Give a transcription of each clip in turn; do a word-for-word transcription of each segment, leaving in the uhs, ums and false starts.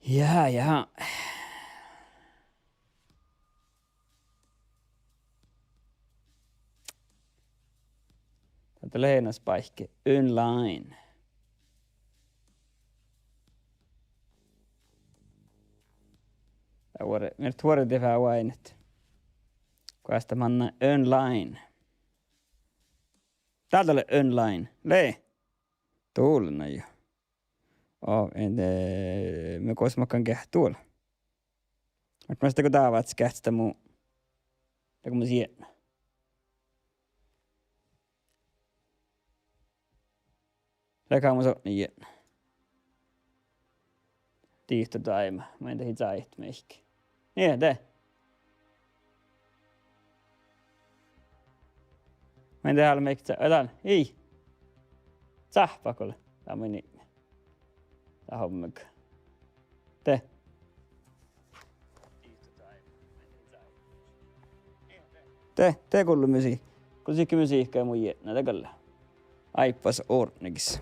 Ja, ja. Dá lea eanet spáikki online. Dá vuor-, mii duordiid veahá oaidnit. Goas dat manná online? Dál dat lea online. Lei. Dulnna jo. Ó, en, eh, mii goas makkár geahččat dál. Ahte mas dego dává geahččat mu, dego mus jietna. Leago mus otná jietna. Dihte dáibma, main dat ii sáhte mihkkege. Nie, de. Main dat ale mihkkege, dál, ii. Sáhpá go lea, dá main ii. Dá hommá. De. De, de gullo musii-, gullo sihke musihka ja mu jietna, de gal lea. Áibbas ordnegis.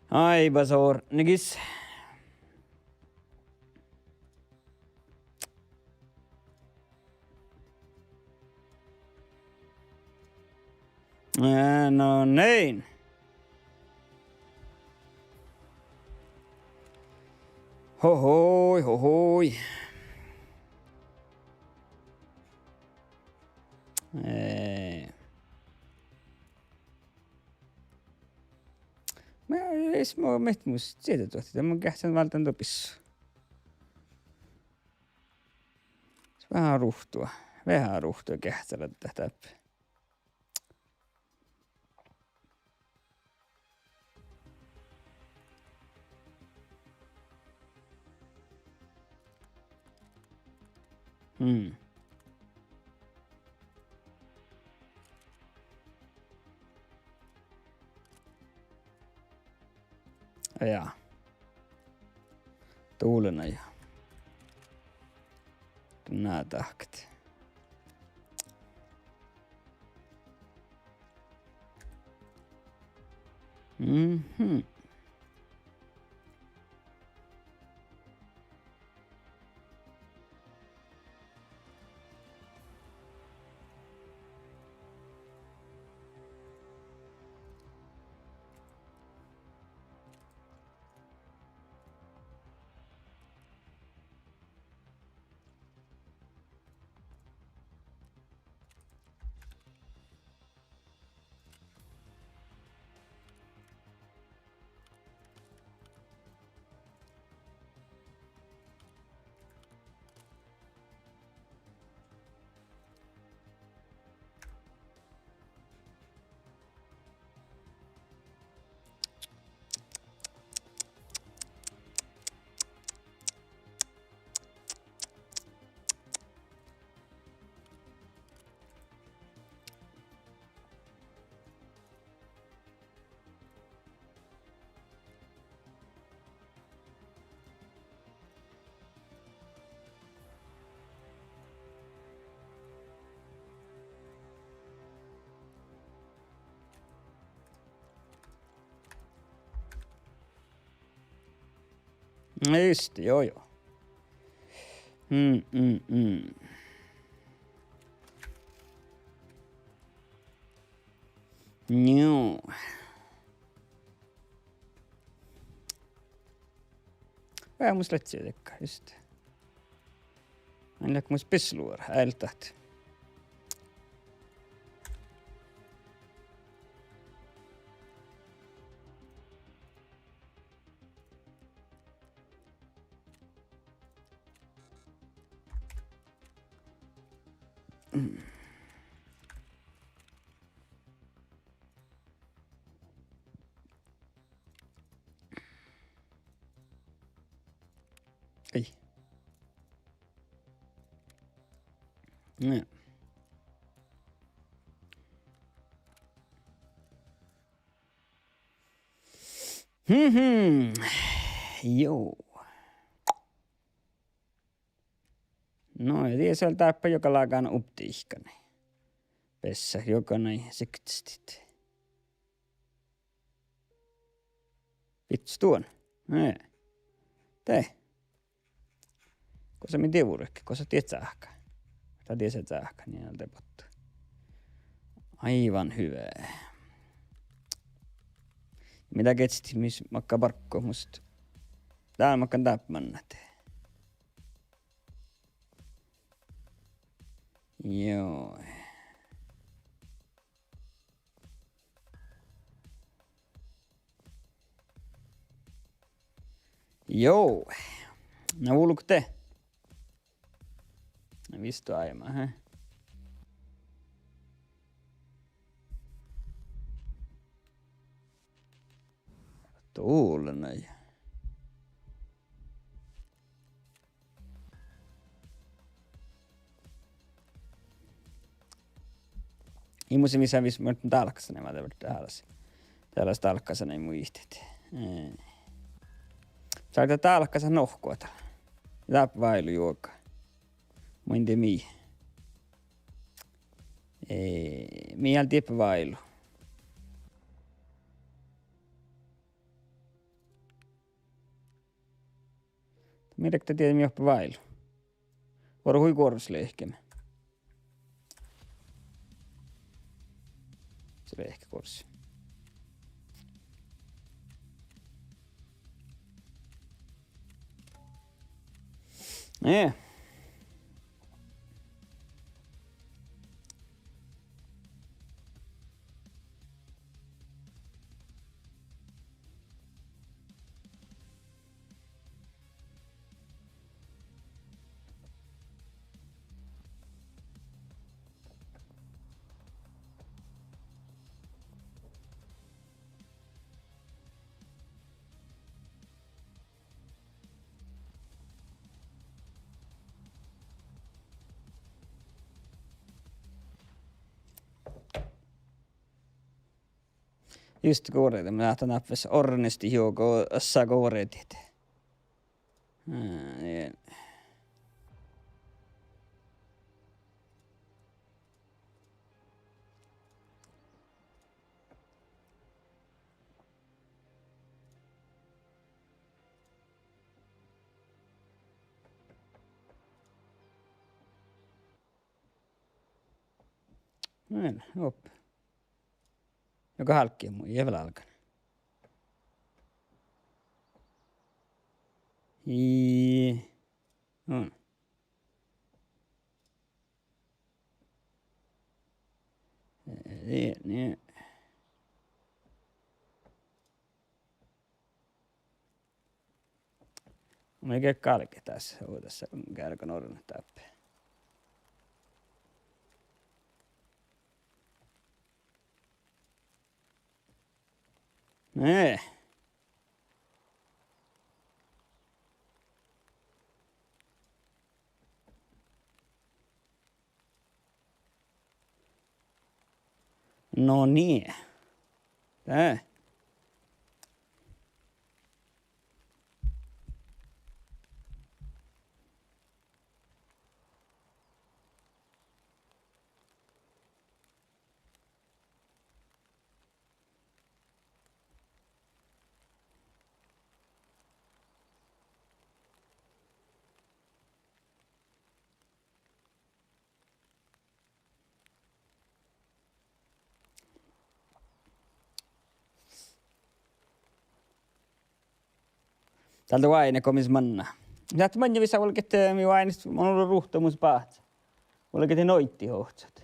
Áibbas ordnegis. Eh, no niin. Hohoi, hohoi. Eh. Ma, es mo, met mus sieđe duohti, de mun geahččan válddán doppe. Veahá ruhtu, veahá ruhtu geahččaladdat dáppe. Hmm. Ja. Dulnna ja. Na dahkat. Mhm. No just det, jo, jo. Mm, mm, mm. Nju. Veahá mus ledje dakkár, just. Mun lean mus bisluoras, ealdat. Ai. Nä. Mhm. Joo. No, ja die vel dáppe joga lágan updikkanai. Bessá joganai siktastit. Vihttás duon. Ne. De. Gosa mii dievut, gosa diet cáhká. Dat dies cáhká, nie alde bottu. Aivan hyvä. Mii geahčat mis makkár barggu, mus dál makkár dáppe mannat. Joo. Joo. Na vulggo de. Na visot áibmá, he. Dovllá. Ii mu visai vis-, muhto dálkkasaneimma de dálkkas. Dálkkasaneimma muitet. Eh. Sáhtán dálkkasat nohkkuid. Dáppe váilu juoga. Muin de mii. Eh, mii eat dieppe váilu. Mii dat dieđát mii oppe váilu. Vuorre hui guorus lehkeme. Se lehke guorus. Nie. Just goađe, mii láhttá dáppe orrunastit juoga, osa goađe. Aa, nie. Vel, op. Joko hálkki mu, ii vel álgán. Ii. Mm. Ii, nie. Mun ii ge galge das, ovdal geargan orrut dáppe. Ne. No nie. Eh. Dál de oaidná go mis manná. Dát maŋŋá vissa vuolgit, eh, mii oaidnit, mun olu ruhta mus báhcá. Vuolgit noiddiid ohcat.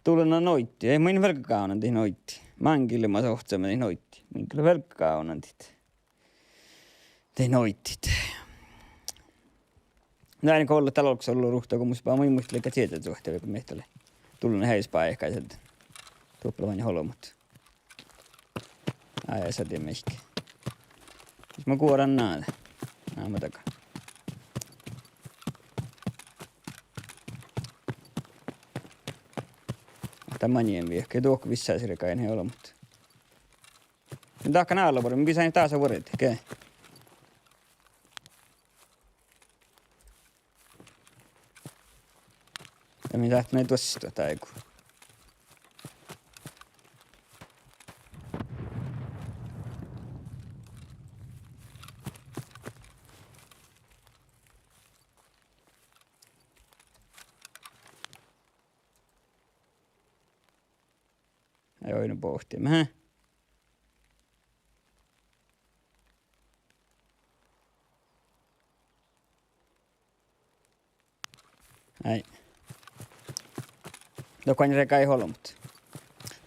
Dulá noiddiid. Ii, mun velgá gávdnadit noiddiid. Máŋgii leat ohcame noiddiid. Mun gal velgá gávdnadit. De noiddiid. Na, ii go ollu dál olggos olu ruhta go mus ba-, mun muittán leigga čieža čuohta, vaikko mii eat leat. Dullen heajes bajkái, tuplamaŋŋit olbmot. Ai, sa dii mihkke. Mis mun guoran ná. Ná, ma daga. Dá maŋŋá viehkai, duohko vissa sirkain he olbmot. Dahkan álo bor-, mii bisain dása vuordit, ge. Ja mii dat mii duosttat áigu. Jao, nu bohtiimet. Ai. Dohko ain regai olbmot.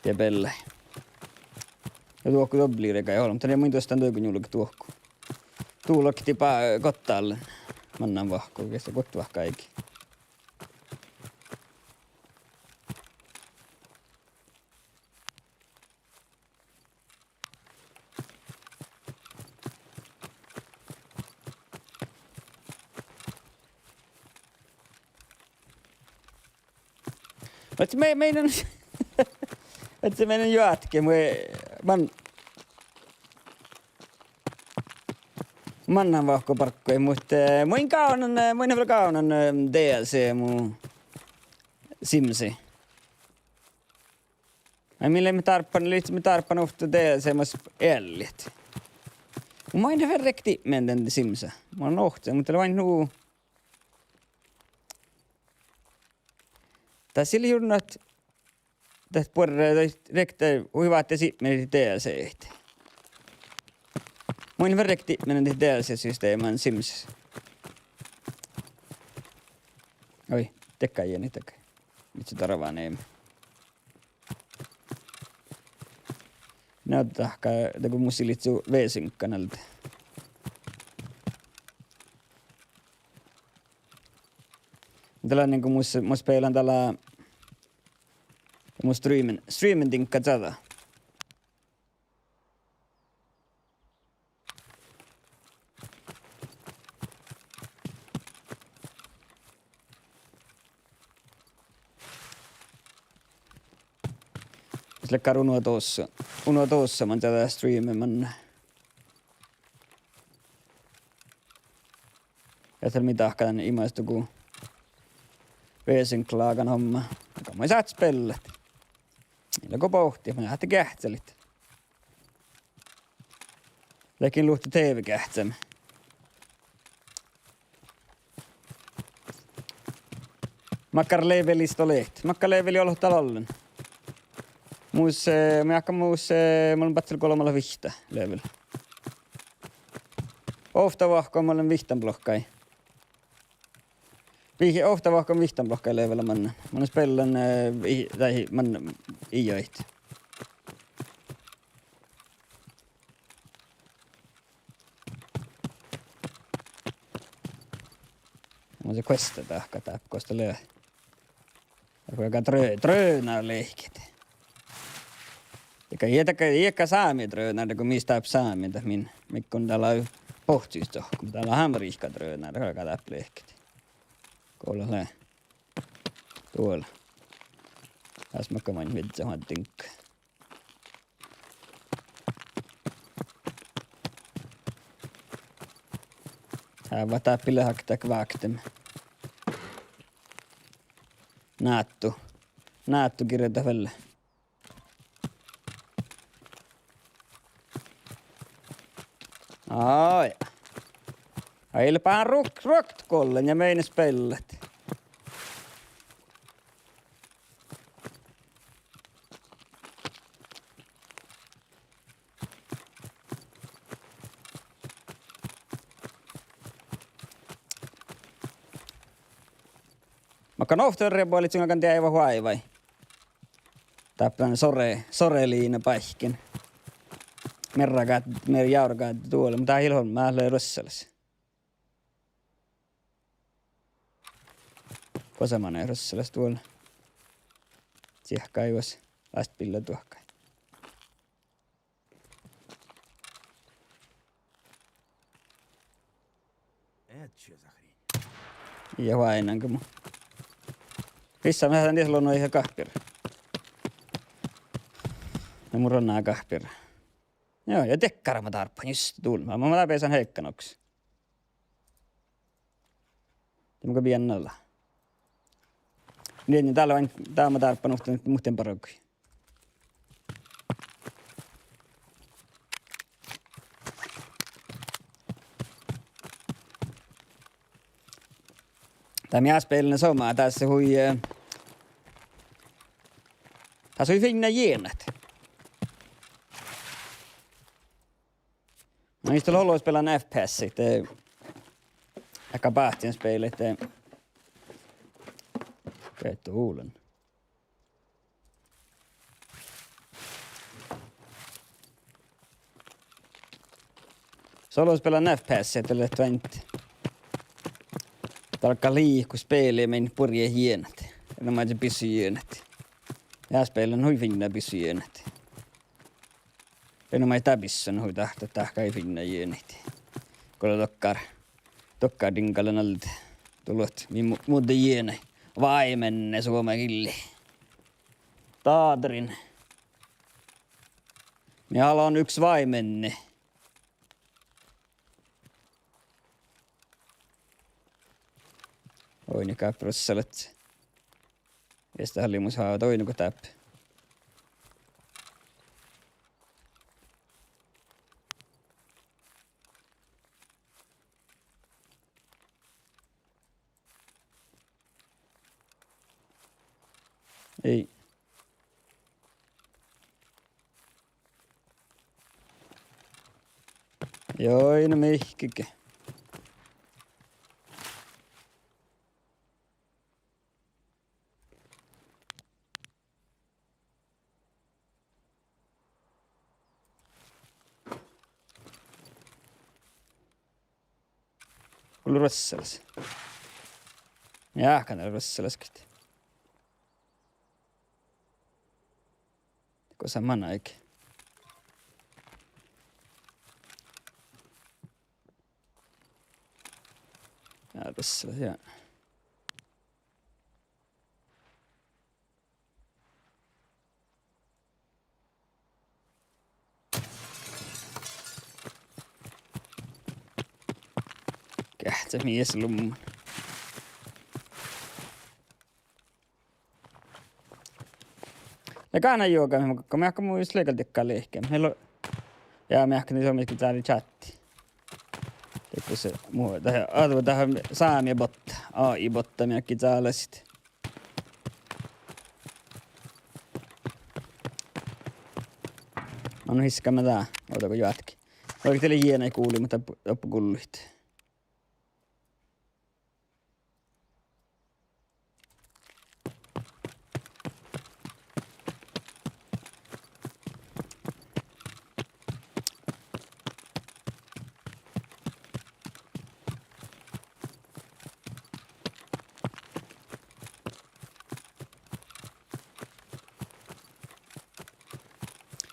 Die beallái. Ja dohko doblii regai olbmot. Dán mun dostan duohko, julge dohko. Duolkti ba-, gottallen. Mannan vahku, geas gottat vahku áigi. Ahte mii, mii, ahte mii joatke, mu, man, mannan vahku bargui, muhto, eh, mun gávdnan, eh, mun vel gávdnan, eh, D L C mu Simsii. Ai, mii leimmet dárbbašan, lei mii dárbbašan ovtta D L C mas eallit. Mun main fertet dihtet dan Simsa. Mun ovttain, muhto lea nu. Dás ii lean jurdaga, dat buorre, dat rievttá hui váttis ipmit D L C-t. Mun fertet dihtet dan D L C-systema Simsas. Oi, dekka jani dekka. Mii darvá neime. Na dahká, dego mus lei su V-synkkana alde. Dá lea nu go mus, mus bealan dá lea, mus streamen, streamen diŋgga čađa. Mis leat gal uno dos, uno dos man čađa streame manne. Ja dál mii dahká dan imaš dugo V-synklágan homma. Aga mun sáhtán spellat. Ii lean go bohtet, mun sáhtán geahččalit. Ledjen luhtte TV-geahččame. Makkár levelis dohko leat? Makkár levelis ollet dál ollen? Mus, eh, mun jáhkán mus, eh, mun lean báhcel golbmalogi vihtta level. Ovtta vahku mun lean vihtta blohkái. Vih-, ovtta vahku vihtta blohkái level manne. Mun spellan, eh, i-, dahje man-, iijohit. Mun questa dahká dáppe, gos dat lea. Dahká drø-, drønar lehket. Dahká, ja dahká, ii lean sámi drønar, dahká mis dáppe sámi, dat min, mii go dál lea bohccos dohko, dál lea Amerihkka drønar, dahká dáppe lehket. Go lea. Duol. Dás makkár maid vižžat oađđit. Hávvat dáppe lea hakte kváktem. Náttu. Náttu girdat vel. Ai. Ai, leat báhá ruok-, ruoktot gollen ja mii spellat. Makkár ovtta verra boalit sun galggan deaivvat oaivái. Dáppe dan sore-, soreliina báikkiin. Mearragáđđe, mearra jávregádde duole, muhto dat ii lean ollu, dat lea ruossalaš. Gosa manai ruossalaš duole. Siehkái vuos, lastbilla duohkái. Ja oaidnán go mu. Vissa, mun lean dies lognu gal gahpira. Na mun ranná gahpira. Joo, ja dekkár ma dárbbašan just duolvva. Ma, ma dárbbašan heikkanokkas. Dego bijan ala. Niin, dál lea, dál ma dárbbašan muhtin, muhtin bargui. Dat mii ášbealde somá, dás hui, eh, dás hui fiinna jiena. Na, mis dat lea olu spelan F P S, ahte, ahte báhcen spela, ahte, beaivve ulan. Solo spelan F P S, ahte lea oaidnit. Dál gal liiko spela maid burjá jienat. Ii leat maid bisujeanat. Ja spelan hui fiinna bisujeanat. Ii leat maid dál bisujeanat hui dat, dat gal fiinna jeanat. Go lea dokkár, dokkár diŋga lean alde. Dološ mii mu-, muhto jeanai. Váimenne suomen gilli. Dádarin. Mii hálan yks váimenne. Oidne gáppi ruossalat. Viestá hallimus háva oidne go dáppe. Ei. Joo, ei na mihkkege. Gullo ruossalas. Jáhkán ruossalas git. Gosa manai ge. Ja, ruossalas, ja. Geahččat mii eat lumman. Ja gána juoga, mii, go mii áhkku mu is leigaldikka lehkeme. Meattá, ja mii áhkku ni somit dál čátti. Dego se mu, dat, advo, dat sámi botta, A I botta mii áhkku dál sit. Mun hiskame dá, ovdal go juohke. Vaikko de lea jiena guli, muhto doppe gullit.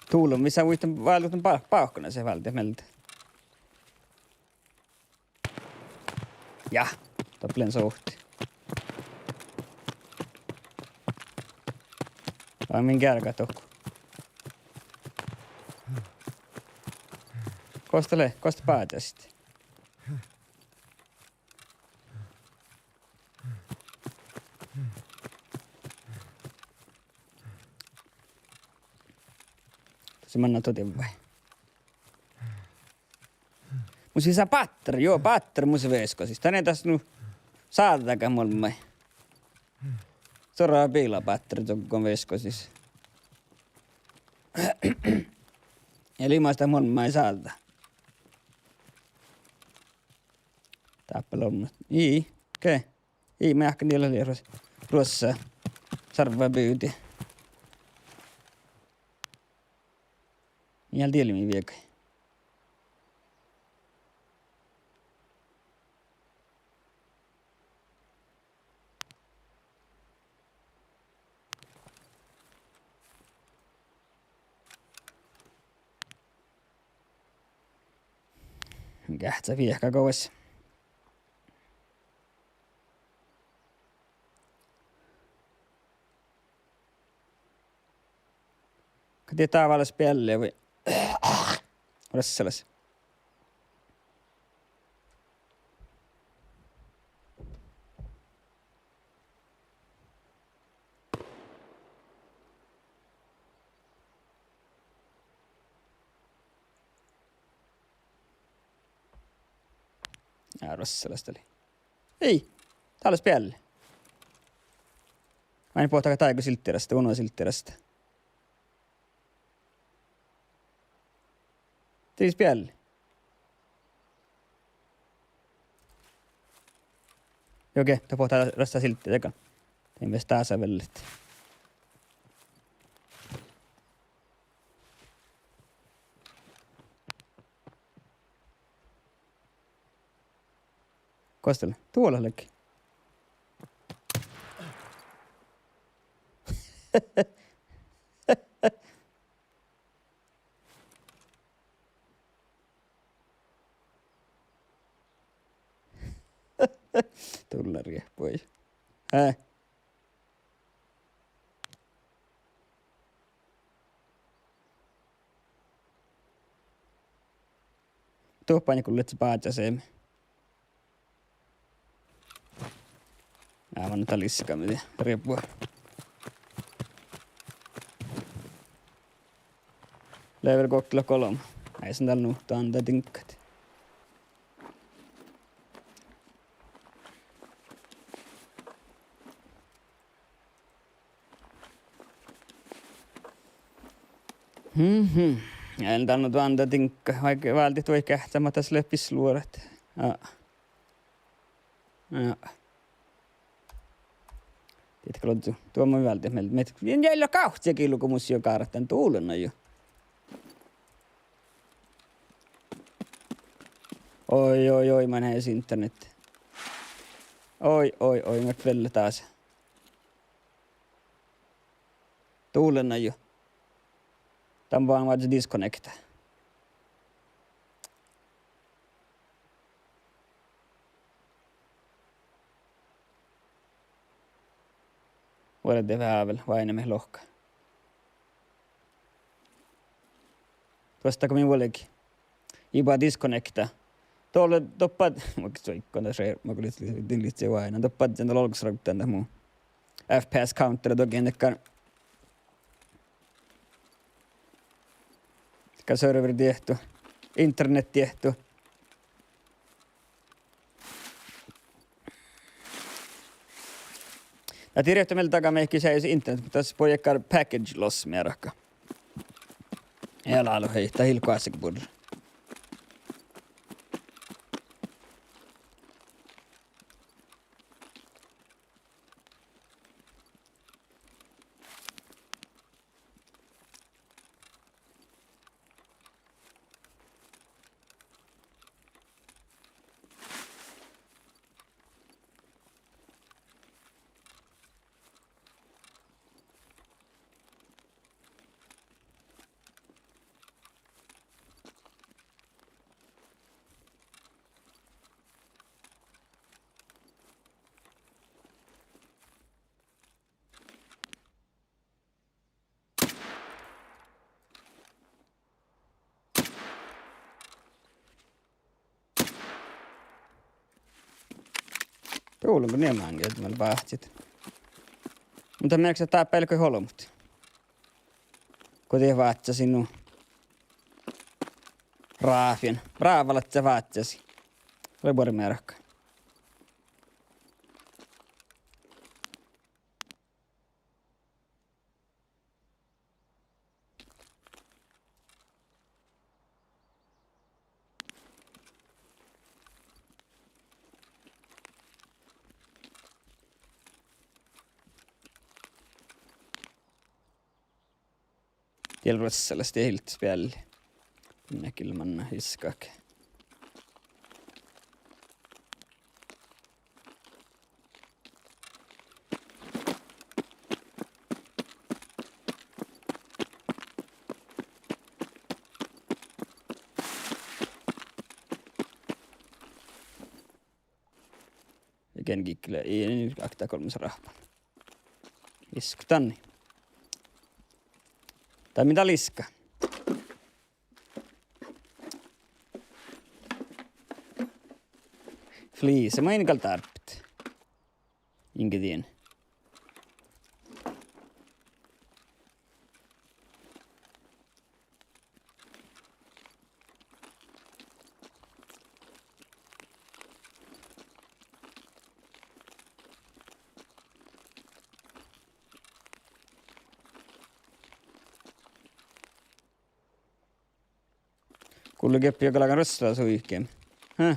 Tulen, mis sa vuittan váldit dan bá-, bávkana se válde mielde. Ja, dat ledje sovtti. Vai min geargat dohko. Gos dat lea, gos dat báđasit? Sii manná to divvai. Mus lea bátter, juo, bátter mus veaskosis. Dan ii das nu sáddá ge molmmái. Stuorra biila bátterá doggon veaskosis. Ja limas dat molmmái sáddá. Dáppe lea ollu. Ii, okei. Ii, mii áhkku diela lea ruos-, ruossá sarvvá bivdii. Mii eat diela mii viegai. Geahččat viehka gos. Ka dieđát dál váldit spielli vai? Ruossalas. Ja, ruossalas dat lei. Ii, dál lea spielli. Ain bohte dáigo silttiras, uno silttiras. Dii spielli. Okei, dat boahtá rastá silti dagan. Dien ves dása vellet. Gos dat lea? Duola ledje. Dullan riehpui. Hää? Duohpáin gullet báhča seami. Ná, manne daliska mii riebbu. Level gohkele golbma. Ai, son dal nu duonda diŋggat. Mhm. Ja en dal nu duonda diŋggat, vaikko váldit duohit geahččat, mat das lea bisluorat. Ja. Ja. Dieid gal ožžo. Duo mun váldit mielde, mii, ja lea gávcci gii lugu mus jo gártan dulen jo. Oi, oi, oi, man heai internet. Oi, oi, oi, mat vella dás. Dulen jo. Dan boađán vázzit disconnecta. Vuolde vehável, oaidná mii lohkat. Duostágo mii vuolgit? Iba disconnecta. Dolle doppe, ma suoikan dalle, ma go lihkkin, lihkkin oaidnán. Doppe dan dal olgos raggan dat mu F P S counter dohko dakkár, dakkár server diehtu, internet diehtu. Dat dii rievtti mielde daga mihkkege seaisi internet, muhto das bođii dakkár package loss mearkka. Ealálohii, dat ii leat goassege bures. Dovllán go nie máŋgii, mat báhcit. Muhto mearkkaša dáppe ii leat goit olbmot. Go dieid váccasiid nu. Ráfien. Ráfalaččat váccasiid. Lea buori mearkka. Diel rossalas, dieid hilles bealli. Minne gille manne iskahit. Ja gen gikle, ii, akta golmmas rahpan. Iskko danne. Dat mii dal iska. Fliise main gal dárbbašit. Inge dien. Gullo gieppe galgan rossalas suihkeme. Hää?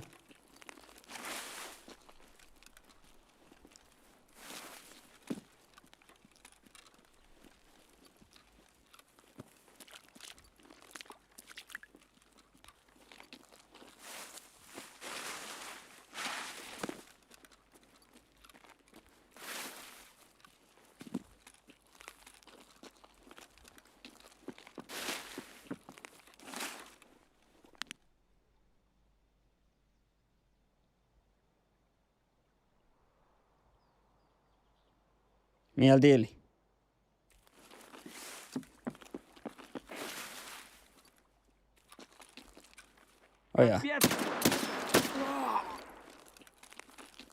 Mii dieđii. Ojá.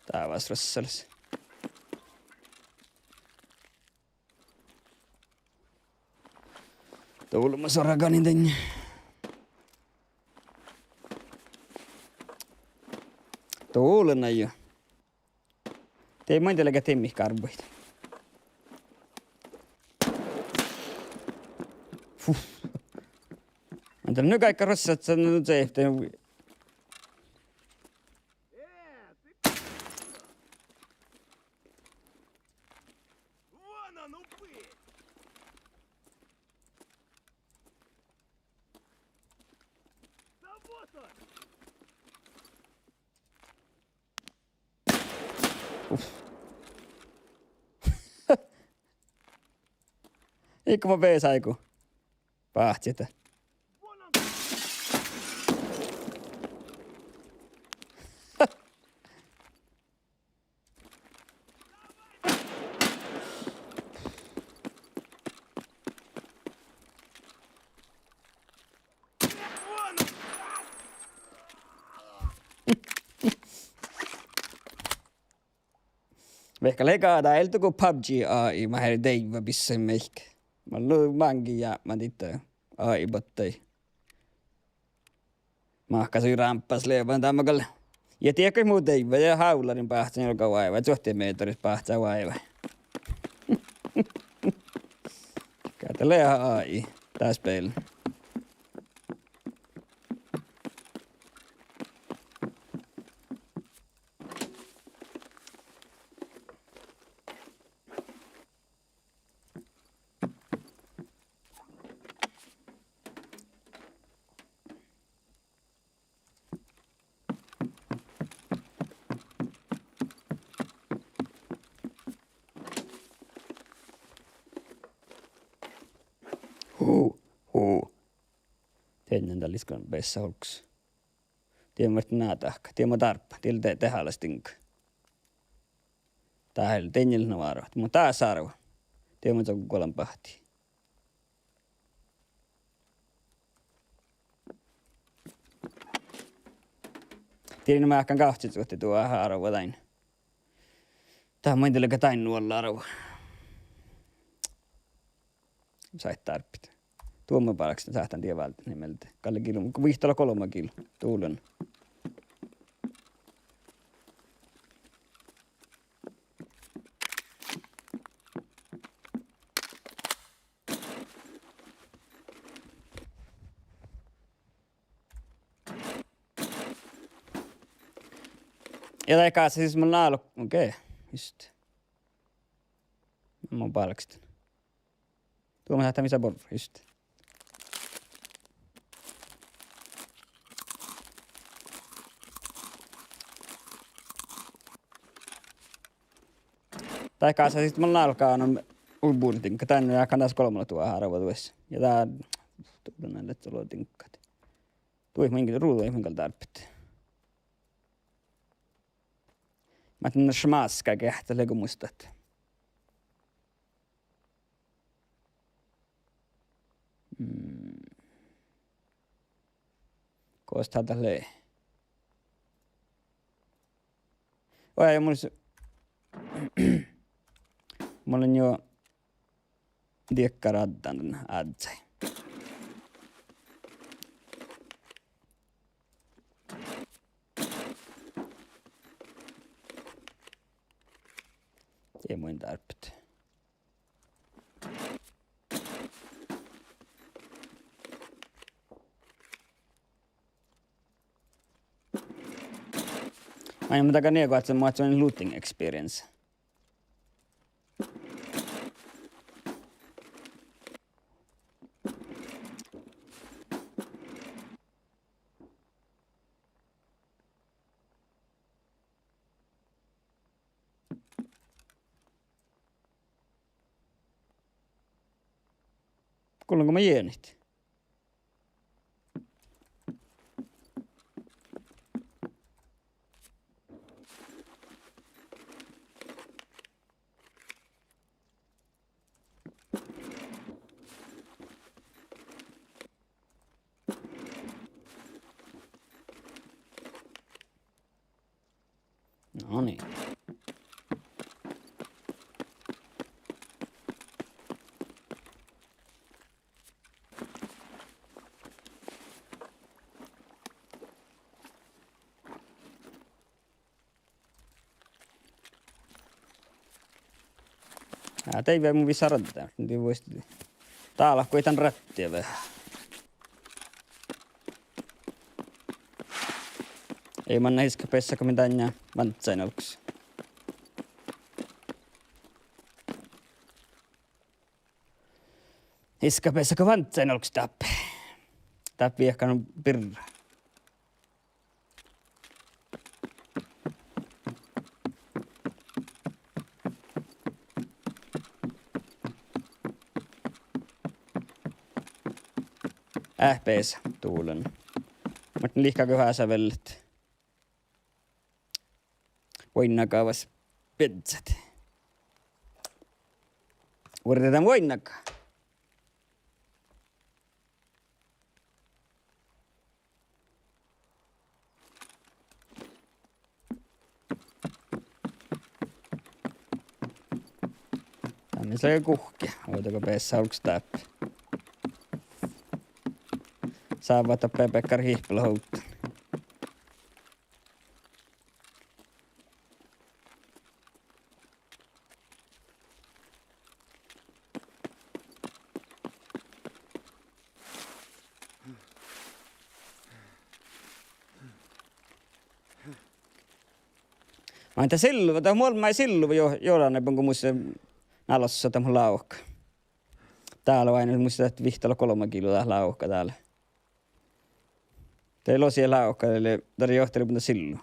Dávás rassalis. Dulma sorganin dainna. Dulma jo. Dii maŋŋil leat dimmit gárvvui. Fuf. Mun dal nu gal rassasin, nu sehte. Uf. Iige ma beasáigu. Báhcit. Vaikko leaga dá eai leat go PUBG A I, mat eai deaivva bissan meik. Mat lei máŋgii jápmán ditta A I bottui. Mahkáš rámppás leagan dan gal. Ja diekko mu deaivva, ja hávlarin báhcán juo váivái, cuohte mehtera báhcán váivái. Gal dat lea A I, das spil. Hu, hu. Teanen dal iskan bessa hulkus. Die maid ná dahkat, die maid dárppa, die de-, dehálaš diŋga. Dát eai, deanen lea nu árvvat, muhto dás árvva. Die maid go gulan bahti. Dieđán máhkán gávcci cuohte duo árvva dain. Dat maid leaga dain nuolla árvva. Sáhtán dárppat. Duo mun bálkestan, sáhtán die váldit mielde. Gal lea gil-, vuittaa leat golbma gil-, dullan. Ja dat gal sis mun nál-, okei, just. Mun bálkestan. Duo mun sáhtán visot borre, just. Dat gal sis mun nálgán hui buridiŋggat, dan jáhkán das golbma leat duo árvva duos. Ja dat, dullan leat solo diŋggat. Duoit mun, ruđoit mun gal dárppat. Mat dan šmaska geahččat lea go muittát. Mm. Gos dat lea? Ojá, ja mun s-, mun lean juo diekkár addán dan áddái. Die maid dárppat. Ai, mun dagan nie goassege, mun oaččun looting experience. Gullan go mun jienit? No niin. Á, dieđán mun visot raddái, de vuos dálkui dan raddi veahá. Ii manná iskkat beassat go mii dán vázzán olggos. Iskkat beassat go vázzán olggos dáppe. Dáppe viehkan birra. Eh, beasa, duollen. Muhto liikká go hása vellet. Vuoiŋŋa gávas biedzát. Vuordetán vuoiŋŋa. Dán mis lea guhkki, ovdal go beassat olggos dáppe. Sávvat dáppe bekkár hihppelogi ovdal. Maid dat sillu, dat muolmmái sillu juo, juoraneappot go mus, eh, nalossa dat mu lávka. Dál oaidnit mus dat vihtta golbma kilo dat lávka dál. De losi lávka, dat lea, dat johtiimet sillu.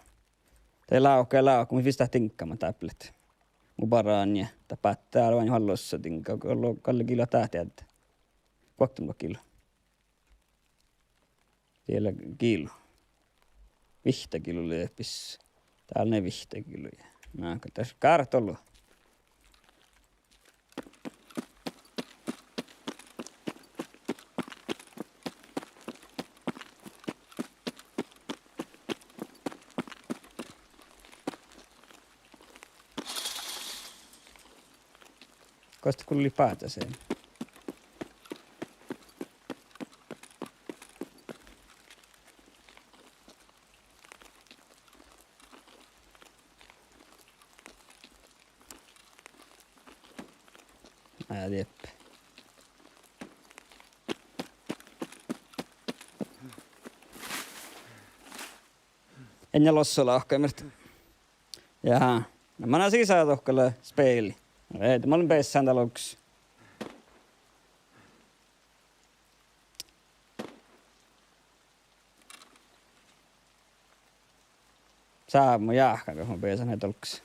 De lávka, lávka, mun visot diŋggamin dáppe. Mu barán ja dat báhce dál oaidnit hui lossa diŋga, gal, gal kilo dat dieđe. Guoktenuppelot kilo. Diet lea kilo. Vihtta kilo lea bis. Dál lea vihtta kilo. Na, gal dat gártá olu. Gos dat gullii báhcáseamen? Ná, dieppe. Eai lossa lávka, mii. Jaa. Na, manai sisa dohko lea speahla. Vel, mun beasan dál olggos. Sápmá jáhkán go mun beasan hui olggos.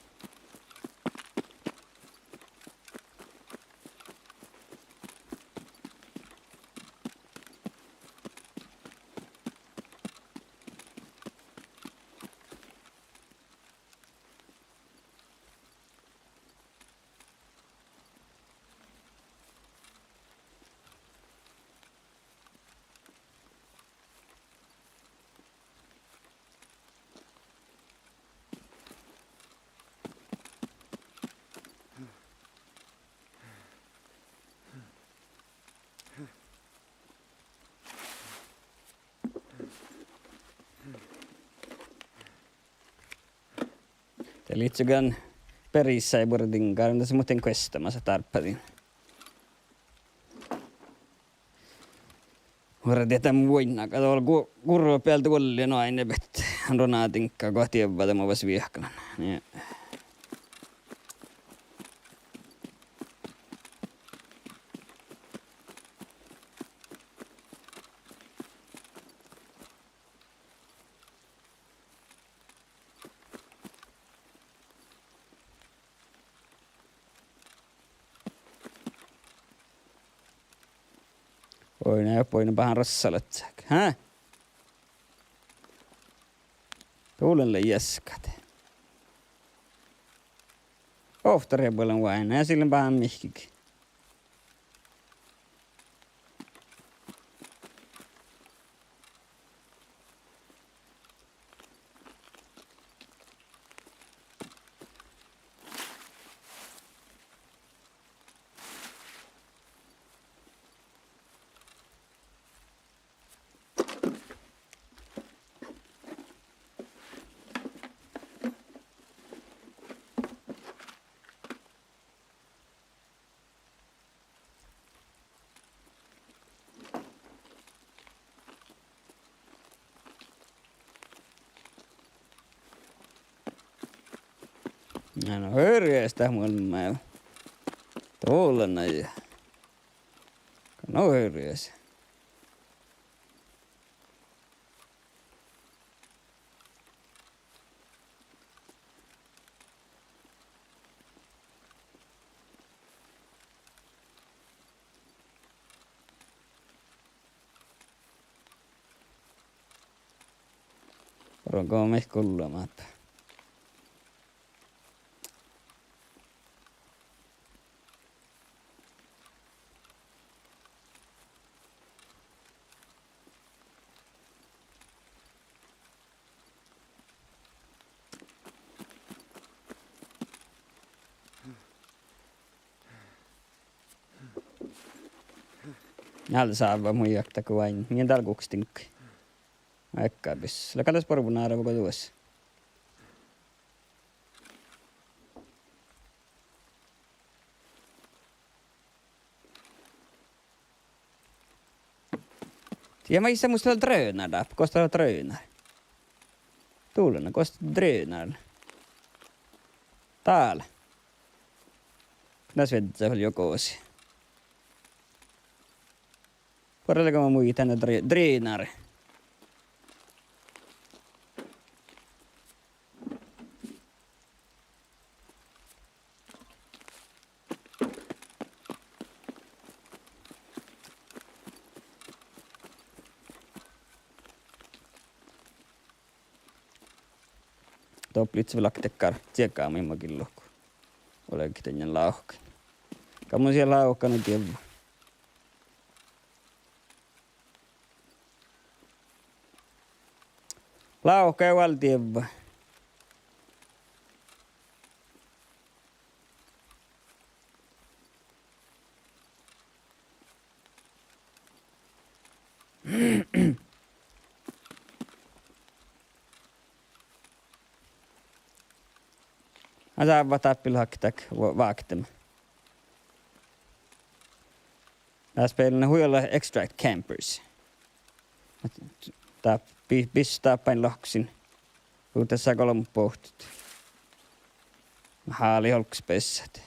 De livččii berisai buorre diŋgga, de mus in kuostamasat dárbbašin. Vuordiidda vuoiŋŋa, dat gal gu-, gurrubealde vuollin oaidnibehtet, runo diŋgga go dievva de mus viehkalan. Nie. Oi, ne, oi, ne, bahan rossalaččat. Hä? Duollen lea ieskkat. Ovtta rebulan oaidná, ja sil lea bahan mihkkege. Na, no hurjás dat muođen. Tulen ja. No hurjás. Ruogo mii gullama ahte Nál sávva mu juokta go oaidná. Mii dál guhkestit. Eakkár bis. Lea gal das borbu nára vuoga duos. Ja maid mus lea drønar dáppe, gos lea drønar? Dullan, gos drønar? Dál. Na sviedda vel juo gosi. Buorre leago muittán dre-, drønar. Doppe lei vel okta dakkár ciega mii makkár luohká. Olgit dainna lávkan. Gal mun sia lávkan dievva. Lávka ja vel dievva. Na sávva dáppe lea okta dakkár va-, váktima. Dás beaivvi hui ole extract campers. Dá bi-, bis dáppe ain lohkkasin. Ruđa sá golbmot bohtet. Háliidit olggos bessat.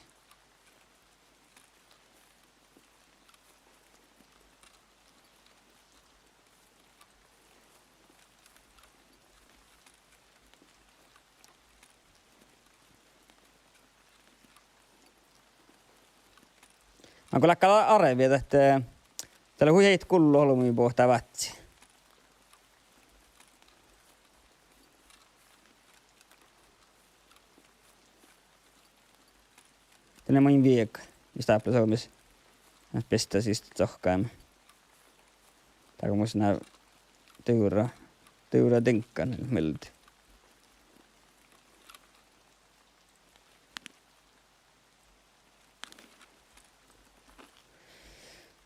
Na go láhkai árvvi ahte, eh, dat lea hui heittot gullu olbmuid bohtá váttis. Dán lea maid viega, mis dáppe lea somás. Ná besttá siste cohkkame. Dál go mus lea divra, divra diŋgga mielde.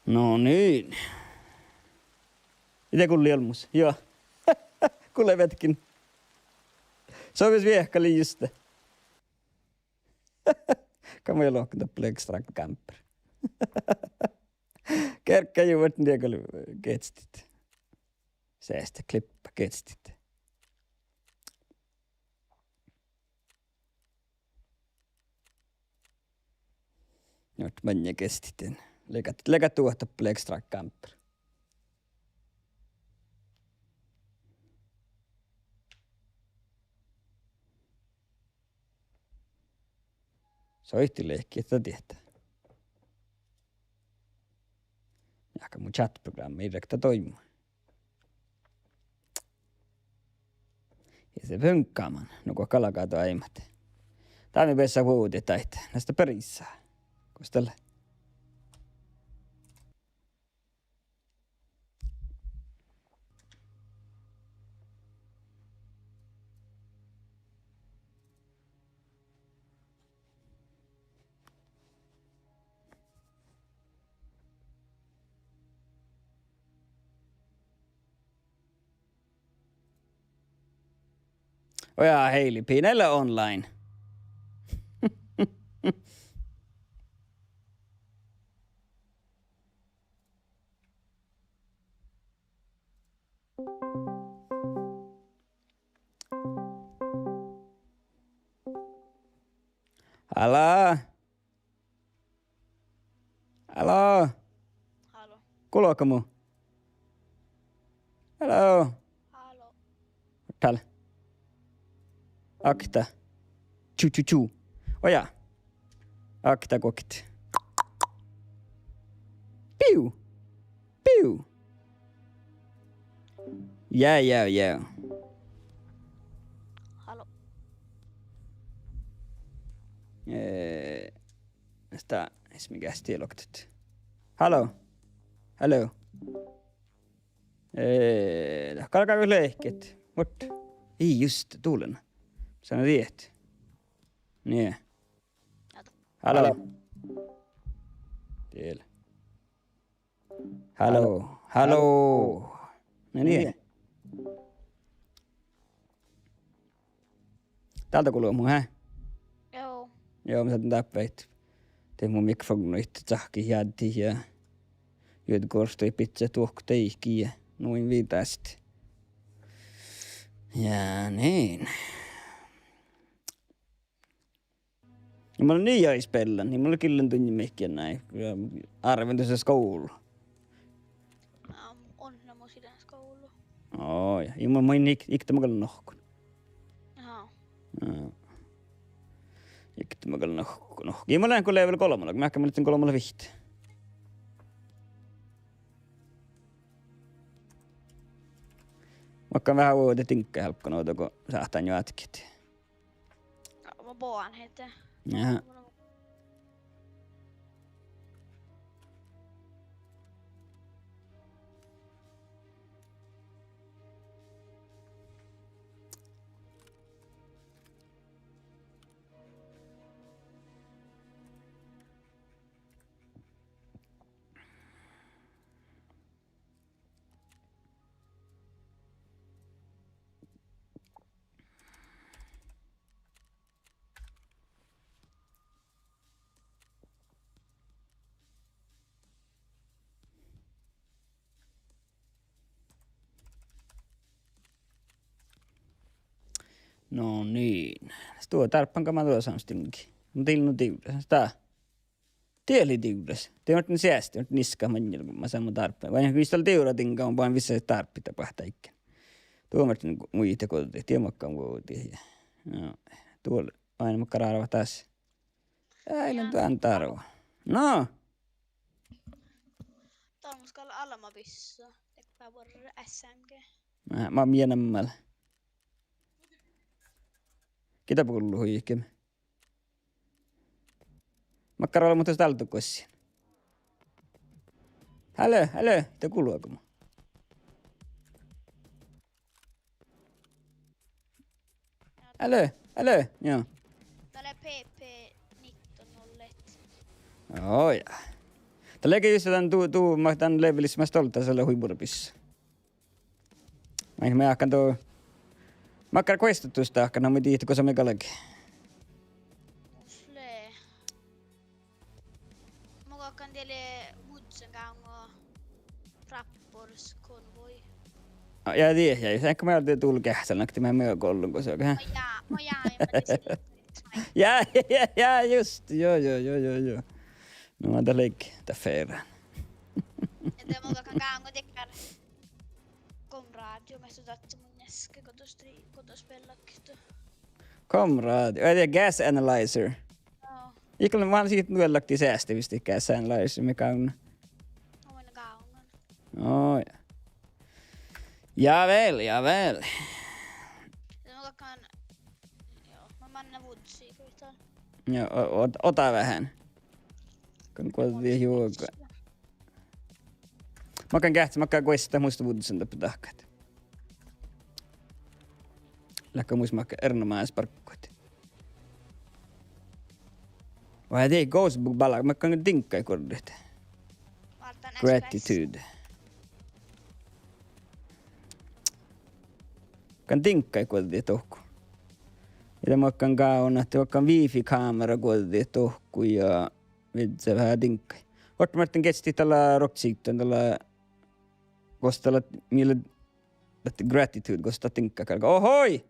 No niin. Ii de gullii olmmoš. Juo. Gulai vietkkin. Somás viehkalii juste. Gal mun lohken doppe extract camper. Geargga juo, vel nie gal geahčastit. Seaste klippa geahčastit. Nuorttat maŋŋá geahčastit. Leagat, leagat duohta doppe extract camper. Soiti lehkii dat diehtá. Ja gal mu chat-programma ii rekta doibmu. Ja se funká man, nugo galgá doaibmat. Dál mii beassá vuovdit daid, nasta berisá. Gos dat lea? Ojá, Heili, pii nai lea online. Hallo? Hallo? Hallo. Gulggo mu? Hallo? Hallo. Dál. Okta. Ču, ču, ču. Oja. Okta guokte. Piu. Piu. Ja, ja, ja. Hallo. Eh, esta, es mi gasti loktet. Hallo. Hallo. Eh, galgá lehket. Muhto. Ii, just, dulen. Sano diet. Nie. Hallo. Hallo. Tiel. Hallo. Hallo. Hallo. No nie. Dál dat gulggo mu, hä? Joo. Joo, mun sáhtán dáppe, ahte de mu mikrofónna it cahkehit ja juoidá guortui bidjat duohko deike ja nu in viidásit. Ja niin. Ja mun lean nai spellan, ja mun lean gillen dunnje mihkkege nai. Ja árven duossa skuvlla. Ám, on na mu sidan skuvlla. Oi, ja mun, mun ik-, ikte mun gal nohkon. Aha. Ja. Ikte mun gal nohkon, nohkon. Ja mun lean go level golbma, lohká, mun lean golbma vihtta. Makkár veahá vuođe diŋggaid álggán ovdal go sáhtán jo ádget. Ja, ma boan hete. Ja. No niin. Stuo dárbbašan gal ma duossa stingi. Mun dil nu divres. Sta. Diet lei divres. De mahtán seasti, mahtán niska maŋŋel, go ma sáhtán dárbbašan. Vai ii dal divra diŋga, mun boahen visot dárbbašit boahtit áigge. Duo mahtán muitit goddit, diet makkár vuođit. Ja. Duo, vai makkár árvat das. Ai, lean duon dárva. No. Dál mun skal almma bissá. Dál buorre S M G. Ná, ma mienan mal. Gitta gullu huikim. Makkár olbmot dál duohko. Hallo, hallo, dat gulggo mu. Aló, aló, joo. Dat lea P P nitton nulla ett. Joo, ja. Dat lea just dan du, du, ma dan levelis mat ollet, dat lea hui buorre bissá. Maid, ma jáhkán du. Makkár guostatus dahkat, no, mii dihte gos mii galgat. Mus lea. Mun galggan diet vuđđen gávdno Rappers Convoy. Ja, die, ja, seammá dii dul geahččal, nakti mii mii gollon gos, aga. Ja, ja, ja, ja, ja, just, joo, joo, joo, joo, joo. No, dat lei dat ferran. Ja de mun galggan gávdno dakkár Comrade, ja, mestu dat mun easka, go dat stri-, go dat spellahtá. Comrade, ja, die Gas Analyzer. Joo. Iigo lean man sihten duollahti seasti vistti Gas Analyzer mii gávdno. Mun gávdnon. Joo, ja. Ja vel, ja vel. Ja mun galggan, joo, mun mannan vuđđi goit dal. Joo, o-, o-, ođđa veahá. Gal guođđit juoga. Makkár geahččat, makkár guostat mus vuđđen dáppe dahkat. Leago mus makkár erenoamážit bargguid. Vai dii gos bu-, bala-, makkár diŋggaid guođđit. Gratitude. Makkár diŋggaid guođđit dohko. Ja makkár gávdno, makkár wifi-kámera guođđit dohko ja vižžet veahá diŋggaid. Ortamatten gesttit dallá roksihttán dallá, gos dallá, mii lea, dat gratitude, gos dat diŋggat galgá. Ohoi!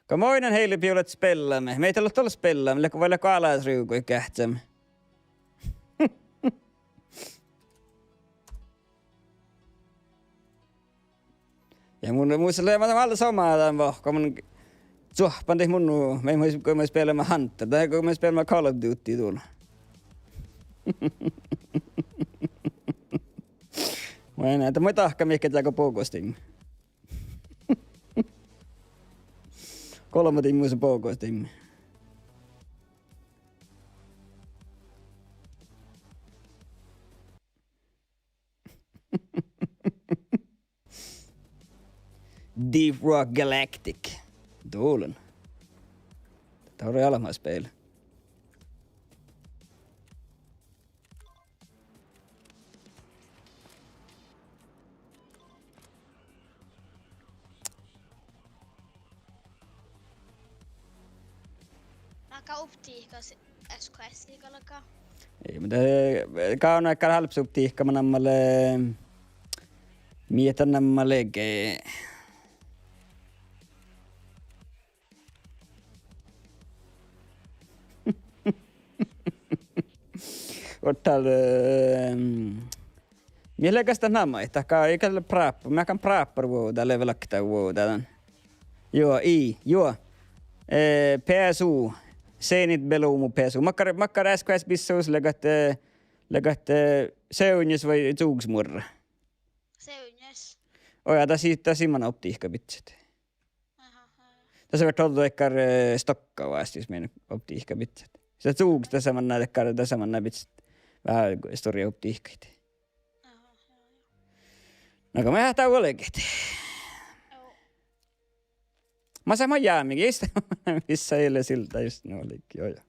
Go moai Heili, bjuvat spellamii? Mii eat leat dal spellamii, leat go, vai leat go alas rievdit geahččamin? Ja mun, mus lea, mun ale somá dan vahku, mun čuohpan daid mun, mii, mii, go mii spellamii Hunter, dahje go mii spellamii Call of Duty dál. Mun, ahte mun dahkan mii geat go bogos dimme. Golbma dimme mus bogos dimme. Deep Rock Galactic. Dál. Dat lea albma spel. Máŋga optihka S Q S-i galgá? Ii, muhto, eh, gávdno dakkár hálbba optihka, man namma lea, mii dat namma lea ge- Ovddal, eh, mii leat gal dat namma, dat gal, ii gal práb-, mii gal prábbašit vuovdit, leat vel okta vuovdit dan. Juo, ii, juo. Eh, P S U, Zenith Belomo P S U. Makkár, makkár S Q S bissá lea ahte, eh, lea ahte, eh, seavdnjas vai čuogas muorra? Seavdnjas. Oi, ja dat sii, dat sii manná optihka bidjat. Aha, aha. Dasa fertet ođđa dakkár, eh, stokka vásttis, mii optihka bidjat. Sii čuogas dasa manná dakkár, dasa manná bidjat veahá stuorra optihkaid. Aha, aha. Na go mii dat vuolgit. Joo. Masa ma jámige, just, mis sa ei ole silta just nu oligi, joo, joo.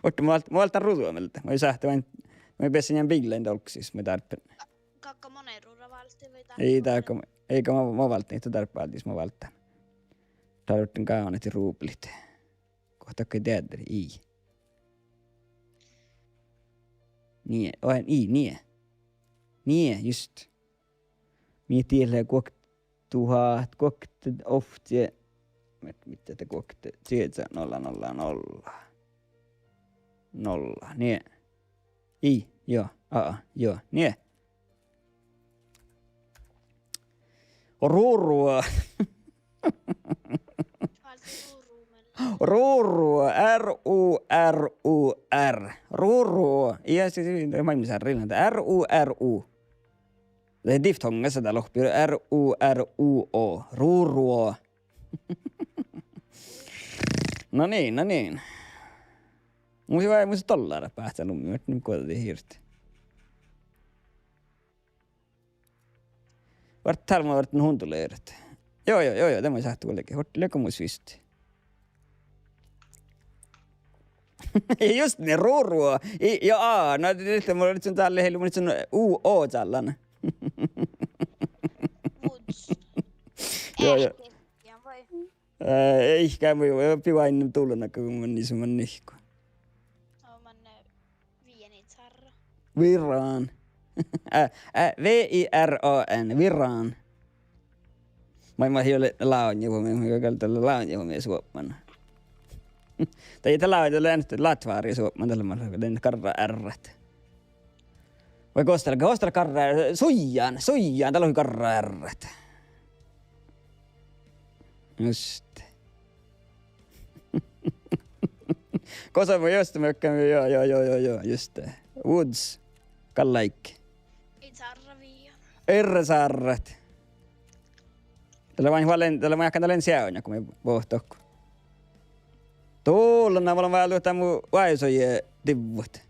Ovtta, mun válddán ruđa mielde. Mun sáhtán, mun bessen jan biillain dolggasis, mun dárbben. Galgá mo ruđa váldit vai? Ii, dárbben, ii, gal mo, mo válddán, ii, dárbben váldit, mo válddán. Dárbben gávdnat ja rublit. Gohčodit deaddere, ii. Nie, oažen, ii, nie. Nie, just. Mii diet lea guokte tuhat, guokte ovcci, mit-, mitte de guokte, čieža nolla, nolla, nolla. Nolla, nie. Ii, juo, a, a, juo, nie. Rurua. Rurua, R U R U R. Rurua. Ja si, si, ma ei muitta, R U R U. Lea diftongasa dat lohpi, R U R U O. Rurua. No niin, no niin. Mun vai, mun dollára báhcán lummi, mun guođđin hirt. Várra talma várra hundulerat. Joo, joo, joo, joo, de mun sáhtán vuolgit. Várra leago mus vist. Just ne, rurua. I, ja, a, na, de, de, mun ledjen dalle, hei, mun ledjen U O čallan. Vuđđi. Joo, joo. Ehti. Ja vai. Eh, ii gal mu, eh, bivainna dullan, go mun nis mun nihku. Ó, manne Vieni čarra. Virran. Eh, eh, V I R A N, virran. Maid, maid ii ole lávnjehuvvá, maid gal dat lávnjehuvvá suopmana. Tai ii dat lávnjehuvvá, dat lea latvári suopmana, dat lea, dat lea garra R-át. Vai gos dat lea, gos dat lea garra, suidán, suidán, dat lea garra R-át. Just. Gos mun just muhtin, joo, joo, joo, joo, joo, just. Woods. Gal like. Ii čarra viia. Irrasárrat. Dat lea vai, dat lea, dat lea vai, dat lea seavdnja go mii bođiimet. Dullan, na mun lean váldán mu váisoje divvut.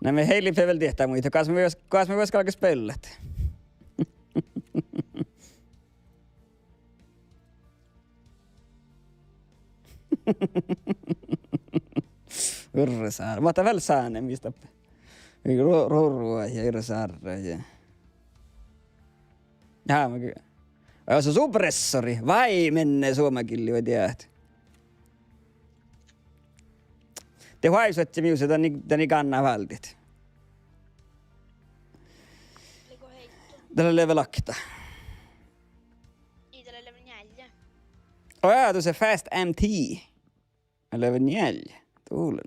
Na mii Heili fie vel diehtá muitit, gos mii vuos-, gos mii vuos galgá spellat. Irrasár-, muhto vel sáne, mis doppe. Ru-, rurua ja irrasárra ja. Jaa, ma ky-, ja, su-, supressori, vai menne suomagillii vai diet. De váisojedje miusa dan ii, dan ii gánná váldit. Dat lea level áhta. Ii, dat lea level njeallje. Ó jaa, dušše Fast M T. Level njeallje. Dula.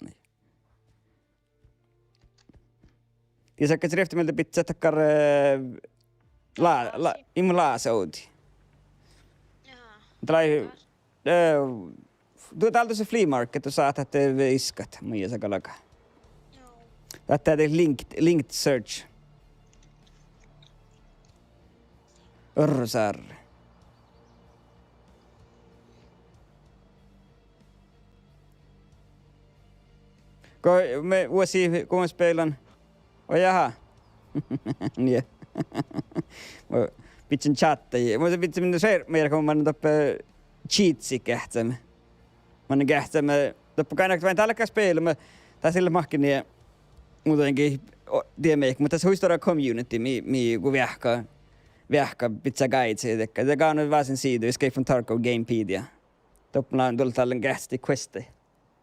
Dieđusge rievtti mielde bidjat dakkár, eh, la-, la-, in lásaovddi. Jaa. Dat lei, eh, du, dál dušše flea market, du sáhtát, eh, iskat, muitte galggat. Joo. Dat lea linked, linked search. Ørrosár. Go mii vuosii, go mun spellan. Ó jaa. Nie. Mun bidjen čáhta. Mun bidjen min šermmi, go mun doppe cheatsit geahččamin. Mun geahččamin, doppe gal ná vel dál leat spelama, dat ii leat mahkánin, muhto dien ge-, o, die mii, muhto das hui stuorra community, mii, mii go veahká, veahká bidjat guidesi, de, de gávdno vásin siidui, Escape from Tarkov Gamepedia. Doppe mun dál lean geahččamin queste.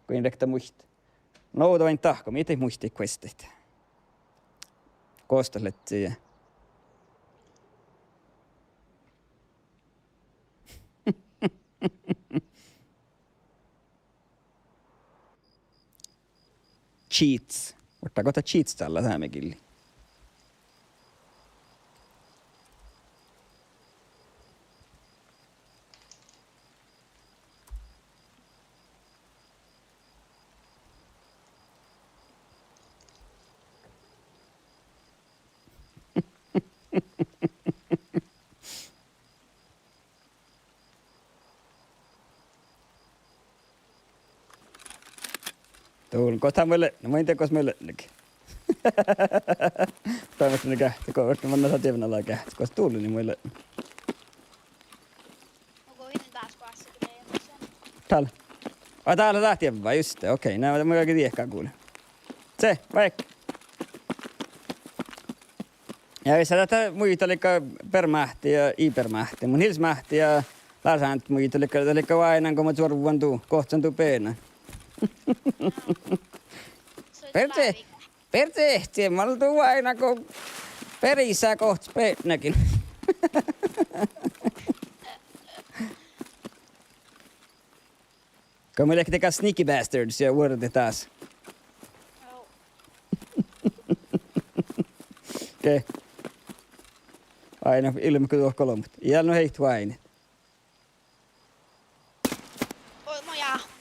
Go in rievtta muitte. No, dat oaidná dahkat, mii dii muitit questit. Gos dat lea ja. Cheats. Ovtta gos dat cheats dál leat sámegillii. Dol-, gos dat mii lea, mun in dieđe gos mii leat. Dat mii lea geahččat, go, manná dat dievva ala geahččat, gos dol-, mii lea. Dál. Ai, dál dat dievva, juste, okei, na, mun gal dieđán gule. Se, vaikko. Ja vissa dat muitalii go Bermáhti ja Ibermáhti, mun Hilsmáhti ja Lársánti muitalii go dat lei oaidnán go mo čuorvvan du, gohčoduvvon beana. Perse, perse, ii mal du oaidná go perisa gohčoduvvon beanagiin. Go mii leat dego sneaky bastards ja vuordit das. Ge. Ai, na, ilmet go dohko olbmot. Ja nu heit oaidnit. Oi, ma jáhkán.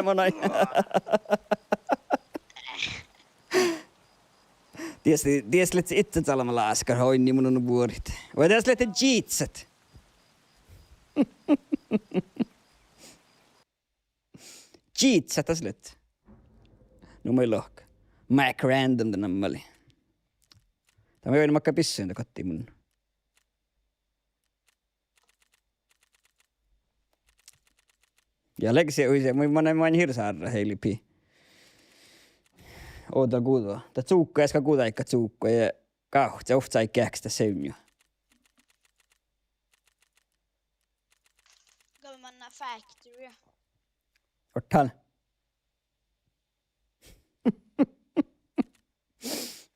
Mo nai. Dies, dies leat ii čalmma láskka, oaidnit mun vuorit. Vai dies leat čitset. Čitset das leat. Nu maid lohká. Mac Random de namma lei. Dat maid oaidná makkár bissuin de gotti mun. Ja leage hui se, mun, mun, mun hirsut árra heilipii. Ovdal guđa. Dat cuggo, easka guđa áigge cuggo ja gávcci, ovcci áigge eaksttá seunjo. Go mannat factory. Ovttal.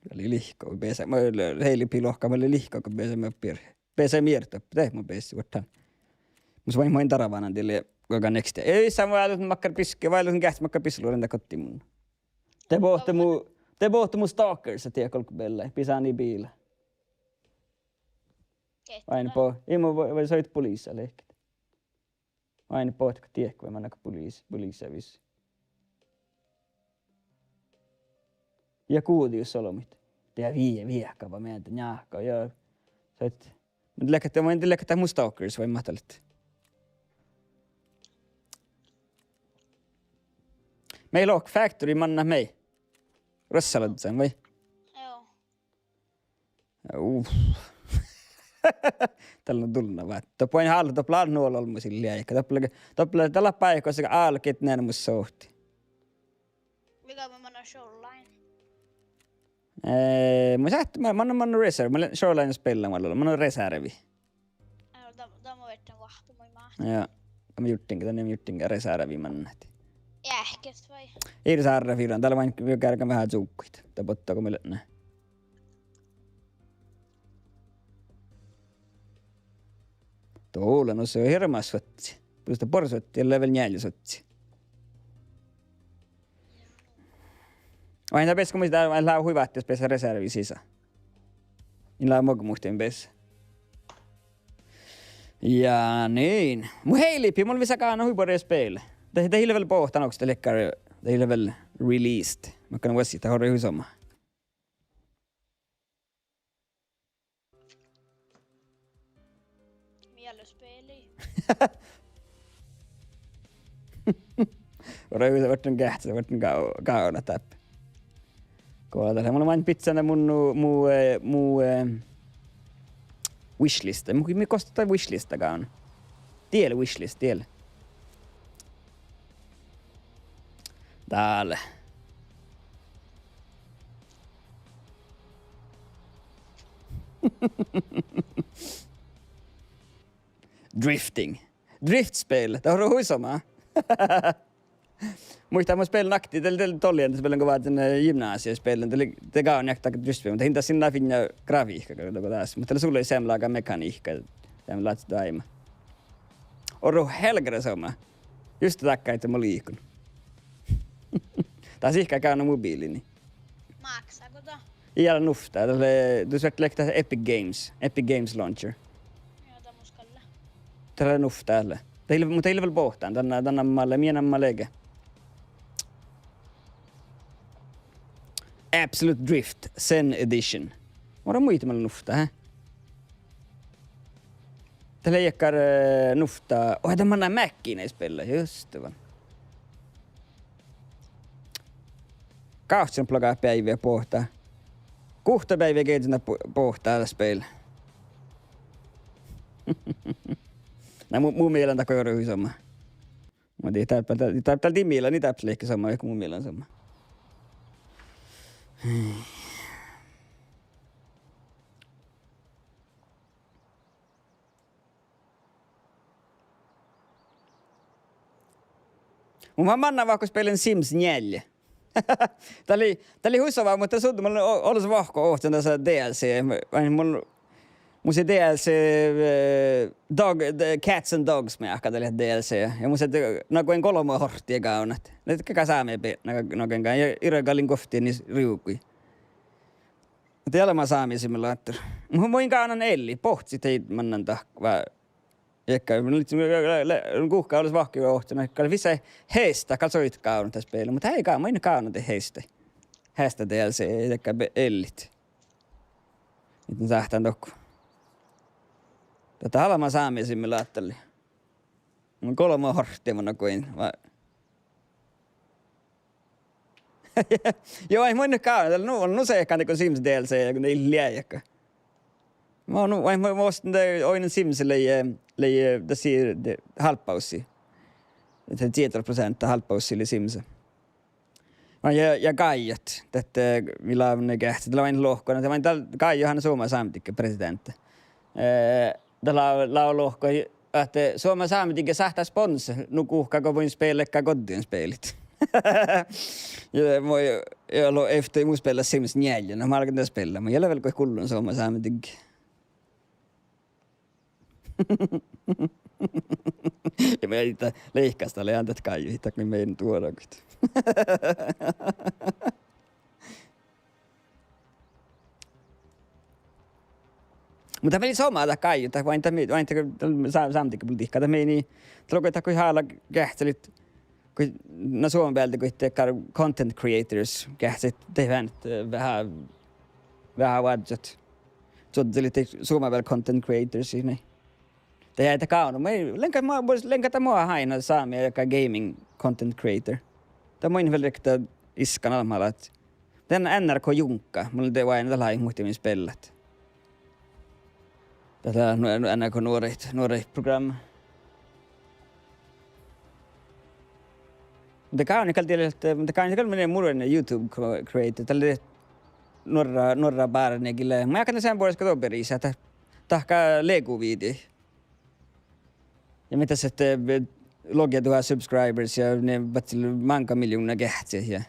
Dat lei lihko, beasa, mun heilipii lohká, mun lei lihko, go beasa mii, beasa mii doppe, de mun beassin ovttal. Mus vai, mun darván dieđusge, go next. Ii, sa váldit makkár biskka, váldit geahččat makkár biskka luoren dat gotti mun. De bohte mu, de bohte mu stalkers, die golgga beallái, bisánii biila. Vai bo-, ii mu vai, vai soit poliisa lehket. Vai bohte go diehko vai manne go poliis-, poliisa vis. Ja guđi jus olbmit. De vie-, viehka vai meanti njáhka ja soit. Mun leat, mun leat dat mu stalkers vai mat dat leat. Mii lohká factory mannat mii. Ruossalažžan vai? Joo. Uf. Dál lea dulnna váttis. Doppe oaidná hál-, doppe lea nu olbmusin liaika. Doppe lea, doppe lea, dat lea báikkis álgit neanemus sohti. Miga mun mannan Shoreline? Eh, mun sáhtán, mun, mun, mun reserve, mun Shoreline spellan vel, mun reservi. Joo, dat, dat mun veažžan vahtimuin máhte. Ja, mun jurddašin, dan mun jurddašin reservi mannat. Geahččat vai? Ii leat árrat firran, dál lea maid gergan veahá čuovggaid. Dat botta go mii leat. Dolo, nu, dat lea hirbmat suotti. Dieđusge buorre suotti, ja level njealje suotti. Oaidná beassá go mun dál, dál lea hui váttis beassá reservi sisa. In leat muhtin beassá. Ja niin. Mu heilippi, mun vissa gánan hui buorre spel. Dat, dat ii leat vel bohtan oksas, dat ii leat, dat ii leat vel released. Makkár vuosttaš dat orui hui somá. Mieles peili. Orui hui somá, vuortán geahččat, vuortán gá-, gávdnat dáppe. Go dat lea, mun lean bidjan mu, mu, eh, mu, eh, wishlista. Mu, mii gos dat wishlista gávdná. Diel wishlist, diel. Dál. Drifting. Driftspel. Dat orui hui somá. Muittán mun spellašin akti-, dat lea, dat lea dolljejedje, spellašin go vázzen, eh, gymnásias, spellašin, dat lea, dat gávdná dat driftspel, muhto in dat sinna fiinna grafihka go dás. Muhto dat lea sullo seamma lága mekaniikka, seamma láhkai doaibmá. Orui helgare somá. Juste dakkár ahte mun liikon. Dat sihkká gávdná mobiiliin. Mákságo dat? Ii leat nuvtta, dat lea, du sáhtát leigga dat Epic Games, Epic Games Launcher. Ja dat mus gal lea. Dat lea nuvtta, dat lea. Dat ii leat, muhto ii leat vel bohtan, dan, dan namma lea, mii namma lea ge. Absolute Drift, Zen Edition. Mun gal muittán, mat lea nuvtta, he? Dat lea dakkár, eh, nuvtta. Oi, dat manná Mac-ii spella, just det. Gávccinuppelogát beaivvi bohte. Guhtta beaivvi geažžan bo-, bohte dat spel. Na mu, mu mielas dat go orui hui somá. Muhto dii dáppe, dii dáppe, dii mielas, dii dáppe leat somá, go mu mielas somá. Mun mannan vahku spellašan Sims njeallje. Dat lei, dat lei hui somá, muhto sudden mun o-, olles vahku ovcci dasa D L C. Mun, mun, mus lei D L C, eh, dog, the Cats and Dogs, meahka dat lei D L C. Ja mus lei, na go in golbma horttia gávdnat. Lei ge sámi be-, na, na go in gá-, ja irra gal in guovtti nis riugi. Muhto eai leat sámi simulator. Mu-, mun in gávdnan ellit, bohccit daid mannan dahká. Eai, mun lei, le-, le-, guhká olles vahku ovcci, na gal vissa heašta, gal soit gávdnat dat spel, muhto eai gal, mun in gávdnan dat heašta. Heašta D L C, eai gal be-, ellit. Mii sáhtán dohko. Dat lea eai sámi simulator. Mun golbma horttia mannan go in, va- Joo, eai mun gávdnan, dat lea nu, nu sehkán dego Sims D L C, go dat ii leat eai. Mun, nu, eai mun, mun oastin dat oidnen Sims lei, eh, lei, eh, dat sii, de, hálvbássii. Dat sii zieđđat proseantta hálvbássii lei Sims. Mun ja, ja gáijjat, dat, eh, mii lávii geahččat, dat lea oaidná lohku, dat lea oaidná dál gáijjohan Suoma Sámedigge presideanta. Eh, dat lea, lea lohku, ahte Suoma Sámedigge sáhttá sponsa, nu guhká go mun in spellat, gal goddin spelit. Ja mu, ja lo-, efter mu spellas Sims njeallje, na mun álgán dat spellama, ja lea vel goit gullon Suoma Sámedigge. Ja mii ii leat lihkastalii dat gáijjat, dat mii, mii duoragat. Muhto dat lei somá dat gáijjut, dat oaidná, dat mii, oaidná dat sá-, sámedigge politiikka, dat mii, dat lei goit, dat goit hála geahččalit, goit, na, Suoma bealde goit dakkár content creators, geahččalit, de veahá, veahá oažžut. Čuožžalit Suoma beale content creators, ne. Dat eai dat gávdno, mun lean gal, mun lean gal dat mo hainna sámi ja gaming content creator. Dat mun vel rikta iskan almmalat. Dan N R K Junka, mun de oaidná dat lei muhtumin spellat. Dat lea nu-, nu-, N R K nuoraid, nuoraid programma. Mun de gávdnin gal diehtit, mun de gávdnin gal mii, mun lea YouTube cre-, creator, dat lea nuorra, nuorra bárani gii lea. Mun jáhkán sean buoret go doppe riisa, dat, dahká Lego videoi. Ja mii das ahte, eh, logi duhát subscribers ja mii badjel máŋga miljovnna geahččet ja.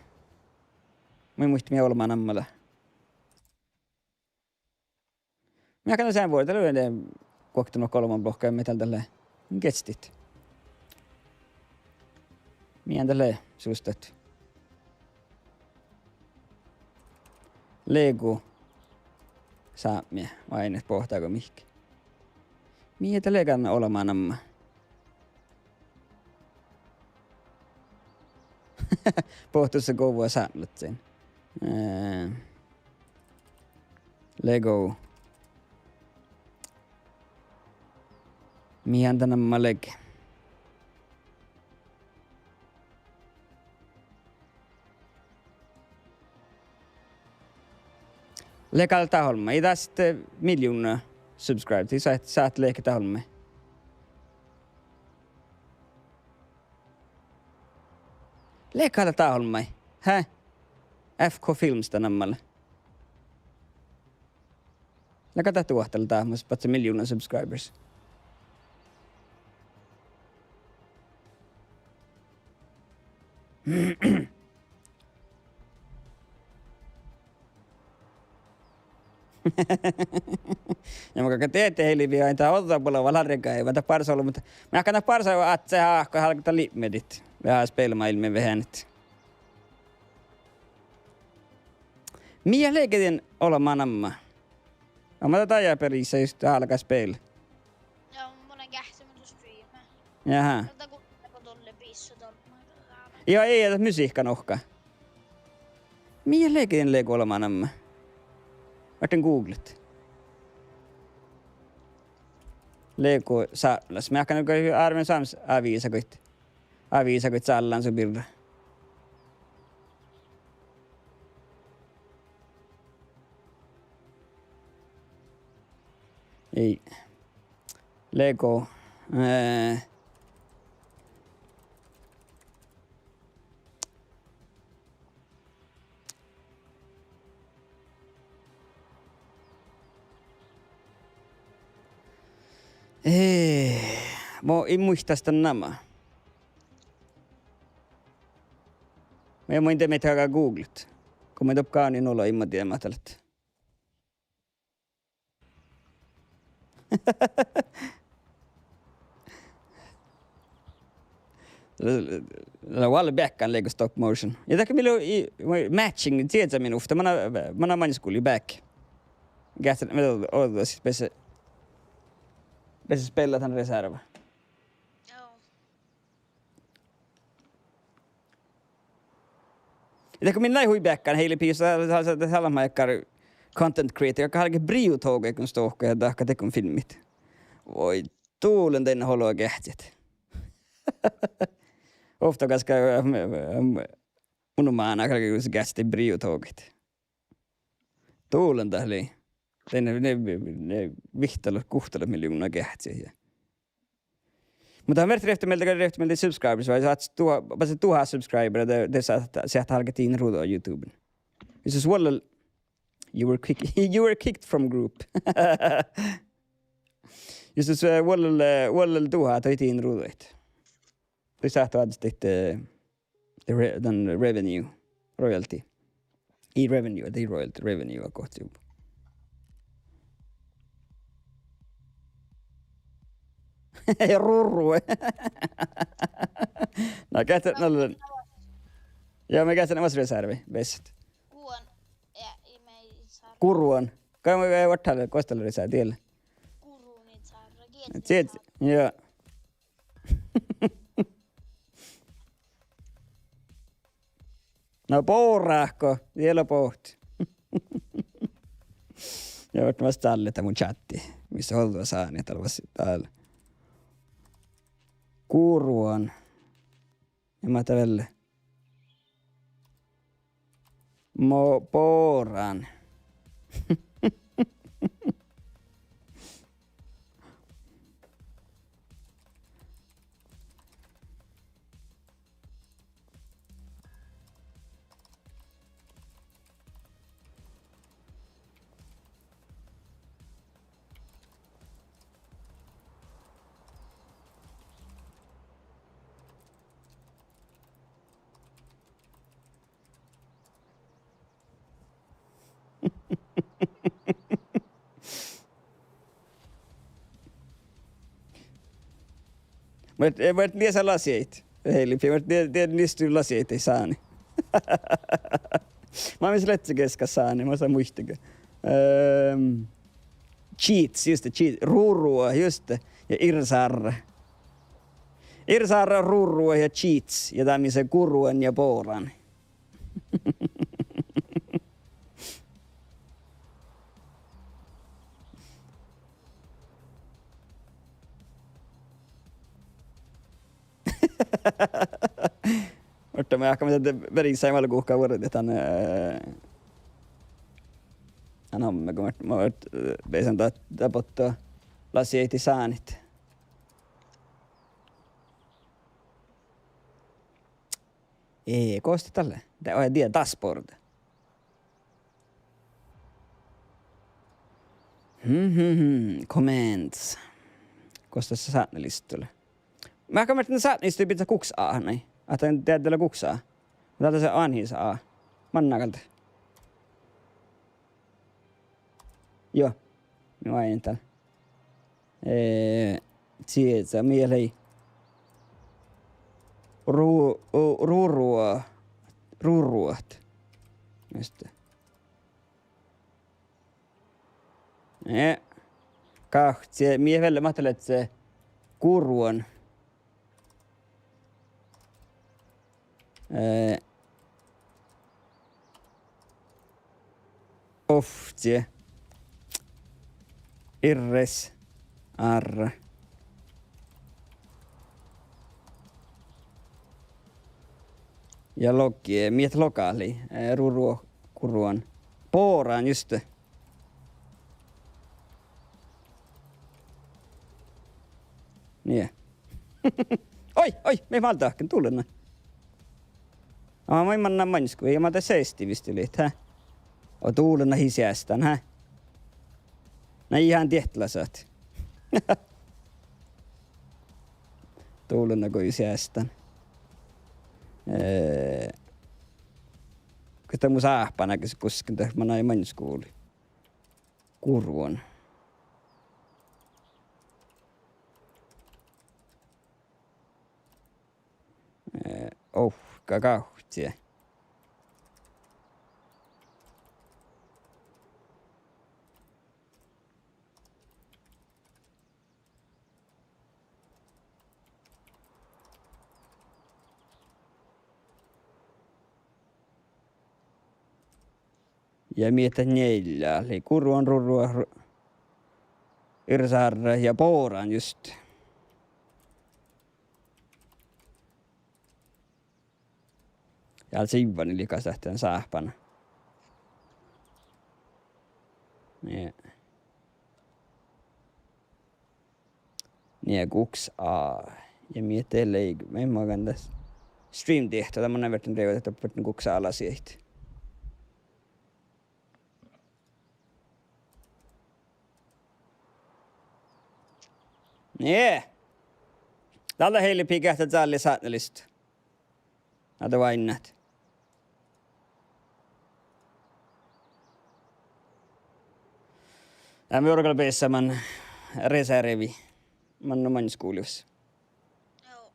Mun in muitte mii olbmá namma lea. Mii ahte nu sean vuordále guokte nu olbmá lohká, mii dál dat lea. Geahččat. Mii dat lea, sus dat. Lego. Sápmi, oaidná boahtá go mihkke. Mii dat lea gal olbmá namma. Bohtusa gova sápmelaččain. Eh, Lego. Mii dat namma lea. Lea gal dat olmmái, ii dat, eh, miljovnna subscribe, dii sáhtát, sáhtát leahkit dat olmmái. Lea gal dat olmmái, hää? F K Films dat namma lea. Lea gal dat duohta dat, mas badjel miljovnna subscribers. Ja mun galggan dieđe, Hilvi, ain dat ođđa buola larggai, va dat bárs ollu, muhto mun galggan dat bárs áhčče áhku, galgá dat lipmedit veahá spelmaailmmi vehánet. Mii lea dien olbmá namma? Amma dat dajá peris just álgá spel. Ja, mun lean geahččamin du streama. Jaha. Dal go, go dolle bisso dal. Ja, ii dat musihkka nohká. Mii lea dien Lego olbmá namma? Varten googlet. Lego sápmelas. Mii galggat árben sámis aviisa goit. Aviisa goit sállan su birra. Ii. Lego. Eh. Eh, mo in muittán dan namma. Ja mun in dieđe mii galggat googlet. Go mun doppe gánin olo, in ma dieđe mat dat lea. Lea, lea oalle beakkán Lego stop motion. Ja dat mii lea matching, dieđán min ovtta, manná, manná maŋŋel skuvlii beakkán. Geahččat, mii ođđa sis besse, besse spellat dan reserva. Joo. Ja dat go min lei hui beakkán Hilvi, sa, sa, sa, sa leat makkár content creator, galggat briu tohko stohka ja dahkat dego filmmit. Vuoi, duolen dainna olo geahččat. Ovtta gaskka, em, em, mun máná galggan geahččat briu tohko. Duolen dat lei. Dainna, ne, ne vihttalat guhttalat miljovnna geahččat ja. Muhto han vert rievtti mielde, rievtti mielde subscribers, vai sáhtát duhát, basset duhát subscriber, de, de sáhtát, sáhtát álgit dien ruđa YouTuben. Jus dus vuollel, you were kick-, you were kicked from group. Jus dus, eh, vuollel, eh, vuollel duhát daid dien ruđaid. De sáhtát oažžut daid, eh, Re-, dan revenue, royalty. Ii revenue, ii royalty, revenue, a gohčoduvvo. Rurru. Na, geahččat nallen. Ja, mii geahččat mas reservi, besset. Guruan. Ja, ii mii sa- Guruan. Kai mii vei vuortale, gos dat lea reservi, diel. Gurunin sarra, giet- Siet, ja. Na boráhko, diela bohte. Ja vot mas dalle dat mu čátti, mis ođđa sáni, dat lea dál. Guruan. Ja ma dat vel. Mo-, boran. Muhto, muhto nie sa lasiid, Heilipi, muhto nie, nie, nie lasiid sáni. Maŋimuš lea geaskan sáni, mas muitaga. Ehm, Cheats, just det, cheats. Rurua, just det. Ja irsárra. Irsárra, rurua ja cheats. Ja dat mii lea gurruan ja boran. Muhto mun ahte mun de verisai malguhka vuorditan, eh, an amme go mun, mun, eh, beasan dat, dat botto lasiid sánit. Ei, gos dat lea? De, oi, die dashboard. Mhm, mhm, commands. Gos dat sátnalista lea? Mun ahte mun sátnalista biddjot guhkes A, nai. Ahte dieđe lea guhkes A. Dat lea ain his A. Manná gal de. Juo. Mii oaidnit dál. Eh, sieža, mii lei. Ru-, u-, rurua-, ruruat. Just det. Eh. Gávcci, mii vel, mat lea gurruan. Eh, ovcci. Irsárra. Ja logi, mii logali, eh, rurua-, gurruan. Boran, just det. Nie. Oi, oi, mii máldet dahken, dullen. Aa, mii manná maŋisku, ja ma de seesti viste lit, hä? O dullen ii seastan, hä? Na ihan dietlasat. Dullen go ii seastan. Eh, kas de mus áhpán, ges gusken de manai maŋiskuvlii. Gurruan. Eh, oh, ga-, gávcci. Ja mii dat njeallje lei gurruan, rurruat, ru-, irsárra ja boran just. Ja ii sivvan liikasat dan sáhpána. Nie. Nie guhkes A. Ja mii dat lei, mii magan das. Stream dihto, dat mun ain viehtán rievva, dat viehtán guhkes A lasiid. Nie. Dál lea Heilipi geahča cálli sátnalista. Ahte oainnát. Dál mii orgabeassamin reservi. Manná maŋiskuvllas. Joo.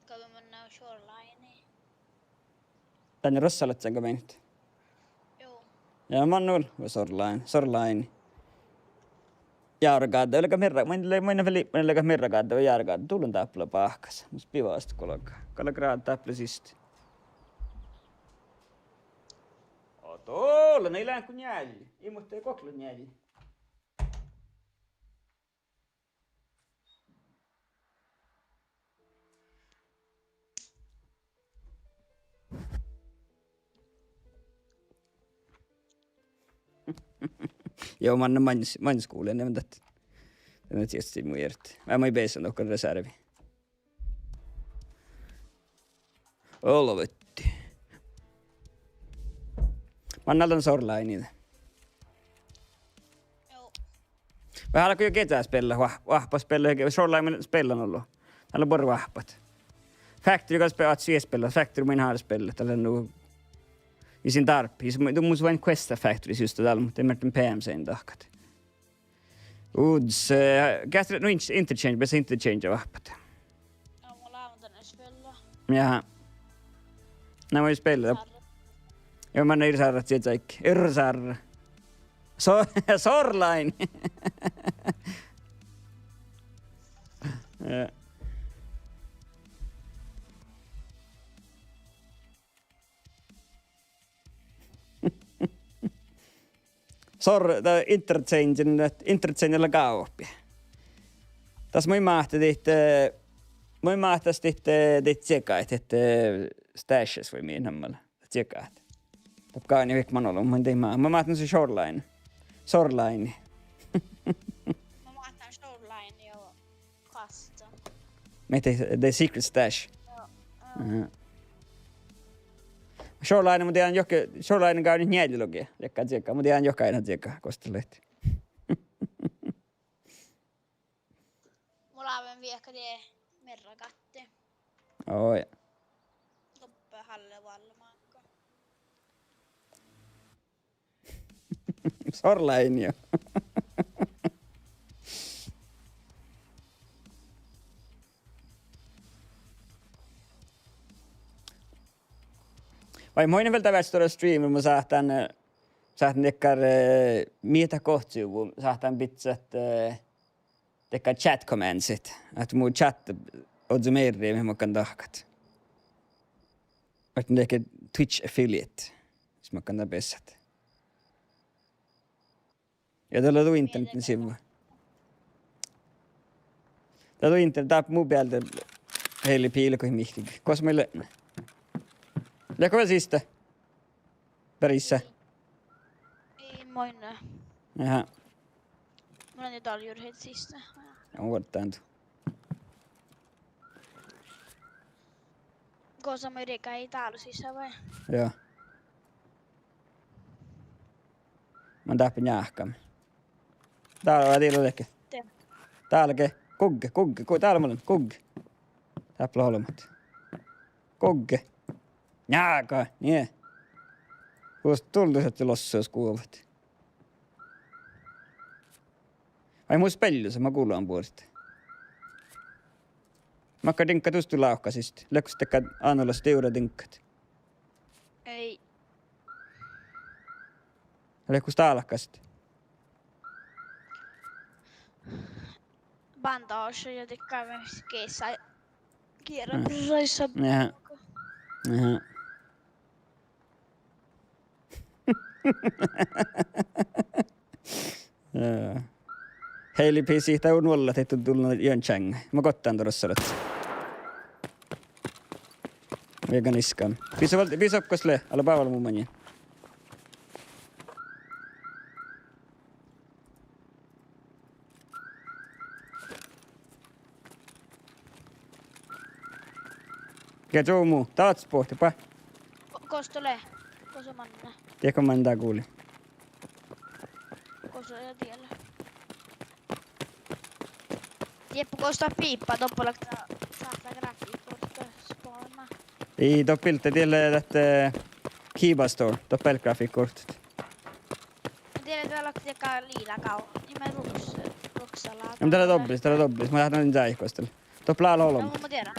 Gal manná Shoreline. Danne Rossalatčan go meinat? Joo. Ja manná vel Shoreline, Shoreline. Járgádda, vel gal mirra, mun le-, mun vel, mun vel gal mirra gádda, járgádda, dullen dáppe lea báhkas. Mus bivas go galgá. Gal lea gráda dáppe siste. Oto, lea ii lean go njeallji. Ii muhto goklo njeallji. Joo, manná maŋis-, maŋiskuvllas, ne dat. Ne tiesii mu ierte. Vai ma beasan dohko reservi. Olbmuin. Manná dan Shoreline. Joo. Veahá lea go G T A spellat, oah-, oahppat spellat, Shoreline mun spellan ollu. Dál lea buorre oahppat. Factory gal spe-, oahppat spellat, Factory mun háve spellat, dál lea nu. Ja sin dárbbašii, du mus oaidnit Quest Factorys just dál, muhto de mii leat peamsein dahkat. Uds, eh, geas leat nu in-, interchange, bes interchange vahpat. Ja, mun láven dan spille. Jaha. Na, mun spille. Sárra. Ja, mun ir sárra, čiek. Ir sárra. So-, Shoreline. Ja. Sor-, dat interchange, dat interchange lea gávppi. Das mun máhtán dit, eh, mun máhtán dit, eh, dit čiekkaid, dit, eh, stashes vai mii nammál. Čiekkaid. Dat gal vel vihkku man ollu, mun dihte, mun máhtán Shoreline. Shoreline. Mun máhtán Shoreline ja Kasta. Mii de, de secret stash. Joo, joo. Aha. Shoreline, mun dieđán juohke, Shoreline gal njealljelogi. Čiekka, čiekka. Mun dieđán juohke ain čiekka, gos dat lea. Mun láven viehkat die mearragátti. Oi. Doppe hálle válle máŋga. Shoreline, jo. Vai mun in vel dál veaháš stuorra streamii, mun sáhtán, eh, sáhtán dakkár, eh, mii dat gohčoduvvo, sáhtán bidset, eh, dakkár chat commandsit, ahte mu chat ožžo mearriid, mii makkár dahkat. Ahte dakkár Twitch affiliate, mis makkár dal beassat. Ja dat lea du internetsivu. Dat lea internet, dáppe mu bealde heili piilgot mihkkege. Gos mii leat? Leatgo vel siste? Beare ise. Ii, ii mainna. Aha. Mun lean dál juohke siste. Ja mun vuorddán. Gos mun riegájin dál sisa vai? Joo. Mun dáppe njáhkán. Dál, dál leage. Te. Dál leage. Gugge, gugge, gu-, dál mun lean, gugge. Dáppe olbmot. Gugge. Njáhkán, nie. Gos dál dušše lossas guovvat. Vai mus beallus, ma gulon buorit. Makkár diŋgga dus du lávkkasit? Leago dakkár annolas divrra diŋggat? Ei. Leago stálkkasit? Bandáša ja dakkár mis geasa. Giera. Aha. Aha. Ja. Heili, bisii, dat un vuollat, ahte dul lea juon čáŋŋa. Ma gottán dorassalaččat. Vegan iskam. Bisii vel, bisii gos lea, ale bávla mu maŋŋil. Ja čuomu, dat bohte, ba. Go-, gos dat lea? Gos manná? Dietgo man dat guli. Gos lea diela? Jeppe, gos dat biibbá, doppe lea sáhttá grafiikka, gos dat spána. Ii, doppe bilde diela dat, eh, Kiba Store, doppe leat grafiikka. Mun dieđán, dat lea dakkár lila gávni, ii, ma ruks-, ruksala. Ja, dat lea dobbis, dat lea dobbis. Mun lean dan čájehit gos dat lea. Doppe lea olbmot. Ja, mun dieđán.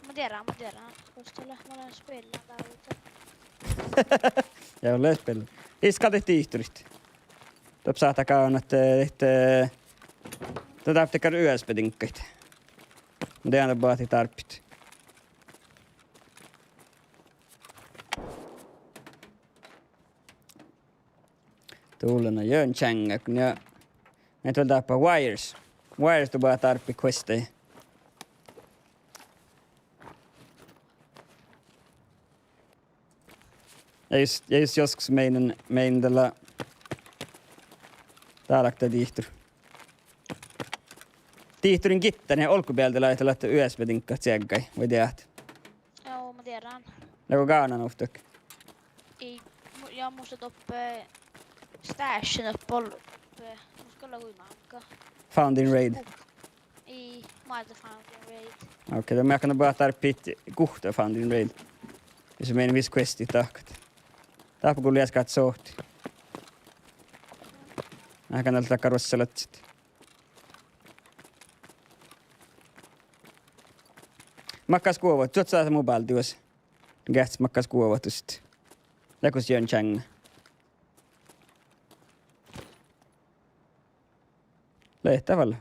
Mun dieđán, mun dieđán. Gos dat lea, mun lean spillan dál ute. Ja, mun lean spillan. Iska dat dihtorit. Doppe sáhttá gávdnat, eh, dat, dat dáppe dakkár U S B-diŋggaid. Mun dieđán, dat boahtá dárbbašit. Dul lea juon čáŋŋa, ja. Mii vel dáppe wires. Wires du boahtá dárbbašit questi. Ja jus, ja jus joskus meinan, meinan dat lea, dál lea dat dihtor. Dihtorin gitta, nie olggobealde lávii dat U S B-diŋggat čieggai, vai dieđát? Joo, mun dieđán. Leago gávdnan ovttak? Ii, mu-, ja mus lea doppe stashen doppe ol-, doppe, mus gal lea hui máŋga. Found in raid. Ii, mus lea found in raid. Okei, de mii áiggun boahtá dárbbašit guhtta found in raid. Jus mii vis questit dahkat. Dáppe gullo easka sohti. Áiggun dal dakkár ruossalaččat. Makkár guovahus, čuoččo mu báldi vuos. Geahčas makkár guovahus. Leago jön čáŋŋa. Lea dat vel.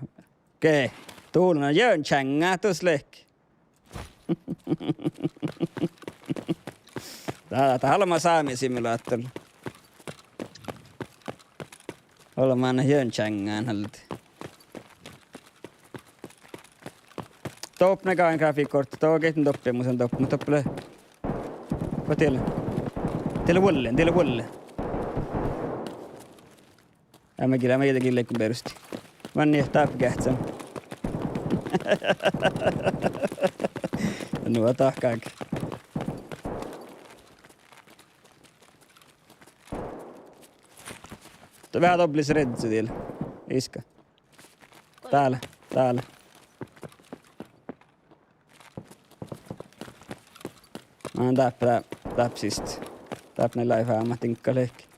Ge. Dulna jön čáŋŋa, dus leahkit. Dat, dat olmá sámi simulator. Olmá jön čáŋŋa, hálde. Doppe gain grafiikkort, doppe, doppe, mu son doppe, doppe. Go diet lea? Diet lea vuolle, diet lea vuolle. Eamma gii, eamma gii, dego leiggon beroštit. Manne dáppe geahčan. Nu dahká. Dat veahá dobbeltlaš redzu diet. Iska. Dál, dál. Mun dáppe, dáppe siste. Dáppe nai lávii fáma diŋgga lehkit.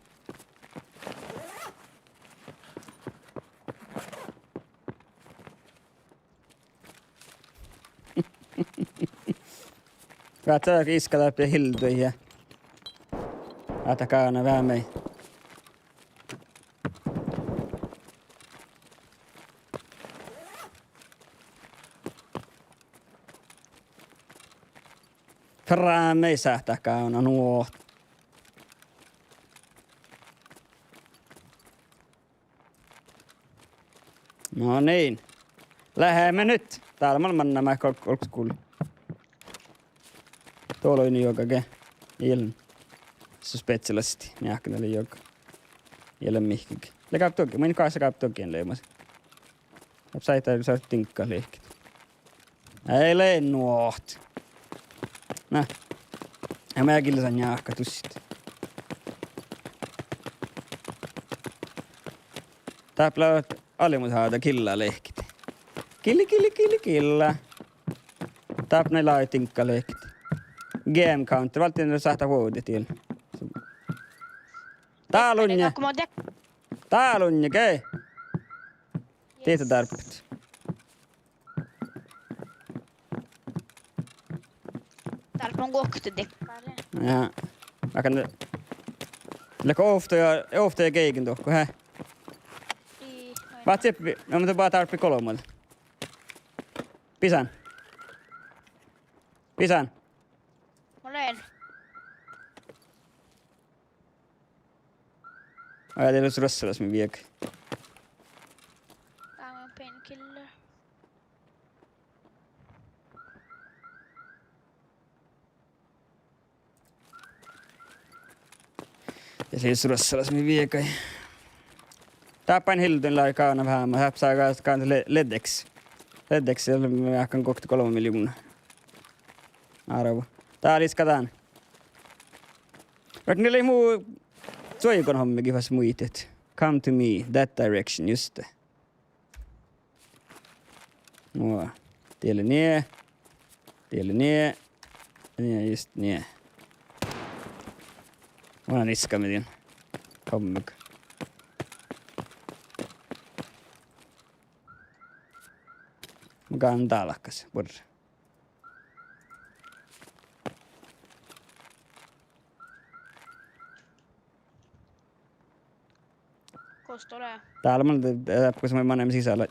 Vátá iska dáppe hildu ja. Ahte gána veahá mii. Fráme sáhttá gávdnat, nu. No niin. Leat me nu. Dál mun mannan mat ol-, olggos gul. Doalai juoga ge. Ii lean su spetsiálaš, mii ahte dál lea juoga. Ii lean mihkkege. Lea gápdogin, mun in goassege gápdogin leamaš. Dáppe sáhtán, sáhtán diŋggat lehkit. Ii lean nu. Na. Ja mun gii lean njáhkát dusit. Dáppe lea almmuid háda gilla lehkit. Gilla, gilla, gilla, gilla. Dáppe nai lávii diŋggat lehkit. Game counter, válddin sáhttá vuovdit diet. Dál unnje. Dál unnje, ge. Dihte dárbbašit. Dál mun guokte dikkár. Ja. Ahte leago ovtta ja, ovtta ja geigen dohko, he? Ii, oidne. Váttis, no, mun dál dárbbašin golbma. Bisán. Bisán. Mun lean. Ai, dieđusge ruossalaš mii viegai. Dá mun painkiller. Ja sis ruossalaš mii viegai. Dáppe in hildu lávii gávdnat veahá, dáppe sáhtán gávdnat le-, leddeks. Leddeks, ja mii ahte guokte golbma miljoommá árvu. Dál iska dán. Vel, nu lei mu čuoigonhommegit fas muitit. Come to me, that direction, juste. Nu, diet lea nie. Diet lea nie. Nie, juste nie. Mun lean iska mii dien. Hommege. Mun gal dálkkasin, buorre. Gos dat lea? Dál mun de-, de-, gos mun manan sisa lei.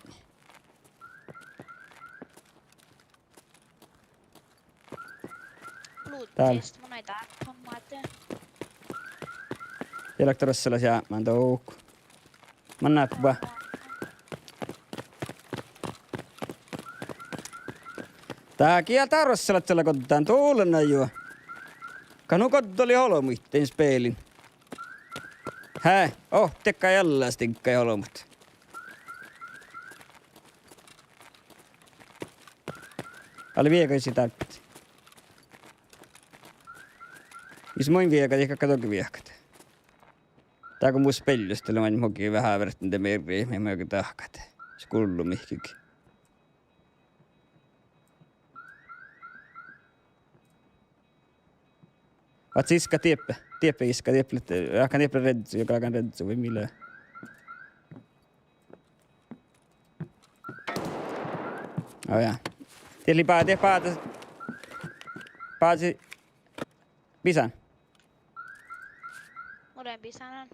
Dál. Loot chest, mun eai dál, mun máten. Ja leat ruossalaš jápmán dohko. Mun náppe. Dat gieltá ruossalaš lea goddán, dulnna juo. Gal nu goddo lei olbmuid dien spelin. Hää, oh, dikkár jallas diŋggai olbmot. Ale viegai sit dárbbašit. Jus mun viegan, dihte galggat viehkat. Dego mus beljos, de lea maid muhtin veahá verran de mearri, mii muhtin dahkat. Skuvllu mihkkege. Váttis iska dieppe, dieppe iska, dieppe lea, ahte dieppe lea redzu, ja galggan redzu vai mii lea. Ó ja. Diet lei bá-, diet báhce. Bázi bisán. Mun lean bisánan.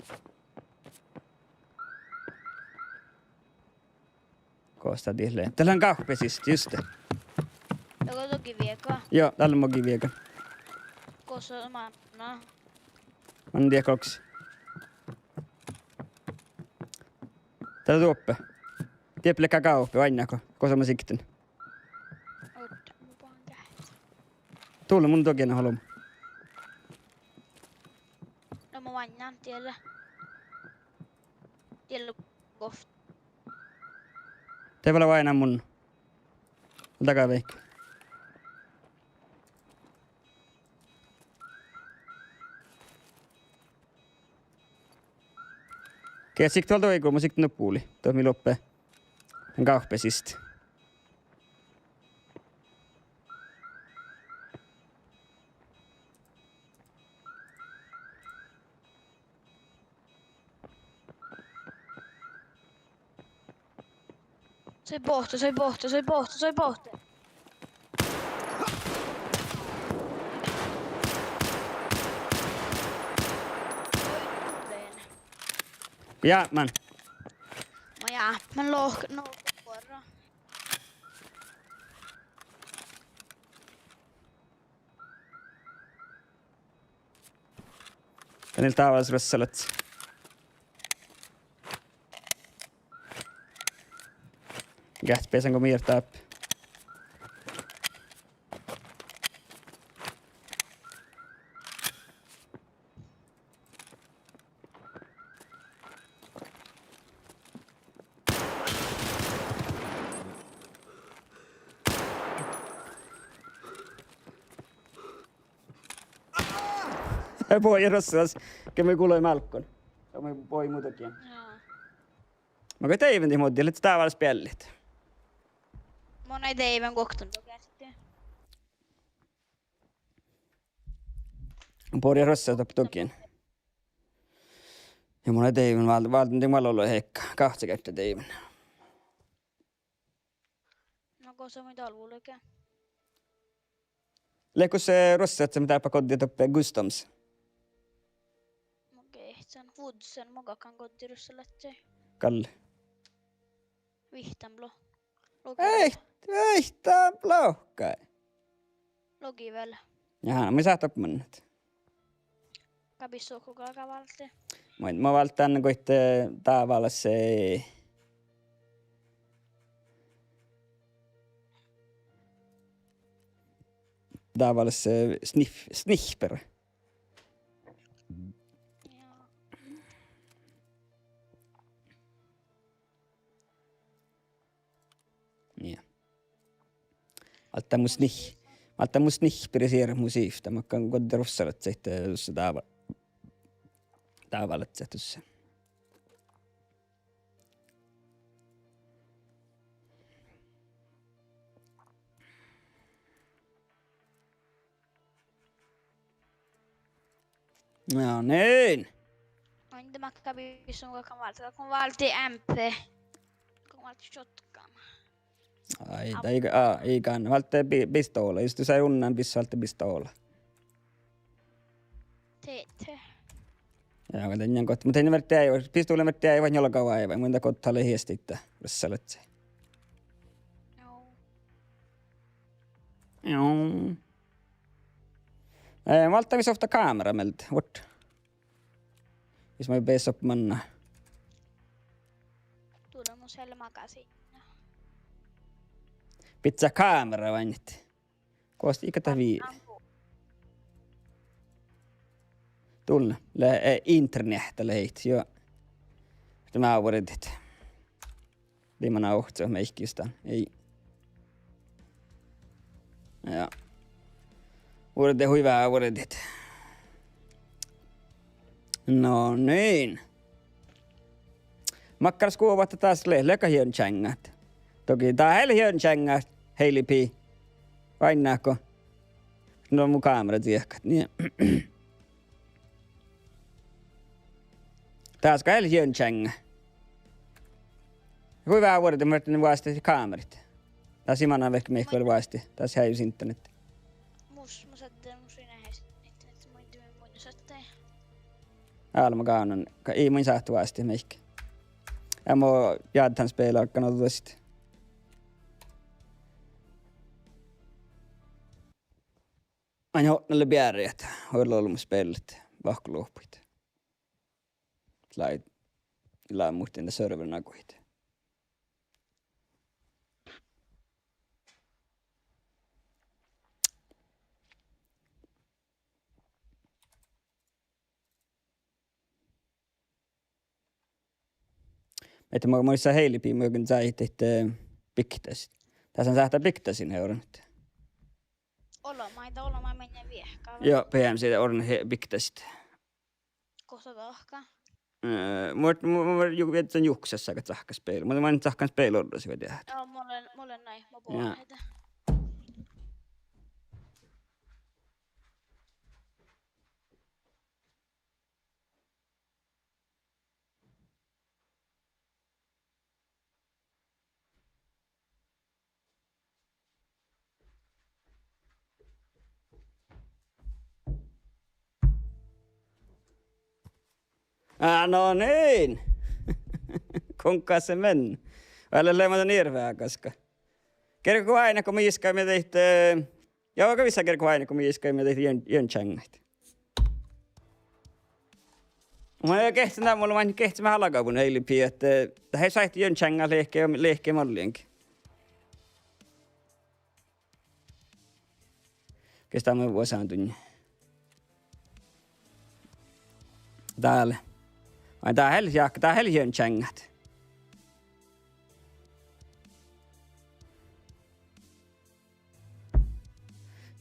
Gos dat dieid lea? Dat lea gávppe siste, juste. Dego dohko viegan? Juo, dalle mo gii viegan. Gos manná? Mun in dieđe golggas. Dat lea doppe. Dieppe lea gávppe, oainnát go, gos mun sigten. Otta, mun bohun geahččat. Dole mun dohko olbmo. No mun oainnán diella. Diella goft. De vel oainnán mun. Daga veahki. Geat sigtet vel dohko, mun sigten doppe buli. Doppe mii loppe. Gávppe siste. Soai bohte, soai bohte, soai bohte, soai bohte. Ja, man. Ma ja, man lohke, no, kuorra. Galle dávalaš ruossalaččat. Geahččat beasan go mii eat dáppe. Boađe ruossalaš, ge mii gulai málkon. Ja mii boađi mu dohko. Jaa. Ma go deaivven dieid muđui, lea dávalaš beallit. Mun in deaivven guokte dohko. Boađe ruossalaš doppe dohko. Ja mun in deaivven vál-, válden dien vel olu heikka. Gávcci geardde deaivven. No go som in dálvvu leige. Leago, eh, ruossalaččat mii dáppe goddiimet doppe customs? Mun geahčen, vuđđen, mun galggan goddiit ruossalaččaid. Gal. Vihttán blo-, logi vel. Ei, vihttán blokkai. Logi vel. Jaa, mii sáhttit mannat. Gabis su go galggat válddit? Mun, mun válddán goit, eh, dávalas, eh, dávalas, eh, snif-, snihpera. Jaa. Jaa. Válddán mu snih-, válddán mu snihpera sierra mu sivtta, makkár godde ruossalaččat, eh, dussa dáva-, dávalaččat dussa. No niin. Ai, de makkár bissun galggan válddit, galggan válddit M P. Galggan válddit shotgun. Ai, ai, dai, á, igan, válddit pi-, pistola, jus du sa unnan bis-, válddit pistola. T T. Ja, aga dan goit, muhto in verdde, pistolan verdde, vai njuolga vai, vai mun dat goit ale hiestit, ruossalaččat. Joo. Joo. Eh, válddán mis ovtta kámera mielde, vuot. Mis maid beassat manná. Dole mun šat magasiinna. Bidjat kámera váinnet. Gos iige dat vi-, dullu, lea, eh, interneahta lea ii, juo. Dá mii vuordit. Dii man ovcci, mii ii gista. Ei. Ja. Vuordit hui veahá vuordit. No niin. Makkár skuvva dat dás lea, leago hienčáŋŋat? Dohko dat eai leat hienčáŋŋat, Heili Pi. Vai nahko? No mu kámera čiehkat, nie. Dás gal eai leat hienčáŋŋat. Hui veahá vuordit, muhto vástá kámerit. Dás ii manná veahkit mihkkege vuordit, dás eai jus internet. Mus, mus ahte mus in eahá internet, muitte, muitte, muitte sáhttá. Álbmot gánon, ka-, ii mun sáhte vásttit meidá. Ja mo jáddán spela, galggan ođđa sit. Ain otná lea beare ahte ollu olmmoš spellat vahkkoluohpuid. Lei, lei muhtin de server naguhit. Ahte mun, mun sa heilipii mun čájehit, eh, biktasit. Dasa sáhttá biktasin orrut. Ollu maid, ollu maid mennje viehka. Joo, pehmeaset orrut he-, biktasit. Gohta dahká? Eh, mun, mun, mun, mun, ju-, vieddán juhkosas sáhkán spela. Mun, mun sáhkán spela orrut, si vedjat. Joo, mun lean, mun lean nai, mun bohán heda. Ah, no niin. Kuinka se mennee? Vai lea leamadan irveagaska? Gergo oaidná go mun iskaimet daid, eh, ja oaidná go vissa gergo oaidná go mun iskaimet daid jieŋ-, jieŋčáŋŋaid. Ma geahčen dan, mulla man geahčen vel algabun eilipii ahte, eh, dat eai sáhte jieŋčáŋŋat lehke, lehke malliin. Kes dan mun vuosán duin. Dál. Vai dat eai leat, dat eai leat jieŋčáŋŋat.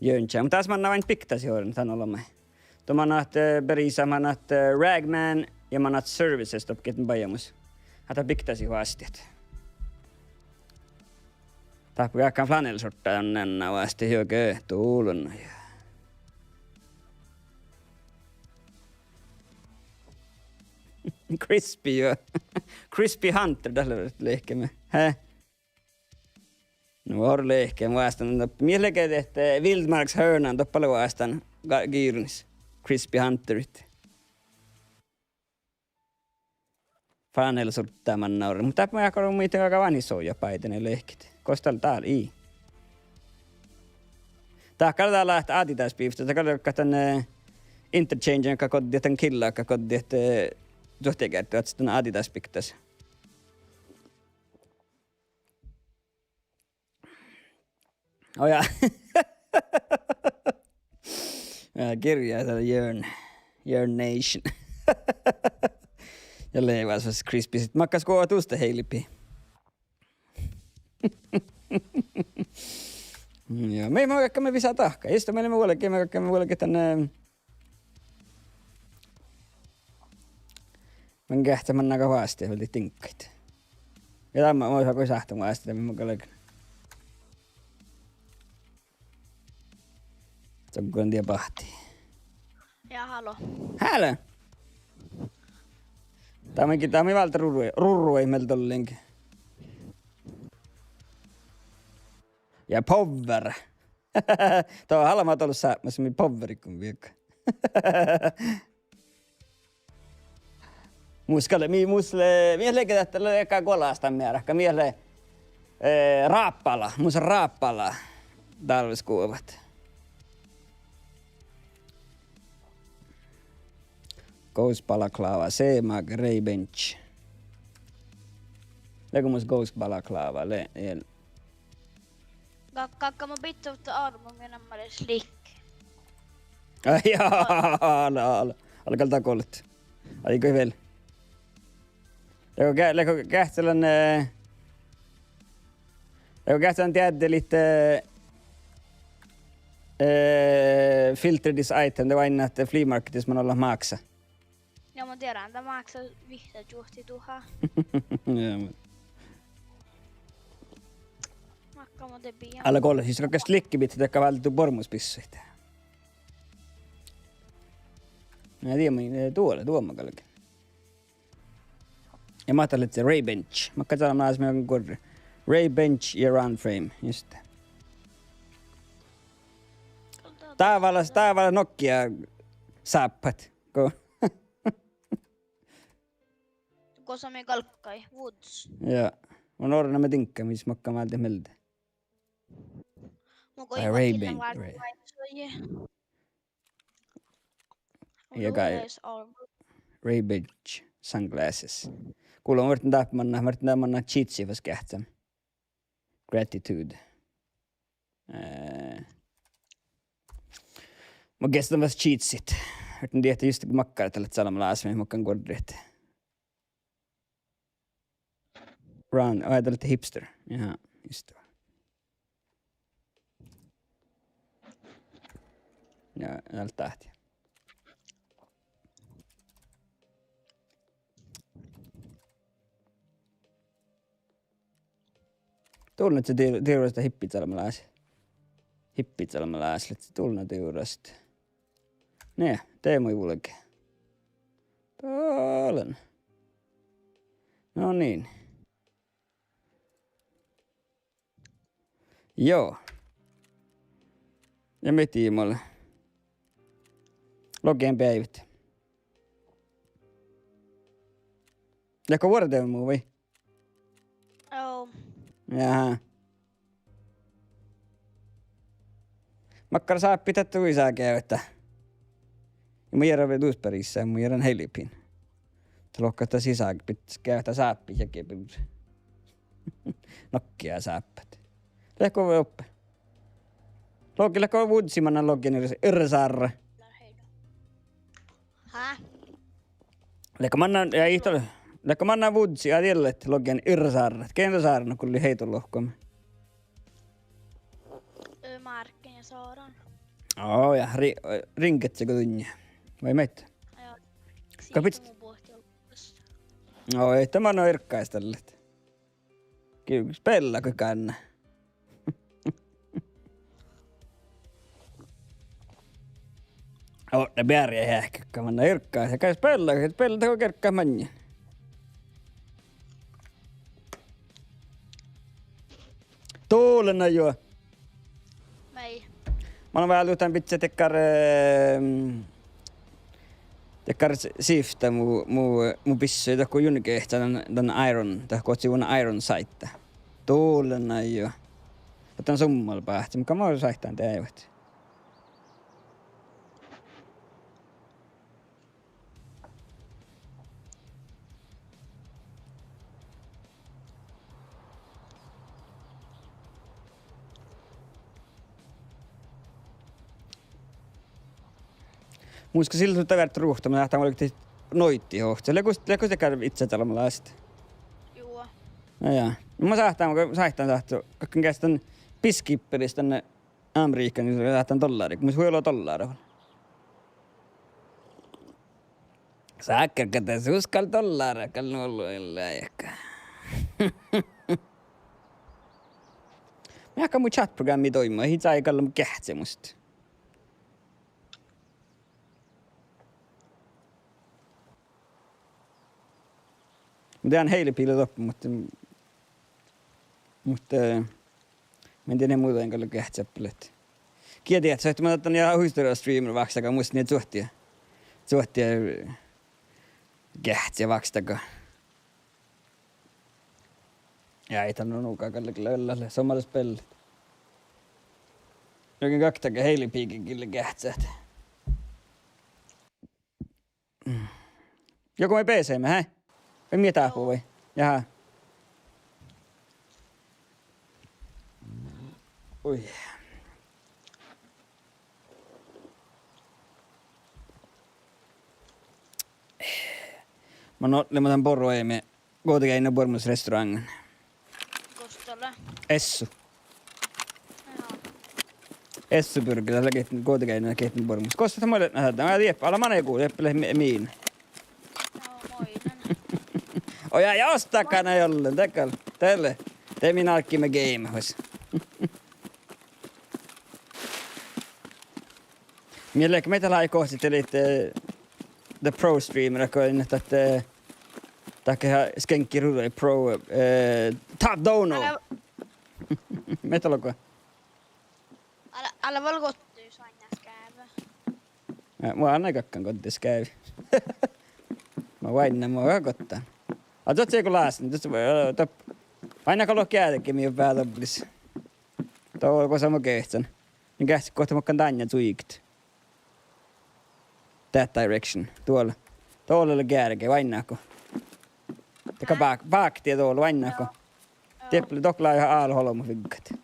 Jieŋčáŋŋat, mus das manná oaidná biktasit orrut dan olemmái. Don mannat, eh, berisat mannat, eh, Ragman ja mannat services doppe gitta bajás mus. Ahte biktasit vástijat. Dáppe galggan flanellasudda dan vástijat juoga dulon. Crispy, juo. Crispy Hunter, dat lea lehkeme. He? Nu, orru lehke, vástán, no, mii leat dihte Vildmarkshörnan, doppe lea vástán ga-, giirnis. Crispy Hunterit. Flanellasudda manná orrut. Muhto dáppe mun jáhkán muittán galgá váhnit sovjat báidá lehket. Gos dat lea dál, ii. Dat gal dá leat Adidas-bifta, dat gal galggat dan, eh, interchange-ii galggat goddet dan killa galggat goddet, eh, duohta gerte, ahte dan Adidas-biktas. Oh ja. Ja, girjái dat Jørn, Jørn Nation. Ja lei vas crispy. Sit makkás go dusta heilipii. Ja, mii, mii galggaime visot dahkat. Ista, mii leat vuolgit, mii galggaime vuolgit dan, eh, mun geahčen manná gal vástijat vel diŋggaid. Ja dan mun, mun osa go sáhtán vástijat, mii mun galgen. Doggon die bahti. Ja, halló. Halló. Dat mii, dat mii váldit rurru-, rurruid mielde ollen. Ja power. Dat lea almma dološ sápmelaš, mii powerikon viehka. Mus gal lea, mii, mus lea, mii leat dat, dat lea gal guolastan mearka, mii lea, eh, Ráppala, mus Ráppala dálveskogat. Ghost Balaclava, Seemag, Revenge. Leago mus Ghost Balaclava, lea, lea. Ga-, galgá mo bidjat ovtta armu mii namma leat slik. Ai, ja, ale, ale. Ale gal dat goit. Ai, goit vel. Leago ge-, leago geahččalan, eh, leago geahččalan deaddelit, eh, eh, filter this item, de oainnát flea marketis man ollat máksa. Ja mun dieđán, dat máksá vihtta čuohti duhát. Ja, mun. Makká mo de bijan. Ale golle, sis galgá slikkibihtet, dat galgá váldit borraspissuid. Ja die mun, eh, duo lea, duo mun galgen. Ja mat dat lea Revenge. Makká čalbmá ás mii galgen guorre. Revenge ja Runframe, juste. Dává lea, dává lea Nokia sáppat. Go Go som galggai, Woods. Ja. Mun orun, mii diŋggamis makkár váldit mielde. Mun go Ray-Ban, Ray-Ban. Ja gal Ray-Ban sunglasses. Gula, mun ferten dáppe mannan, mun ferten dáppe mannan cheatsit fas geahččamin. Gratitude. Eh, mun geahččan fas cheatsit. Ferten diehtá juste makkár dat lea albmot lásamin, mun galggan guorrit. Run, ai, dat lea hipster. Jaha, just det. Ja, dat lea dáhti. Dulnná, dat dieđusge hippisalmelás. Hippisalmelás lea dulnná dieđusge. Nie, de mii vulge. Dulnná. No niin. Joo. Ja mii diimot. Logi beaivvi. Leago vuordevmu vai? Joo. Jaha. Makkár sáppi dat hui sage, ahte. Ja mun jearran vel dus beare, mun jearran Heilipii. Dat lohká ahte sisa bit geavahit sáppi jagi birra. Nokia sáppat. Leago vuoi doppe? Logi, leago Woodsi mannan Logi ir-, irrasárra? Hä? Leago mannan, ja ii ole. Leago mannan Woodsi, ja diellet Logi irrasárra. Geain sárra gulli heittolohkame? Ö, Márken ja Sáran. Ó, ja ri-, ringgit go dunje. Vai mii? Ja. Ka bit-, siiddu mu buohti olggos. Ó, ii, dat manná irggas dalle. Gi-, spealla go gánná. Odne beare eahkes, go manná irggas, ja gal spealla, spealla dat go irggas maŋŋel. Dulnná juo. Mii. Mun váldit dan bidjat dakkár, ehm, dakkár s-, sifta mu, mu, mu bissui, dat go junnike dan, dan iron, dat go oaččui vuon iron sighta. Dulnná juo. Ahte dan summal báhci, mun gal sáhtán deaivvat. Mun gal sil dat vert ruhta, mun sáhtán vuolgit noiddiid ovcci. Lea gos, lea gos dakkár itsá albmot lásit? Juo. Na ja. No mun sáhtán, mun sáhtán, sáhtán, galggan geahččat dan Peacekeeperis dan Amerihkán, ja sáhtán dollára, mus hui olo dollára. Sáhttá, ahte sus gal dollára gal nu olu ealli áigge. Mii gal mu chat-programmi doaimma, ii sáhte gal geahččat mus. Mun dieđán Heilipii lea doppe, muhto, muhto, eh, mun in dieđe muđui gal geahččat ahte. Gii diehtá, ahte mun dan ja huistara streamer vákstaga, mus nie cuohtii, cuohtii geahččat vákstaga. Ja ii dat nu nuga gal lea, lea, lea somá dat speallat. Juoga gakta ge Heilipii gii lea geahččat. Joku mii beasaimet, hei? Vai mii dáhpáhit vai? Jaha. Ui. Mun olles dan boru eime Guovdageainnu buormmus restauráŋŋan. Gos dat lea? Essu. Jaa. Essu burger, dat lea gii-, Guovdageainnu gii buormmus. Gos dat mu leat, na, dat dieppe, ale man ii gu, dieppe lea mi-, min. Jaa, moinen. Oi, ja, ja ostakana ei ollen, dat gal. Dat lea, dat min álggii game hus. Mii leat, mii leat gohčodit, eh, the pro streamer, go in dat, eh, dat ge skeŋkii ruđa pro, eh, top dono. Ale, mii leat go. Ale, ale vel gohčodit. Suonjás gáve. Ja, mun áigge galggan goddis gávi. Mun oainnán, mun galggan goddis. A dat ii go lástin, dat, dat, oainnán go lohká gearge mii beare dobblis. Dá gos mun geahččen. Mun geahččen go ahte mun galggan dainna čuoigat. That direction. Duolle. Duolle lea gearge, oainnán go. Dego bák-, bákti duolle, oainnán go. Diet lea dohko lávehan álo olbmot viggat.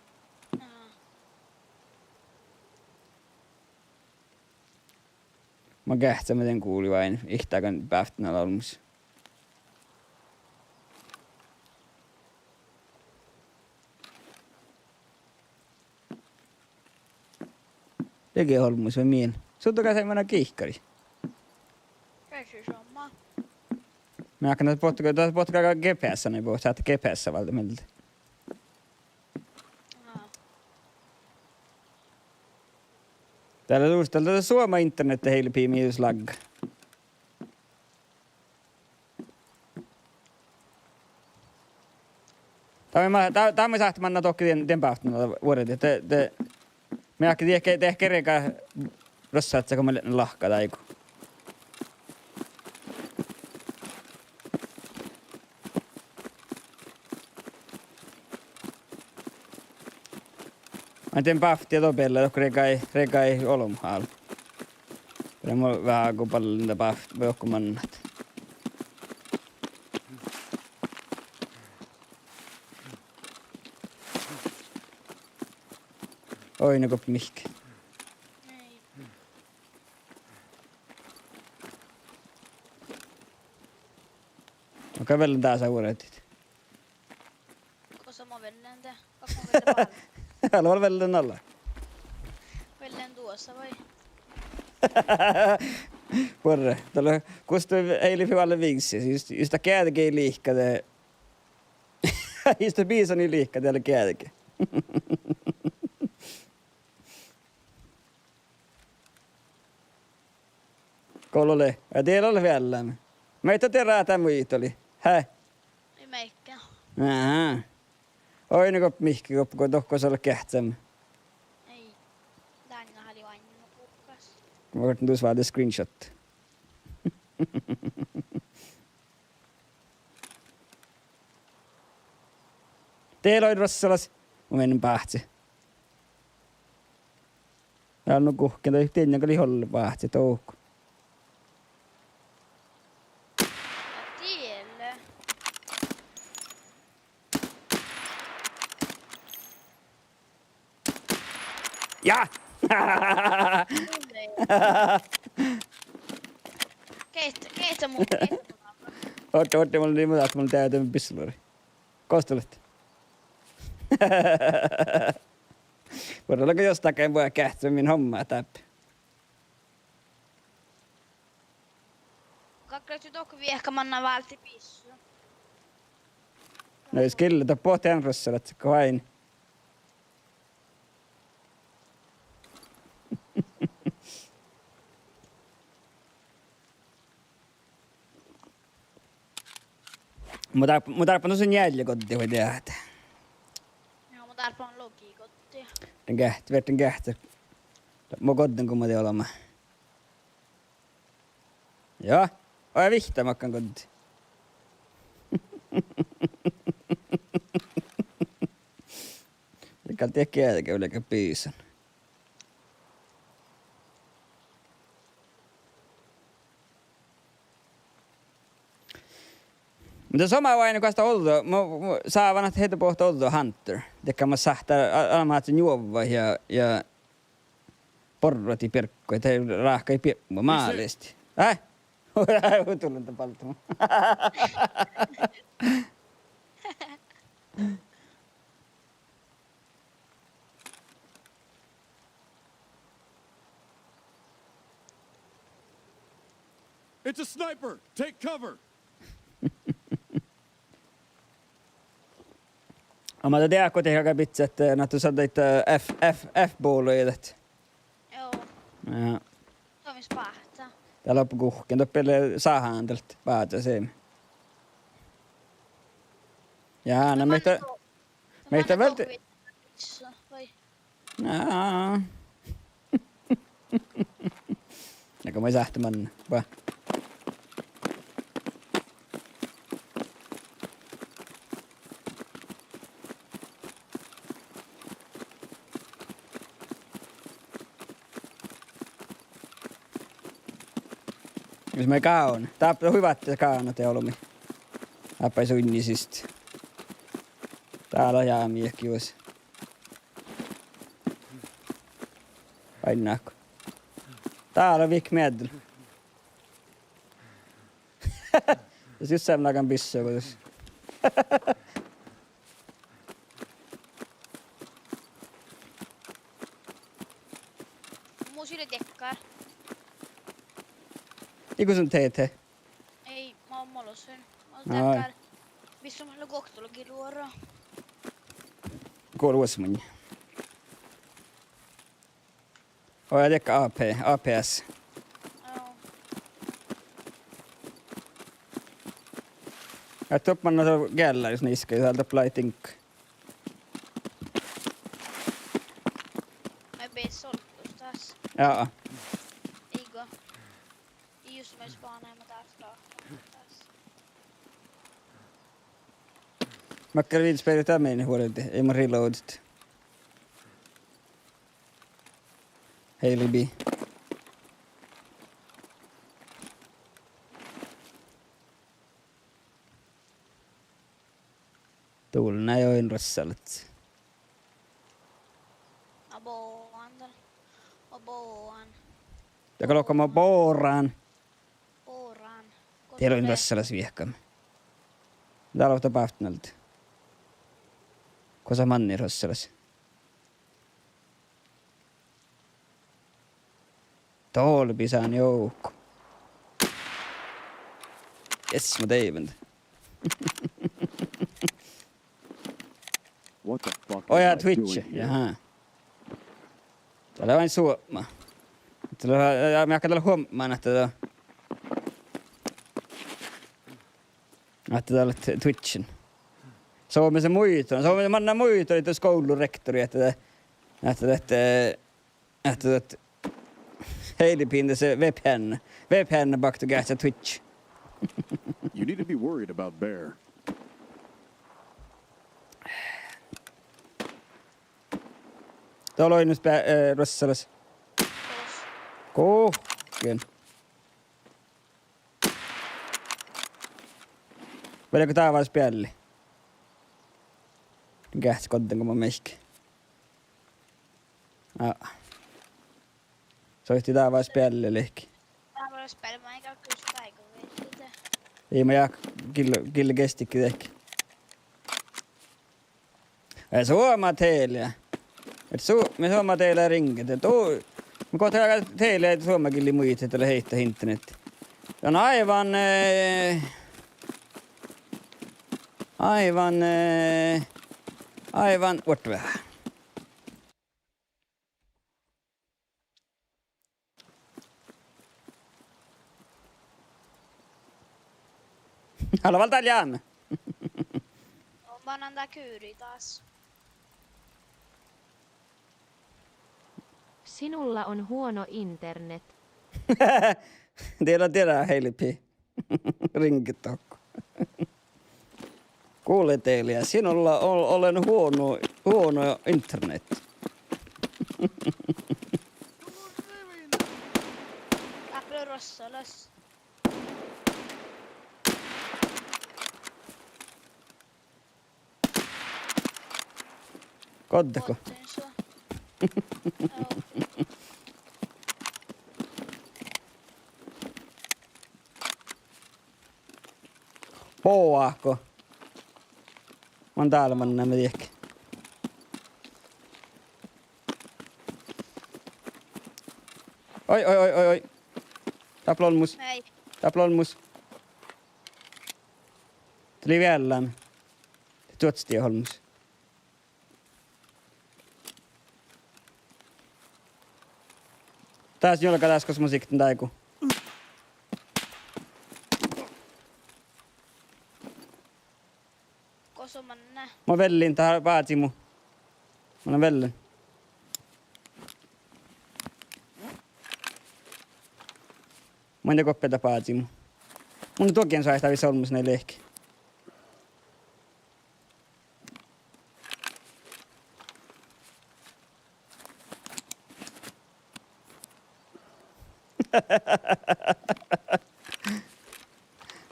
Mun geahččen, mun dien guli oaidnán, ihtagan bávtti nala olmmoš. Dego olmmoš vai mii? Suttuga seimma gihkkarit. Gal somá. Mun ahten dat bohte, dat bohte galgá GPS-sa, nai bohte, sáhttá GPS-sa válde mielde. Dá lea dus, dá lea Suoma internettiheilbmi jus lagga. Dá mii, dá, dá mii sáhttit mannat dohko dien, dien bávtti vuordit. De, de, mun ahte dieđusge, dieđusge regai ruossalaččat go mun lean lahka dáigu. Mun dien bávtti doppe lea dohko regai, regai olbmot álo. Mun veahá go ballen dat bávtti, vai dohko mannat. Oidne gos Mihkke. Okei, vel lean dasa vuordit. Gos mun vel lean de, gos mun vel lean bál-. Álo vel lean nala. Vel lean duossa vai? Buorre, dat lea, gos dat heilbmi vuollá viisi, jus, jus dat gearge lihkadii. Jus dat bisoni lihkadii, dat lea gearge. Go lea, ja die lea veallámi. Maid dat dien rátámuitalii? Hää? Ii maidege. Aha. Oidne gos Mihkke, gos, gos dohko sa leat geahččamin. Ii. Dán gal lei oaidne buhkás. Mun gohčen dus váldit screenshot. Dieid lei ruossalaš, mun menen báhci. Ja nu guhkkin, dieid gal ii olle báhci, dohko. Dieid lea. Ja! Geat, geat mu, geat mu. Oaččo, oaččo, mun, mun, mun deaven pistolii. Gos dat lea? Buorre lea go jos dakkár mun geahččen min homma dáppe. Galggat dohko viehkat manná váldit bissu? Na jus gillet, dat bohte ean ruossalaččat go oaidnit. Mun dárb-, mun dárbbašin njeallje goddit vai dieđát. Joo, mun dárban logi goddit. Den geahččat, viežžan geahččat. Mo goddin go mo de olbmá. Ja, oja vihtta makkan goddit. Ja gal dieđusge gearge vuolgit bisan. Muhto somá oaidne gos dat ođđo, mu, mu, sávan ahte heda bohte ođđo Hunter. Dego mo sáhttá a-, almmáhcci njuovvat ja, ja borrat bierggu, dat ráhkadit biepmu máliidii. Ii? Tullen de baltama. It's a sniper! Take cover! Amma, dat dego dego bidjat, eh, na, du sáhttá, eh, F, F, F-bolu iđat. Joo. Ja. Doppe mis báhcá. Dá lea guhkkin, doppe lea sáhán dal báhcá seami. Ja, na, mihkkár, mihkkár vel. Vai? Jaa. Ego maid sáhte manne. Ba. Mis maid gávdnat? Dáppe hui váttis gávdnat de olbmii. Dáppe suinni siste. Dál jámii juos. Vai nahku. Dál vihkkii mieddel. Ja siste sáhtán lágan bissá go dus. Mus ii leat dakkár. Iige son teat? Ei, ma, ma losen. Ma dakkár. Mis son lea guoktelogii luoru. Go luossemus. Oi, ja dakkár A P, A P S. Aa. Ahte doppe manná geallaris niiskkahit, dál doppe lighting. Maid beassá olggos das. Jaa. Iige. Ii jus maid spánnai ma das lea das. Makkár viidáseappot dál mii vuolgit, ii ma reloadit. Heili bi. Dul nai oin ruossalaš. Aboan dal. Aboan. Ja gal lohká ma boran. Boran. De lei ruossalaš viehkat. Dál lea bávtnalde. Gosa manni ruossalaš. Dolbi sán joku. Yes, ma deivven. What the fuck am I doing here? Oi, ja Twitch, jahá. Dat lea ain suopma. Dat lea, ja, ja, mii ákkat dál huomán ahte dat, ahte dat lea Twitchen. Somá muitalii, somá manná muitalii dat skuvlarektori ahte dat, ahte dat, eh, Ahte dat Heili pihndas V P N. V P N bakte geahččá Twitch. You need to be worried about Bear. Dat lei oidne spea-, eh, ruossalaš. Gohken. Vel go dává spealli? Geahččá goddege go ma meidje. Á. Soittii dává spealli lihkii. Dává spealli, ma gal kustáigo viitit. Ii, ma ja gil-, gille gestihii dehkii. Eh, Suoma Telia. Et su-, mii Suoma Telia ringet. Et u-, mii gohtet Telia Suoma gillii muitit, dat lea heittot internetti. Dat lea aiván, eh, aiván, eh, aiván vuorttoveahá. Ala valda ljame. No, ma annan dát kuri das. Sinulla on huono internet. Diela, diela, Heili pi. Ringet dohko. Kuule, Telia, sinulla ol-, olen huono, huono internet. Dáppe lea ruossalaš. Goddego? Goddego? Au. Boahko. Mun dál manne, ma dieđe. Oi, oi, oi, oi, oi. Dáppe lea olmmoš. Hei. Dáppe lea olmmoš. Dat lei veallán. Duođas die olmmoš. Dás njuolga dás gos mun sikten dáigu. Gos mun manne? Mun vellin, dat bázi mu. Mun vellin. Mun de gokko bealde bázii mu. Mun duoggen sáhtán vis olmmoš nai lehkit.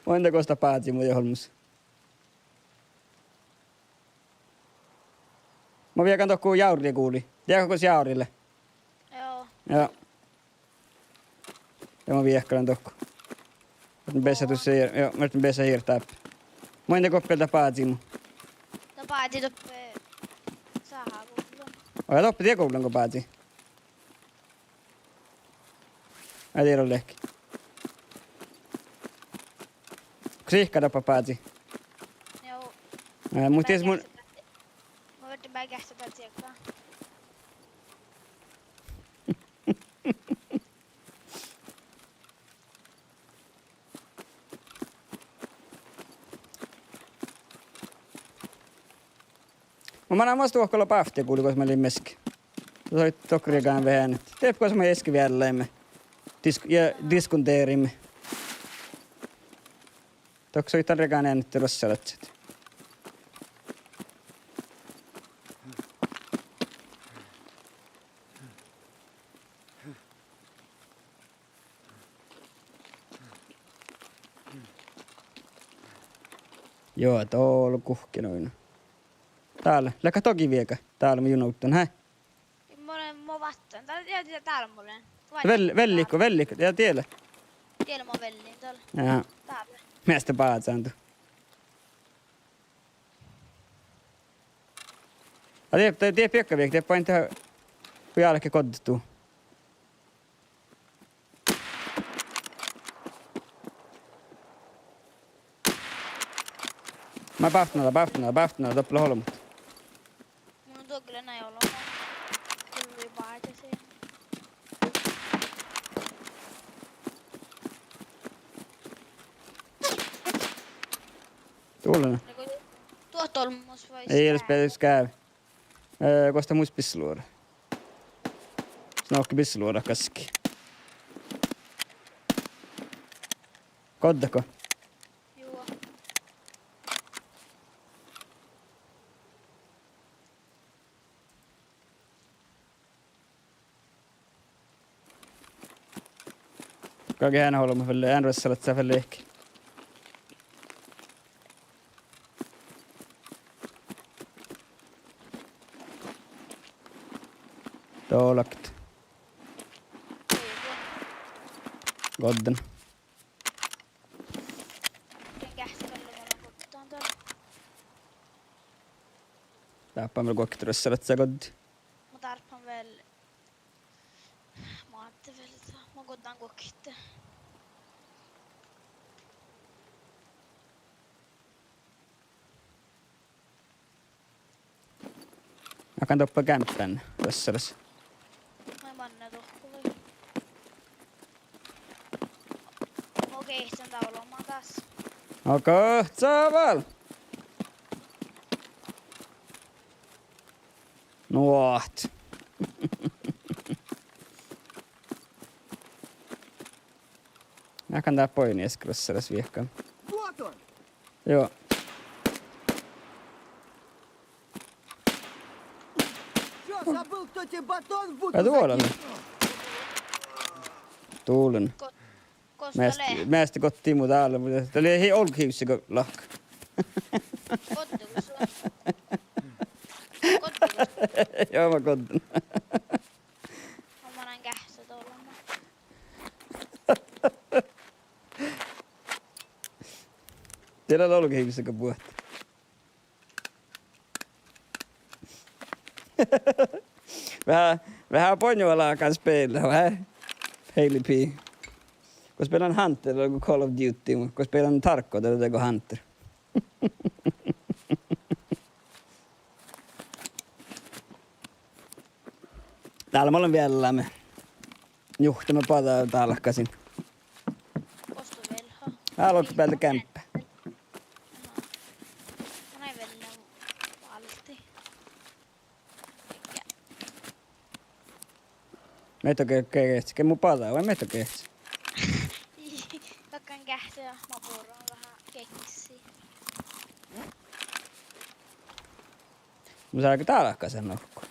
Mun de gos dat bázii mu olmmoš. Mun viehkán dohko Jávri guvlii. Dieđát gos Jávri lea? Joo. Joo. Ja mun viehkalan dohko. Muhto bessá tus, joo, muhto bessá hirt dáppe. Mun de gokko bealde bázii mu. Na bázii doppe sáhá guvlii. Oi, doppe die guvlii go bázii. Ai, dieđán leat. Gos sihkka doppe bázii? Joo. Ää, muhto ties mun Mun ferten beare geahččat dat ciekka. Mun manan mas duohko lea bávtti guvlii gos mii leimmet. Soai dohko riegádan veahá eanet. Dieppe gos mii easka veallaime. Dis-, ja diskunderiime. Dohko soai dan riegádan eanet ruossalaččat. Juo, dol guhkkin oidno. Dál, leago dohko vieđe? Dál mun juvvon ahte, hää? Mun lean, mun váttan. Dál, ja, ja dál mun lean. Vel-, velligo, velligo, ja diele. Diele mun vellin dál. Ja. Dál. Measta bázán du. Ja die, die, die biekka viek, die bainna, go álge goddet du. Maid bávtnada, bávtnada, bávtnada, doppe lea olbmot. Mun duohko lea nai olbmot. Kuului báhčasi. Dullen. Duot olbmos vai? Ii leat beassat. Eh, gos dat mus bisseluođa? Snohka bisseluođa gaskii. Goddatgo? Juo. Galgá eanet olbmot vel, eanet ruossalaččat vel lihkii. Dohko. Godden. Dáppe vel guokte ruossalaččat goddii. Mun dárban vel Mátte vel, mun goddán guokte. Makkár doppe geaimppá ruossalaš? Maid manne dohko vai? Mun geahčen dál olbmot dás. Okei, sávval. Nuohta. Makkár dál boiŋŋas ruossalaš viehkan? Juo. Ai, duolan. Duolan. Measta, measta goddii mu dál, muhto dat lei hui olgahivsse go lahka. Goddet go su? Goddet go su? Juo, mun godden. Mun manan geahččat olbmot. Dat lei olgahivsse go buot. Veahá, veahá boaŋŋu lágan spela, veahá. Heili pii. Go spelan Hunter dego Call of Duty, go spelan Tarkov dego Hunter. Dál mun lean veallámin. Njuhte mun bođii dálkasiin. Gos du vel? Dál olggos bealde geaimppá. Mun eai vel válddit. Miehtá ge-, ge-, ge-, ge mun bođii, vai miehtá ge-, Geahččá, ma bures veahá geassii. Mun sáhán dálkkaset nohkku.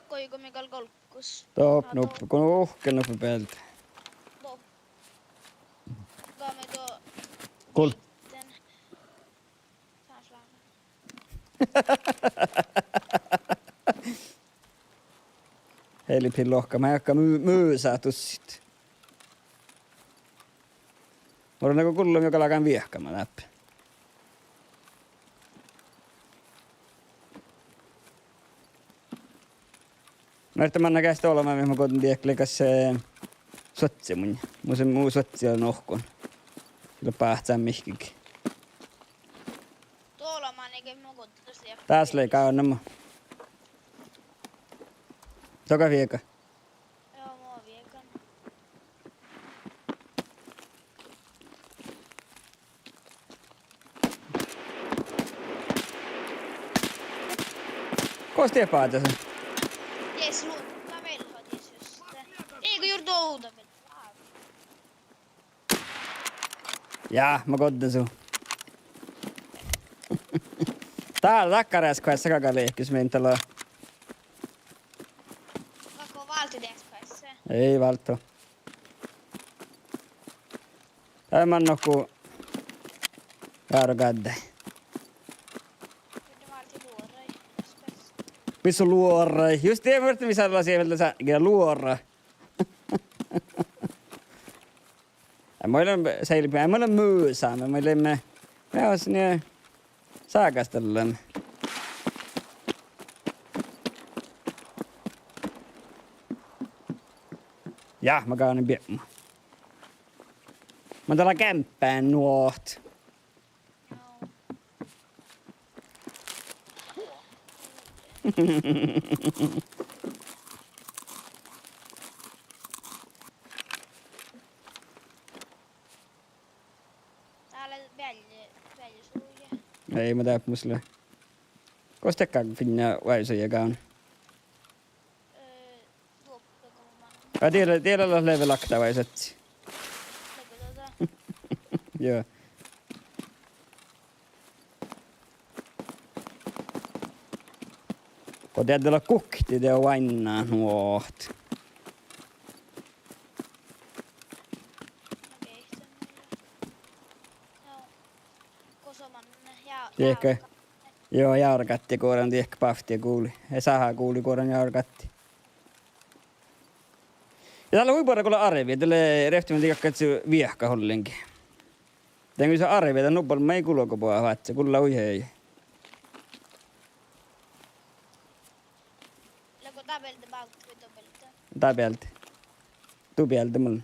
Goit go mii gal golggus. Doppe nuppe, go uhken nuppe bealde. Doppe. Gal mii do Gul- Helibi lohká, ma eai mu-, musa dusit. Mun lean go gullan ja galggan viehkama dáppe. Muhto manná geahččá olbmot, mii, ma goddin diekkár gas, eh, suožžu mun. Mus lea mu suožžu nohkun. Lea báhcán mihkkege. Dás lei gávnnama. Doga viega. Gos diet bážžat? Jus, nu, dat vel ha jus, jus. Ii go jur dovdda vel. Ja, ma goddin su. Dál dakkáras goassege galgá lehkes min dalo. Ii válttu. Dá man nohku járgádii. Mis luorai. Jus die muittán, mis lea sii mielas, luora. Ai, moai leat seilbme, ai, moai leat musa, moai leat, ja, nie, ságastallame. Ja, ma gánen biepmu. Mun dalo geappán nuohta. Dá lea bealli, bealli suožžu. Ii, ma dáppe mus lea. Gos dakkár fiinna váisoja gávdná? Aa, die lea, die lea level okta vai sats. Joo. Go dieđe lea guhkki, dieđe oainnát nuohta. Diehke, joo, járgádii goađán diehke bávtti guli. Ja sáhá guli goađán járgádii. Ja dál lea hui buorre go lea árvi, dat lea rievtti mii dakkár viehkat ollengi. Dan go lea árvi, dan nuppelii maid gulgo boahtá, gullá hui heai. Dat bealde. Du bealde mun.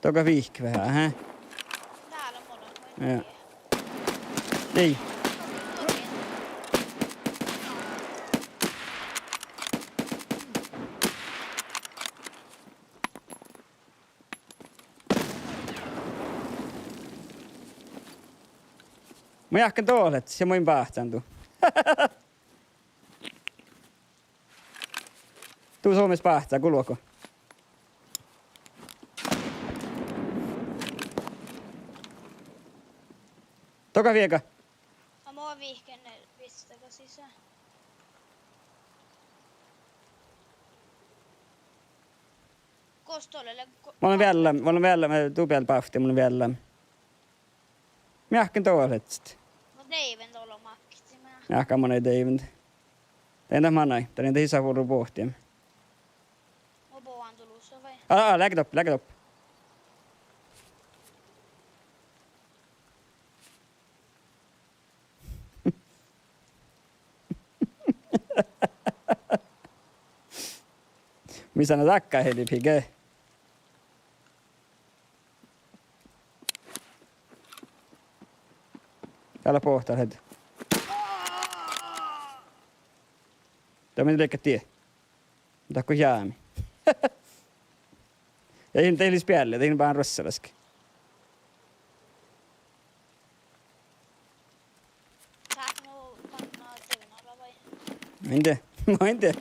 Doga vihkke veahá, hää? Ja. Ii. Mun jáhkán dohko ja mun báhcán du. Du somás báhcá, gulgo. Doga viega. A mo vihken vissa gal sisa. Gos dolle lea go- Mun lean veallán, mun lean veallán, du bealde bávtti, mun lean veallán. Mun jáhkán dohko. Mun deiven dolle makti, ma- Jáhkán mun deiven. Danin dat manai, danin dat ii sáhte vuorru bohtimin. Mun bohten du lusa vai? Aa, aa, leage doppe, leage doppe. Mis lea dakkár helbige? Dá lea bohte hed. Dat mii leigga die. Dat go jámi. Ja in dieid leat bealle, dat in báhcán ruossalaška. Sáhtán mu panna divnala vai? In dieđe. Moai de.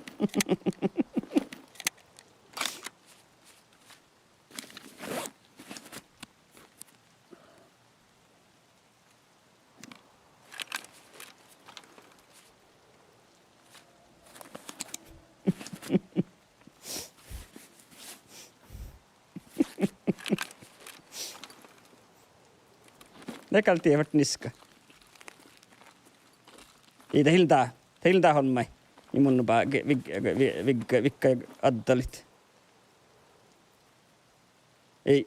De gal die fertet niska. Ii, dat ii lean dá, dat ii lean dát olmmái. Ii mun ba-, ge-, vig-, ge-, vi-, vig-, viggá addalit. Ii.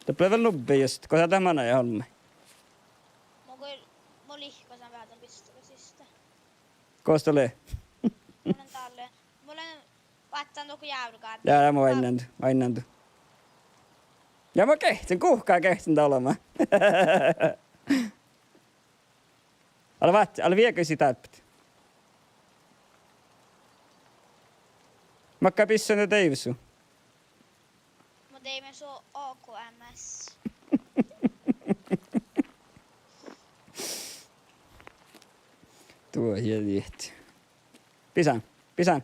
Dat lea vel nubbi just, go dat manai olmmái. Mun go, mun lihkkosan veahá dan bistega siste. Gos dat lea? Mun lean dalle. Mun lean váttan dohko jávregáđi. Ja, ja, mun oainnán, oainnán. Ja mun geahččen, guhká geahččen dá olbmá. Ale vát-, ale viegasit dárbbat. Makkár bissan de deivsut? Mun deivven su O K M S. Duo ja dihte. Bisán, bisán.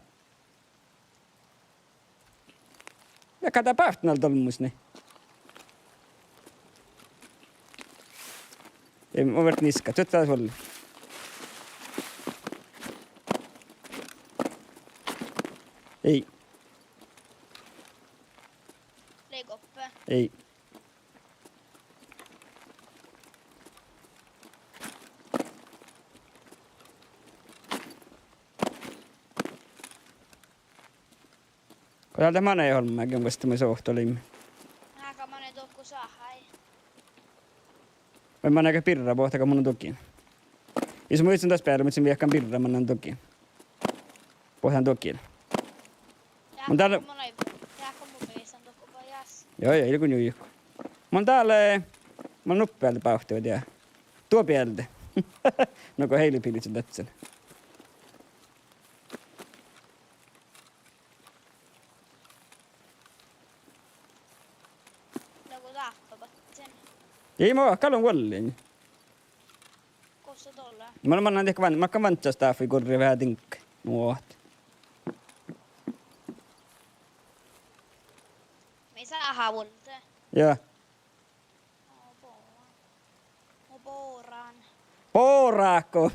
Ja kada bávtnal dolmmus ni. Ii, mun ferten niska, čuotta vuolle. Ii. Lei goppe. Ii. Go dál lea manai olmmái, gii vuosttamin sohto lei. Áhkku manai dohko sáhái. Vai manaiga birra, boahtá go mun lean dugiin. Ii son muittán das beare, muhto son viehkan birra, mannan dugiin. Boahtán dugiin. Mun dál, ja, go mun viissan dohko bajás. Joo, joo, ilge njujuhko. Mun dál, eh, mun nuppe bealde bávtti, vai dieđán. Duo bealde. Nugo heilupilliid ledjen. Nugo dáppe badjel. Ii, mun gal lean vuollin. Gos dat lea? Mun, mun lean diekkár van-, makkár vánccastaffui gurre veahá diŋggaid. Nu ahte. Mii sáhá vuolde. Ja. Mo boran. Borágo.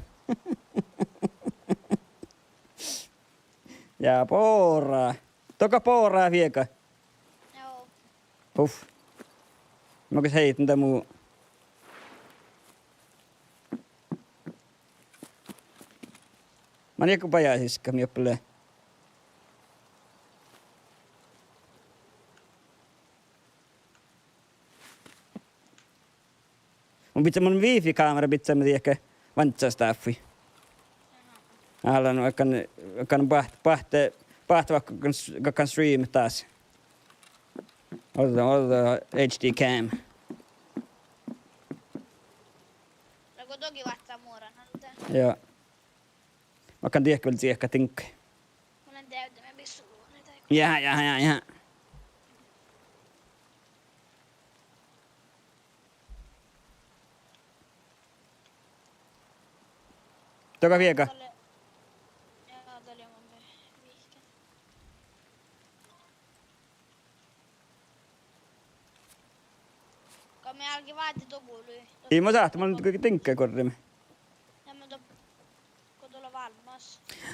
Ja borá. Dohko borá vieggá? Joo. Uf. Mun gal heiten dan mu. Manai go bajás iskkat mii oppe lea. Mun bidjen, mun wifi-kámera bidjai diekkár vánccastaffui. Aha. Ale, no, kan, kan bát-, báhte, báhte vaikko kan s-, kan stream das. Ođđa, ođđa H D cam. Nugo dohko váccá muoran alde. Ja. Mun gal diekkár vel diekkár diŋggaid. Mun lean dieđe, mii bissu luonai dego. Ja, ja, ja, ja. Dohko vieggá? Dalle, ja, dalle mun be-, vihkkin. Go mii álgit váldit dohko lii. Ii, mun sáhtán, mun lean diŋggaid gorreme. Ja mun do-, go dat lea váldit.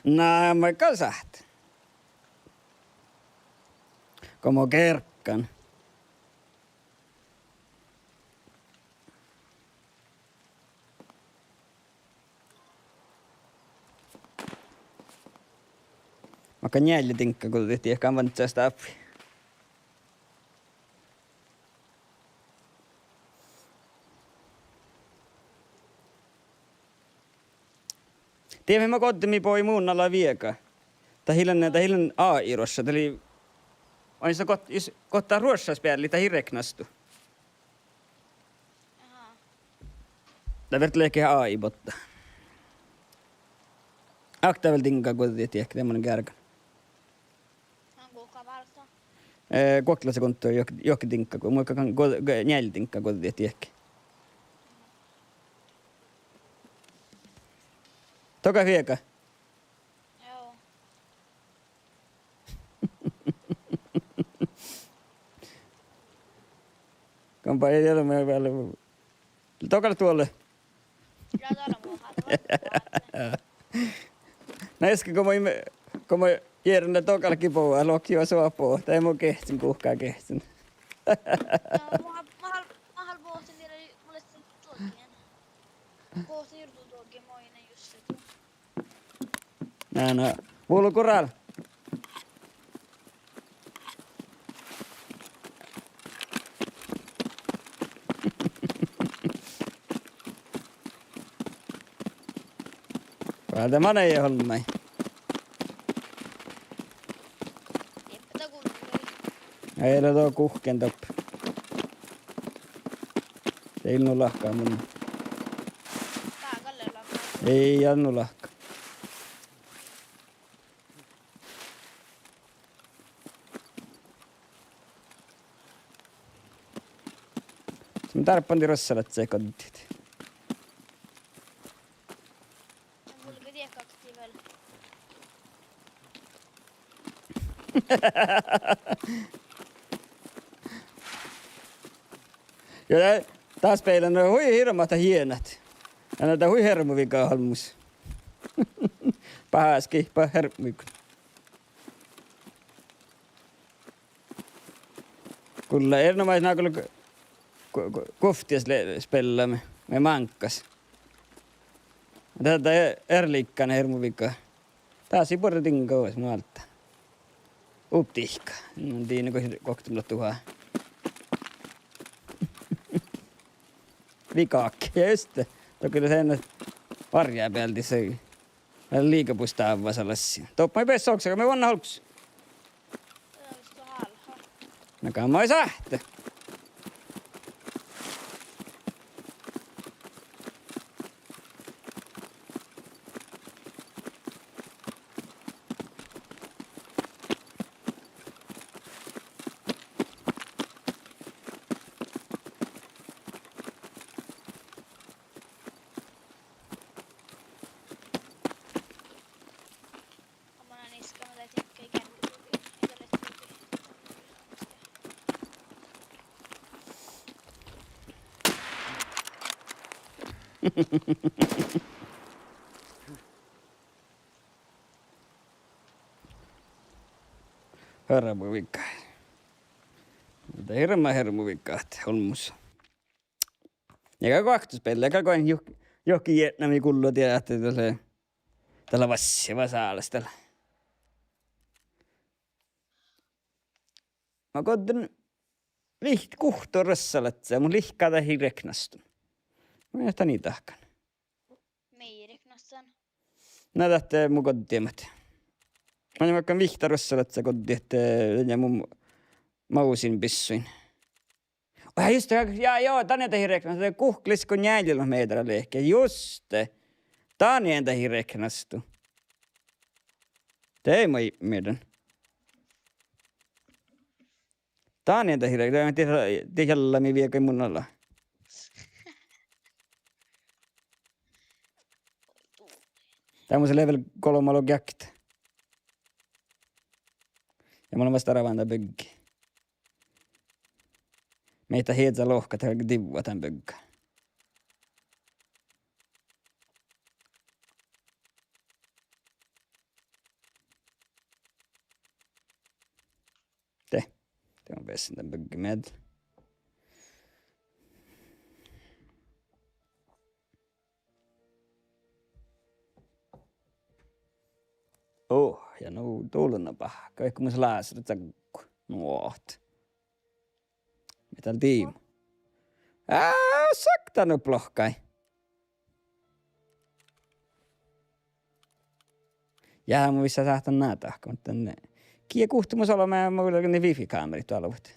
Na, mun gal sáhtán. Go mun gearggan. Makkár njeallje diŋggagođđit diekkár vánccastaffui. Dieđán mo goddii mii bođii mun ala vieggá. Dat ii lean, dat ii lean A I-ruošša, dat lei, oaidná go-, jus gottat ruoššas beallit, dat ii reknastu. Aha. Dat fertet leahkit A I-botta. Okta vel diŋggagođđit diekkár, de mun geargan. Eh, guoktelasa kontor, juo-, juohke diŋgga, go-, muhto gal go-, go-, njeallje diŋggagođđit diekkár. Dohko vieggá? Onpa, ja, ja, ja, ja, ja. Dohko lea duolle? Na easka go mo, go mo jearran dohko lea boađe, lohket juo suopvo, de mo geahčen guhká geahčen. Na, ma, ma, ma bohten dieđe, mu lea duohken. Bohten dieđe duohken, mo ii lean juste du. Na, na. Vulgurál. Válde manai olmmái. Ii lean do guhkkin doppe. Ii nu lahka mun. Ii, ii nu lahka. Mun dárbbán dii ruossalaččaid goddit. Ja dat, dat spealle, na hui hirbmat dat jienat. Ja na dat hui hearmmuviga olmmoš. Bahás gihpa hearmmuviga. Gullá erenoamáš na gullá gu-, gu-, guvttis lea spealle maid máŋggas. Dat, dat eará liikká hearmmuviga. Dat sii buorre diŋga oas mu áltá. Updihka. Mun dien go-, gokte mun lean duhát. Vigák, ja juste. Dohko lea seammás várjjábealde, vel liiga bostávva salassii. Doppe maid beassá oksa, go mii vuonná olggos. Na gal maid sáhtte. Hearmmuviga. Dat hirbmat hearmmuviga olmmoš. Ja gal guokte spealle, gal go juohke, juohke jietnamiid gullo dieđe ahte dat lea, dat lea vassiva sálas dat lea. Ma goddin vihtta guhtta ruossalačča, mun lihkán dat ii rieknastun. Mun dat ii dahkan. Mii rieknastan? Na dat, eh, mu goddiemat. Mun makkán vihtta ruossalačča goddit, eh, ja mun mávsin bissuin. Oi, juste, ja, ja, danne dat ii rieknastu, guhkki lea go njealljelogi mehtera lehkit. Juste. Danne dat ii rieknastu. De maid miehtán. Danne dat ii rieknastu, de, de jallami viehkai mun ala. Dámus lea vel golbma logi okta. Ja mun lean vasta arván dan byggi. Mii dat hieža lohkat, dat divvat dan bygga. De. De mun bessen dan byggi mielde. Oh, ja nu dulna bahka, vaikko mun lásere caggu. Nuot. Mii dal diibmu? Á, sakta nu plohkai. Ja mun vissa sáhtán ná dahkat, muhto ne. Gie guhte mus ollu, ma, ma, ne wifi-kámerit doalvut.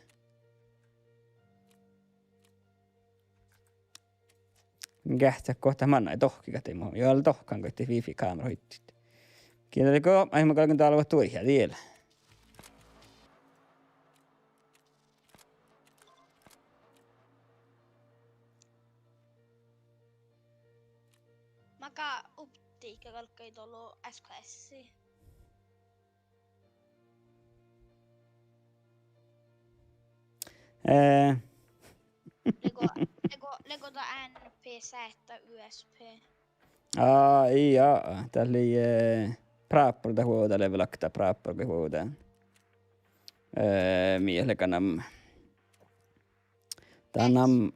Geahččat gohtet manai dohkkigat dei mu. Juo, ale dohkán goit wifi-kámera hoitit. Gie dat lea go, ai, ma galgen doalvut duohja diela. Makkár update galggai dolo S K S-i? Eh, Lego, lego, lego dat N P Z U S B. Aa, ii, aa, dat lei, eh, práppur dat vuovdá, lea vel okta práppur go vuovdá. Eh, mii lea namma. Dat nam-,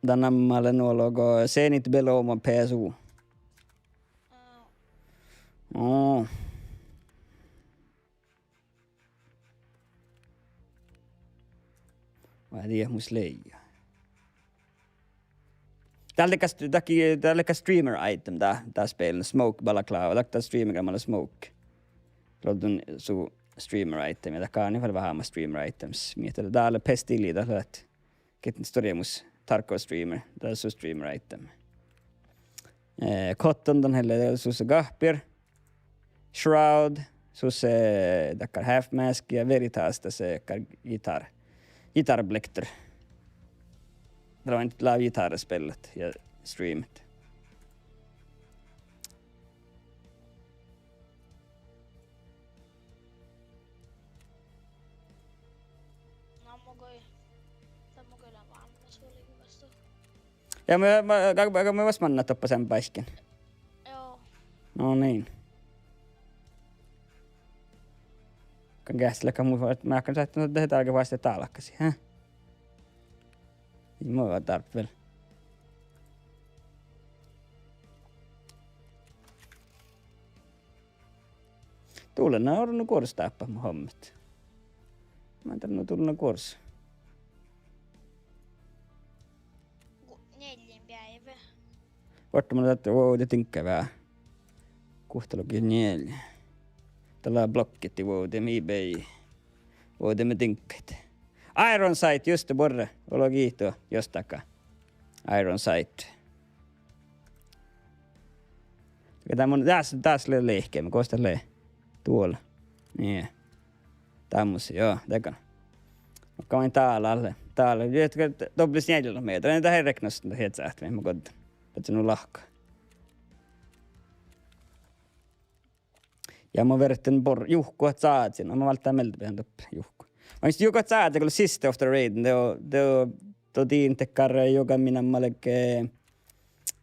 dat namma lea nu olgo Zenit Belomo P S U. Aa. Oo. Vai die mus lei. Dál lea gal, dat ge-, dál lea gal streamer item dat, dat spel, Smoke Balaclava, dat, dat streamer gal mala Smoke. Lea dan su streamer item, ja dat gal vel veahá streamer items. Mii dat, dál lea Pestili, dat lea, gii stuorra mus Tarkov streamer, dat lea su streamer item. Eh, Cotton, dan lea sus gahpir. Shroud, sus, eh, dakkár half mask ja Veritas, das, eh, dakkár gitár-, gitárblekter. Dál lea gitáraspelet ja streamet. Na, mun goit, dan mun goit lean vámmás vuolgit vasta. Ja mun, mun, ga-, ga-, mun vuos mannat doppe seamma báikkiin. Joo. No niin. Kan geahččat, leago mu, máhkán sáhtán dehe dálget vásttit dálkasiid, hä? Ii mu dárbbaš vel. Dál lea orru guoras dáppe mu hommet. Mun dál nu dál lea guoras. Gu-, njeallje beaivve. Vuortán mun dat vuovde diŋgga veahá. Guhttalogi njeallje. Dat lea blokket vuovde, mii beai. Vuovde mii diŋggaid. Iron Sight, juste, buorre. Olgit to, just dakkár. Iron Sight. Ja dat mun, das, das lea lehkeme, gos dat lea. Duola. Nie. Dámus, joo, dego. Okei, maid dál lea, dál lea. Juohke dobblis njeallje metra. Dat ii reknostan dat headset, mii mun goddin. Beassá nu lahka. Ja mun verret bor-, juhku ahte čážžen. Mun válddán mielde beassá doppe juhku. Mun ii juo čážže go lea Sister of the Raiden. De, de, de dien dakkár juoga mii namma lea,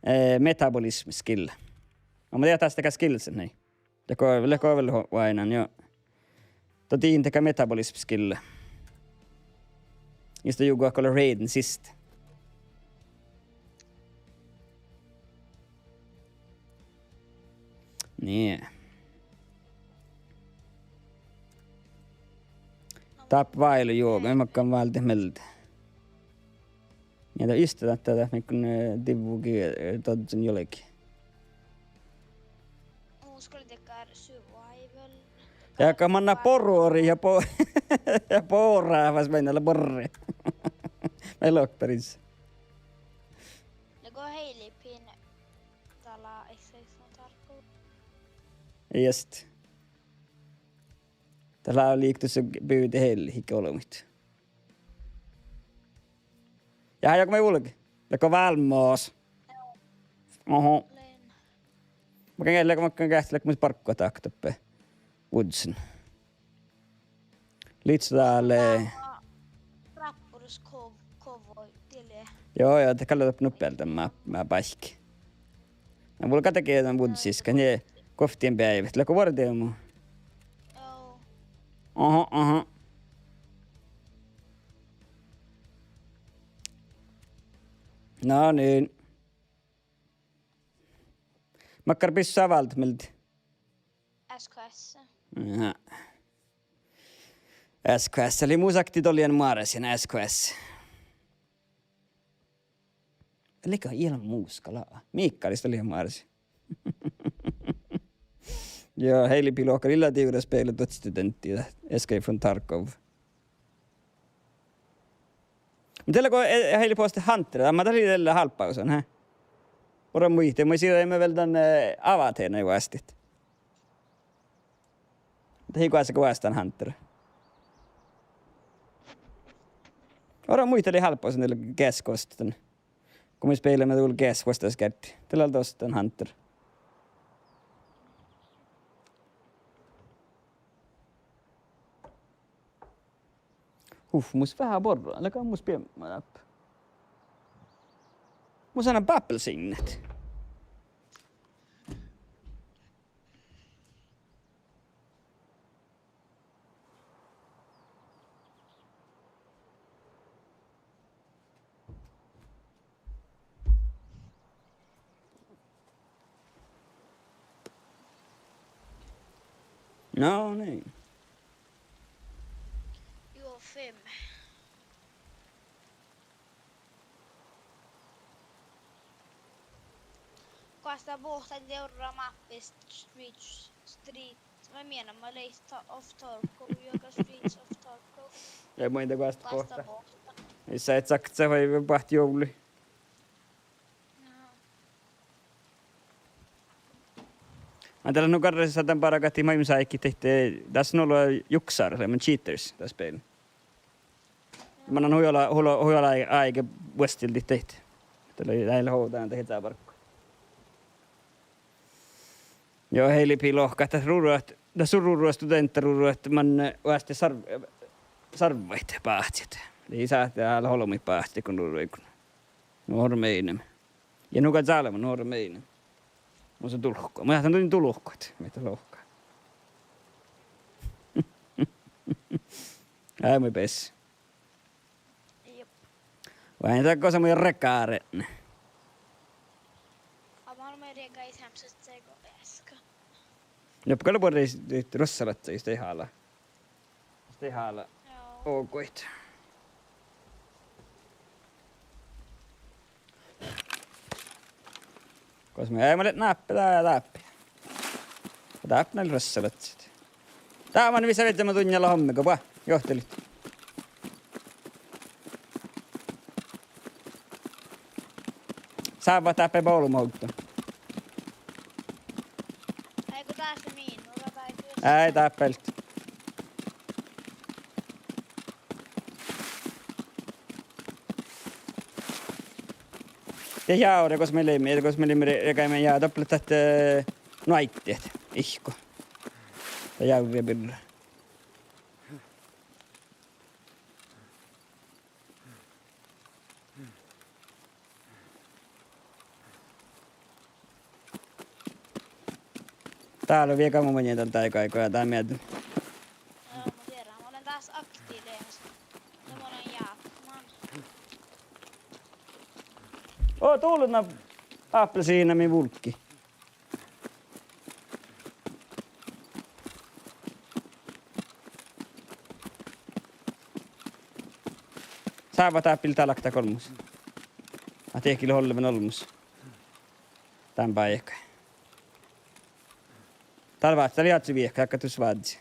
eh, metabolism skill. Ja mun dieđán dakkár skillset, nei. Lea go, lea go vel ho-, oaidnán, joo. De dien dakkár metabolism skill. Iste juo go lea Raiden siste. Nie. Dáppe váilu juoga, mun gal válden mielde. Ja dat iste dat, dat, dat, mii go, eh, divvui, eh, dohko juolggi. Mun skuli dakkár survival. Ja go manná borurii ja bo-, ja borurii, vas mennán lea borurii. Mii lokperis. Lea go heilipin dala ise, ise Tarkov. Just. Dat lea liiktos bivdit heillit, iige olbmuid. Ja, ja go mii vulge. Leago válmmas. Oho. Mun geahččá, leago, mun geahččá, leago mun barggot doppe vuodjin. Lihttá dál. Rápporus kov-, kovvo diele. Joo, joo, dat gal lea doppe nuppe dan má-, má báikki. Na vulge dego dan vuodjis, gal nie guovttiin beaivvet. Leago vuordit mu? Joo. Aha, aha. No niin. Makkár bissu váldet mielde? S K S. Aha. S K S lei mus oktii dolljen Máresin, S K S. Leago ii lean muhto gal. Miikkalis dolljen Máresin. Ja Heili Piloka lei divra spela dotstudenti, Escape from Tarkov. Muhto de leago, eh, Heili boastá Hunter, amma dat lei dalle hálbbavusan, hä? Orun muitte, mun sii dieđán vel dan, eh, avateana vuostit. Dat ii goassege vuos dan Hunter. Orun muitte, dat lei hálbbavusan dalle gas kostan. Go mii spelaimet dál gas vuosttaš gárddis. Dat lei dostan Hunter. Uf, mus veahá borrat, leago mus biemma dáppe. Mun sáhtán appelsiinnat. No niin. Juo, fem. Goas dat bohtet jorra mappis Streets, Streets, vai mii eat leat of Tarkov, juoga Streets of Tarkov. Ja muita goas dat bohtet. Goas dat bohtet. Ii sáhte saksa vai boahtit juovllaid. Aha. Mun dál nu garrasis sáhtán bargat maid mii sáhkit, ahte das nu lea juksar, leimmet cheaters, dat spel. Mannan hui ola, hui ola, hui ola áigi vuostildit daid. Dat lei, dat lei hui dán dat hieža barggu. Juo, Heilipii lohká ahte rurot, dat su rurot, studeantta rurot, man, eh, oastit sarv-, sarvvaid báhcit. Lei sáhte ale olbmuid báhcit go rurot. Nu orru mii. Ja nu gal zalman nu orru mii. Mun son dulkko. Mun jáhkán dulkko, mii dat lohká. Ai, mii bes. Jep. Vai dat gosa mii regáretne. Amar mii regáimet seamset sego easka. Jep, gal buorre ruossalaččat jus de hala. Jus de hala. Joo. Ogoid. Gos mii, ai, mii leat náppe, dá, dáppe. Dáppe nai ruossalaččat. Dá man visot viežžat dunnjá hommiin go ba johtilit. Sávvat dáppe olbmuholdda. Ai, go dás lea miin, nu lea dáppe. Ai, dáppe. De jávrri, gos mii leimmet, gos mii leimmet re-, regáimet ja doppe dat, eh, nu áiddet, ihkku. Dat jávrri birra. Dál lea vie gal mu maŋŋel dál dáiga áigu ja dál miehtá. Joo, mun dieđán, mun lean dás aktiivi. Ja mun lean jápmán. Oo, dullen appelsiinna mii vulggii. Sávvat dáppe dálka dahkat olmmoš. Ahte eahkes ollen olmmoš. Dán báikái. Dál vázze, dál lei ádjo viehkat, ákkatus vázze.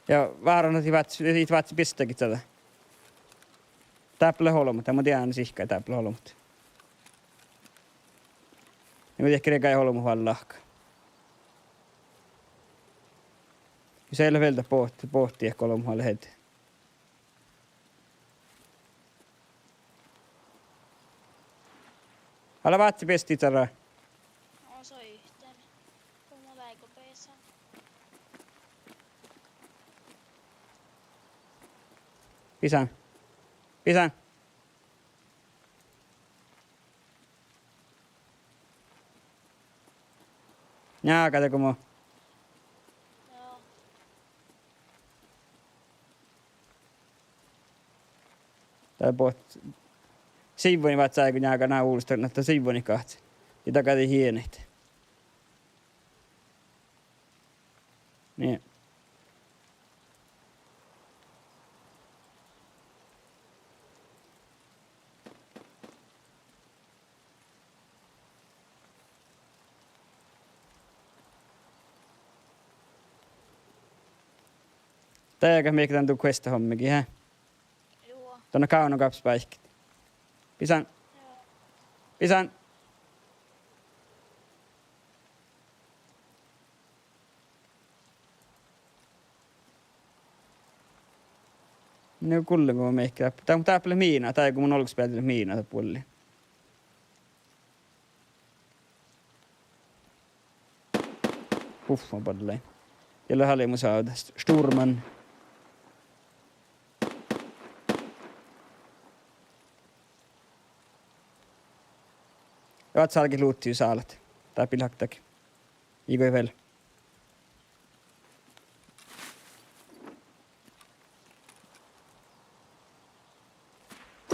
Ja váron ahte vázze, it vázze biestagit sada. Dáppe leat olbmot, dá mun dieđán sihkka, dáppe leat olbmot. Ja mun dieđán, regáimet olbmot váldit. Jus eai leat vel dat bohtet, bohtet eahkes olbmot váldit. Ale vázze biestagit sara. Mun son isten. Go mun áiggun beasan. Bisan. Bisan. Njága dego mo. Joo. Dá bohtet. Sivvonii vázze áigu njága ná ulstat, na dat sivvonii gahčet. Ja dagadii hienit. Nie. Dego mii dan du quest-hommiin, hä? Juo. Don gávdno gápes báikit. Bisan. Joo. Bisan. Na gullen go mii dáppe. Dá, dáppe lea miina, dá go mun olggos bealde lea miina dá vuolli. Uf, ma ballai. Ja lea halmos ávdda. St-, Sturman. Ja oaččut álgit luhtii sálat. Dáppe lea haktak. Iigo vel.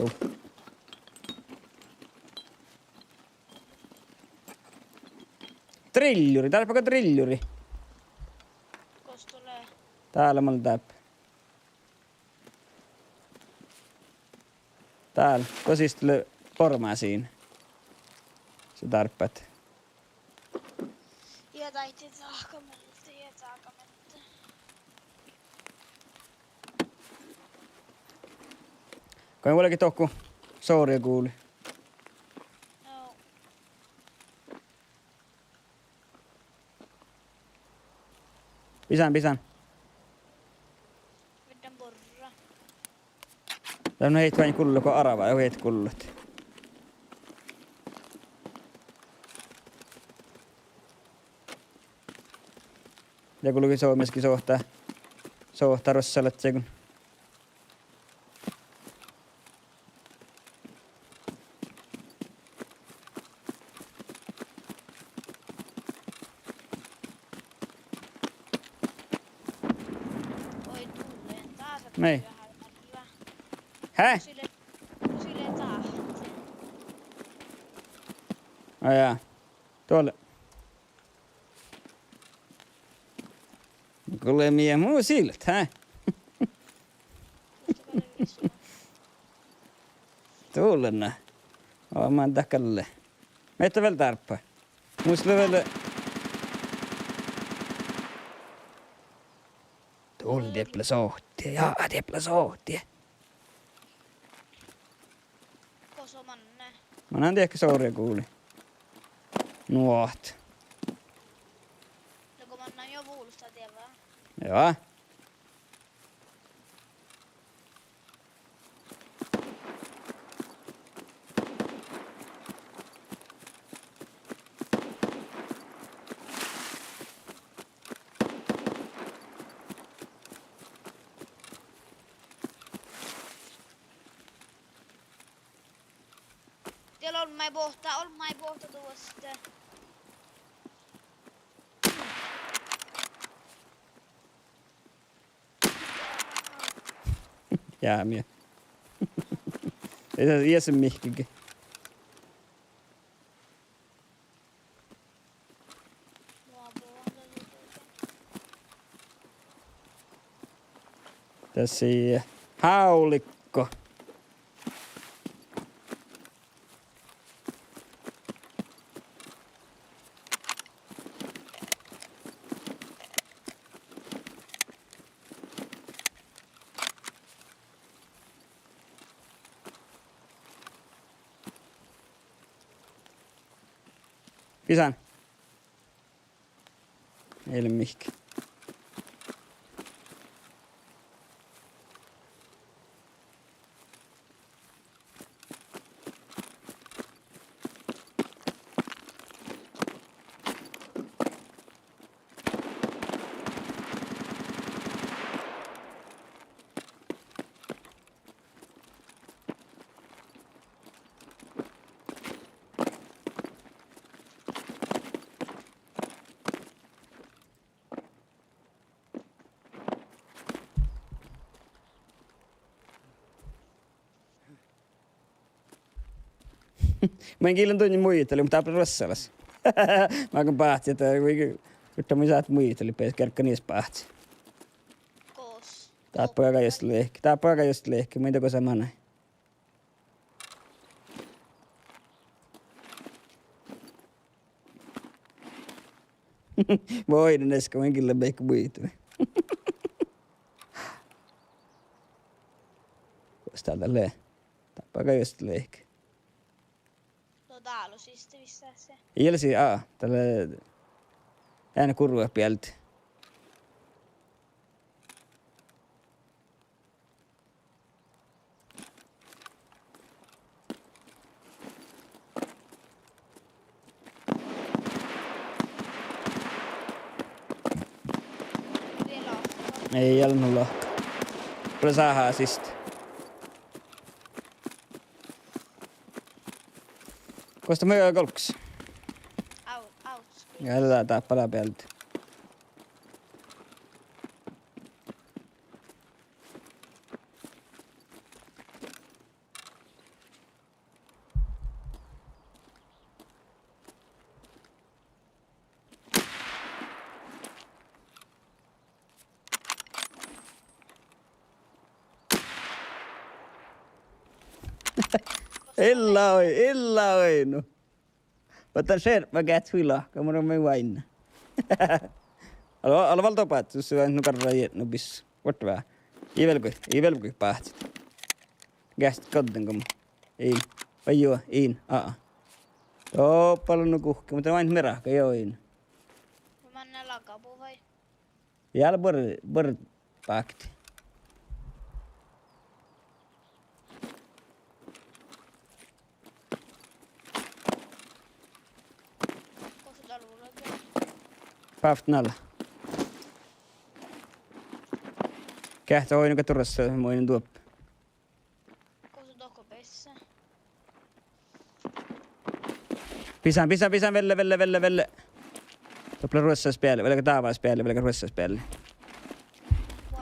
Ú. Drilljuri, dáppe go drilljuri. Gos dat lea? Dál mus dáppe. Dál, gos sis lea bormá sin. Son dárbbaš. Ja daidda cahkkamealde, ja cahkkamealde. Go vuolgit dohko soarjaguvlui. Joo. Bisán, bisán. Viđđen borra. Dá mun heiten gullat go arvá, ja heiten gullat. Ja gulge Soames ge sohta, sohta rossalaččaiguin. Oi, tulen taas. Nei. Hää? Sile, sile taas. Ai jaa. Tuolle. Gulge mii mu silet, hää? Tulen. Ó, man dakkalle. Mii vel dárbbašit. Mus lea vel. Tulen, dieppe lea sohti. Ja, dieppe lea sohti. Gos manne? Mannan dieppe soarjaguvlui. Nuot. Lea go mannan jo vulos dievva? Joo. Diet olmmái bohte, olmmái bohte duoste. Jäämi. Ii, ii se mihkkege. Dás lei hávlikko. Visán. Ii lean mihkkege. Mun in gillen duinna muitalit, muhto dáppe lea ruossalaš. Máŋga báhci ahte, eh, hui, gudda mun sáhtán muitalit, beassá gergganis báhci. Gos? Dáppe gal just lihkku, dáppe gal just lihkku, muittán gos manai. Voi, na easka mun in gillen beassá muitalit. Gos dál lea? Dáppe gal just lihkku. No dál lea siste vissáse. Ii lean si-, aa, dál lea eanet gurruid bealde. Ii, gal nu lohká. Gal sáhá siste. Gos dat mu golggas? Au-, au-, ja dat dáppe lea bealde. Illa oai-, illa oaidnu. Muhto šerppa geahčat hui lahka, mun mun oaidná. Ale, ale vel doppe, sus, nu garra jieđno bis. Vuortá veahá. Ii vel go, ii vel go báhcit. Geahčat godden go mu-. In. Vai juo, in. Aa. Doppe lea nu guhkki, muhto oaidná mearka, juo, in. Manne lagabuvai. Ja ale buor-, buorbákti. Bávttán ale. Geahča oaidnu go ruossalas, mun oaidnen doppe. Bisán, bisán, bisán, velle, velle, velle, velle. Doppe lea ruossalas bealde, velge dává bealde, velge ruossalas bealde.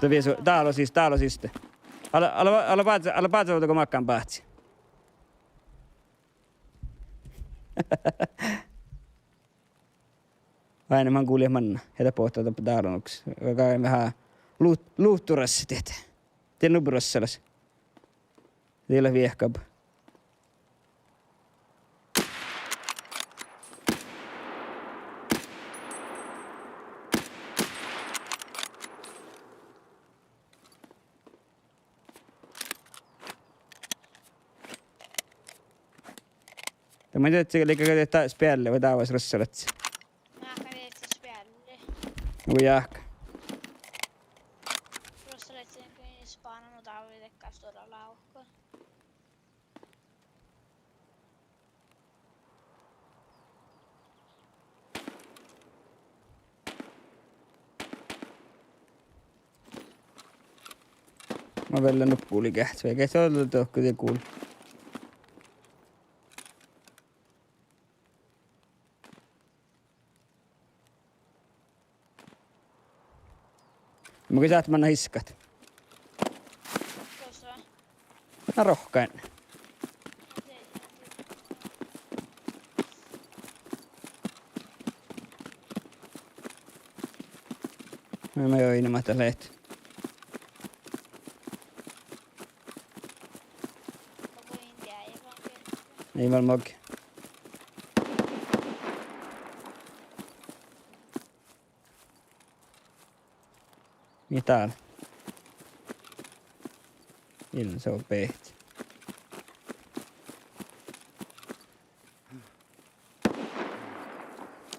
Dat viesu, dál lea siste, dál lea siste. Ale, ale, ale bázze, ale bázze ovdal go makkár báhci. Oaidná man guljet manná, ja de bohte doppe dálonuks. Gal veahá luht-, luhtturassat diet. Dien nubbi ruossalas. Dii leat viehkat. De mun dieđe, liikká dieđe spealle vai dávás ruossalaččat. Mun áhkán dieđe spealle. Nugo jáhkán. Ruossalaččat, go spánnán, nu dál lea dakkár stuorra lávka. Ma vellen nuppe guli geahča, vai geahča ollu dohko de gul. Mun gal sáhtán manat iskat. Gosa? Na rohkkain. Na, ma oidnen mat dat leat. Ii vel maid. Mii dál? Ilmma soo beahti.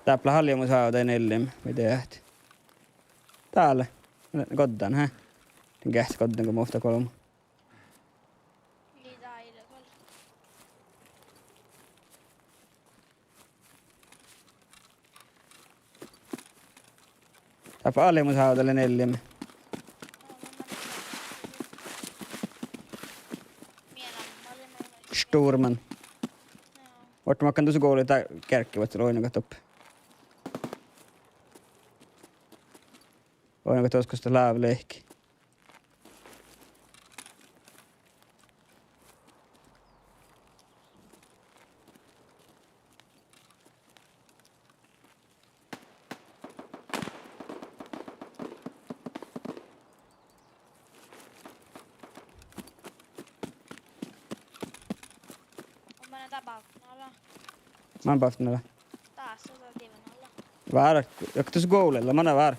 Dáppe lea allimus háva dain ellin, vai dieđát. Dál. Goddan, hää? Dien geahčat goddan go mu ovtta golbma. Dáppe allimus háva dain ellin. Sturman. Vuortá makkár dus gole dál geargge vuos oidnagat doppe. Oidnagat dos gos dat láve lehket. Manne bávttán ala. Manne bávttán ala. Várra, ja dat gole lea, manne várra.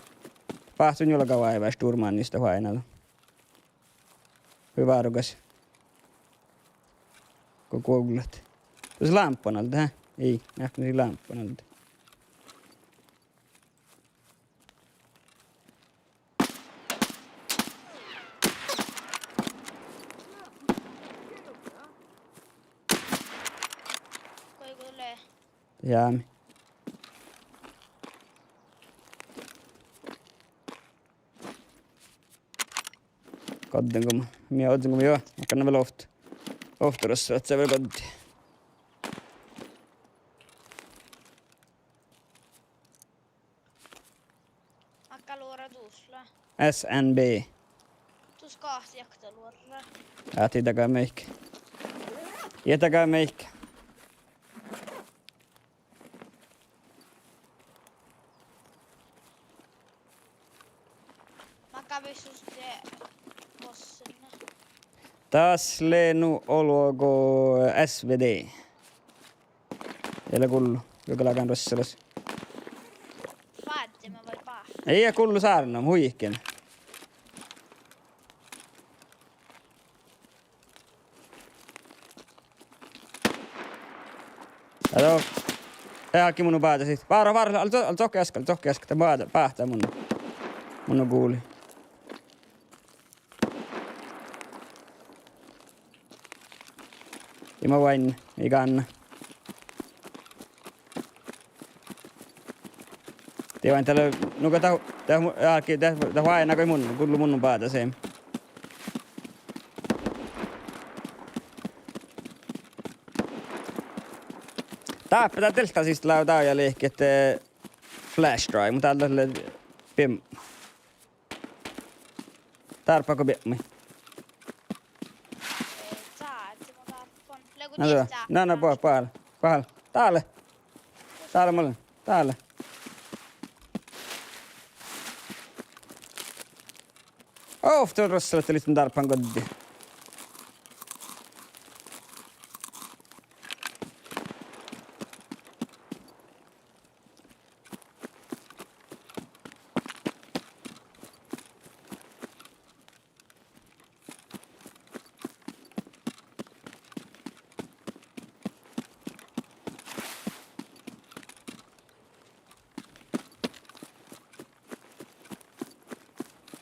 Báhcen juo galgá váivái šturmánista oaidná. Hui várrugas. Go gullat. Dus lámppan alde, hää? Ii, eat mii lámppan alde. Jámi. Ođđen go, mii ođđen go mii, jo, makkár vel ovt-, ovttas, ahte vel goddii. Makkár luora dus lea? S N B. Dus gal jakta luorat. Ahte daga meik. Ja daga meik. Makkár visot de bossina? Das lea nu olgo S V D. Ii leat gullu, juo galggan ruossalaš. Báddeme vai bá-? Ii gullu sárnan, huiken. Ado. Ii álki munno báhcá sitt. Várra, várra, ale co-, ale cohkke easka, ale cohkke easka. Dat báhcá, báhcá munno. Munno guli. Ii mo oainna, ii gánná. Dieđán dalle, nugo dat, dat, dat, dat oaidná go mun, gullo munno báhcá sem. Dáppe dál delta siste lávii dál ja lehket, eh, flash drive, muhto dál lea biebma. Dárbbaš go biebmui. Na, na, na, buot, buot, buot. Dál. Dál, mun, dál. Ovtta ruossalaš lihtten dárbbašin goddii.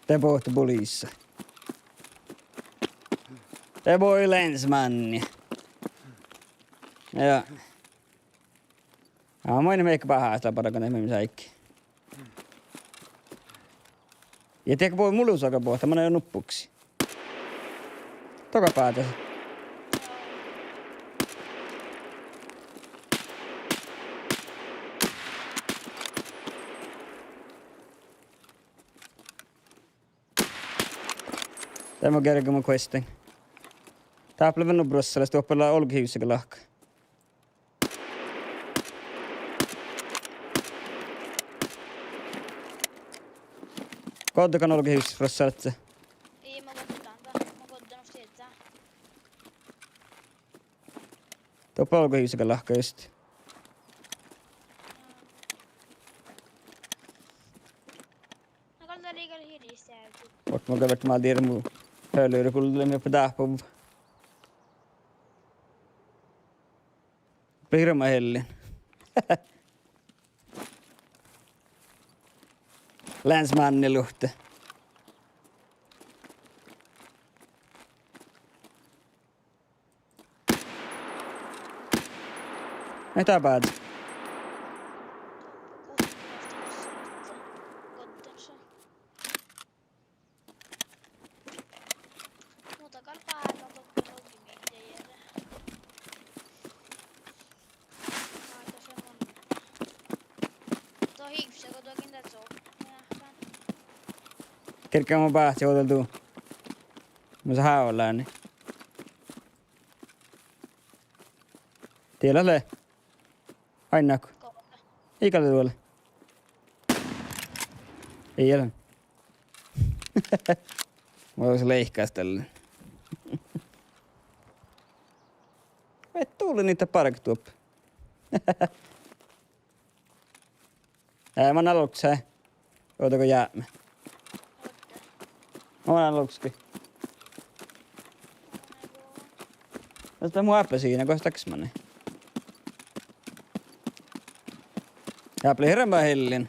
De bohte poliisa. De bohte länsmanni. Ja. Ja, main mii barggat bargan, mii sáigi. Ja dego bohte mu lusa gal bohte, manan nuppuksi. Doga báhcá. De mun gergejin mu questin. Dáppe lea vel nu ruossalaš, doppe lea olgehivssaga lahka. Goddege olgehivssas ruossalaš? Ii, mun goddán, mun goddán oššit eađa. Doppe olgehivssaga lahka juste. Na gal dat lei gal hiris eađa. Okei, mun gal vert mal dirmu. Höluri gullu mii dáppe. Birma hellin. Länsmanni luhtte. Ei, dat báhcá. Muhto gal báhcá doppe logi mielde jere. Áhččat mun. Dohko ivssa go dohko in dat so. Gerge mun báhcá ođal du. Mus háoláni. Diet lea. Ain nahku. Ii gal duole. Ii lean. Mun lean leikkas dalle. Vel dule niita barget doppe. Eh, mun álggus. Ovdal go jápme. Mun álggus. Mas dat mu appelsina, gos dakkár manne. Ja ble hirbmat hellin.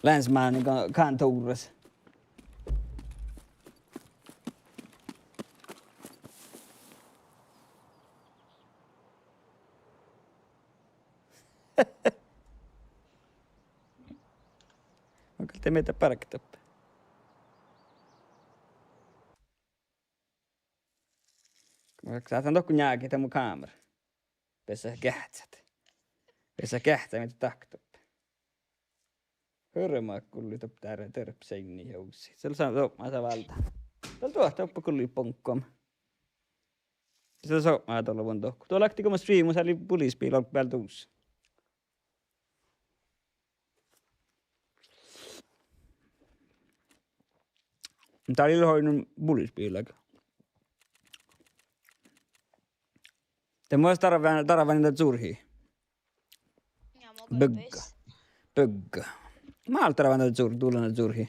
Länsmanni ka-, kantoras. Mun gal de mii barget doppe. Sáhtán dohko njágit mu kámera. Beassá geahččat. Beassá geahččat mii dahkat doppe. Hirbmat gullit doppe dáre derpseini ja usi. Vel son, son masa váldá. Dál duohta doppe gullit boŋkkom. Son, son masa dolo mun dohko. Duo lákti go mun streamus, eai buli spiila olggobealde dus. Dál lei oidnen buli spiila. De mun darván, darván daid surhii. Ja, mun Bygga. Bygga. Mál darván daid sur-, dullan daid surhii.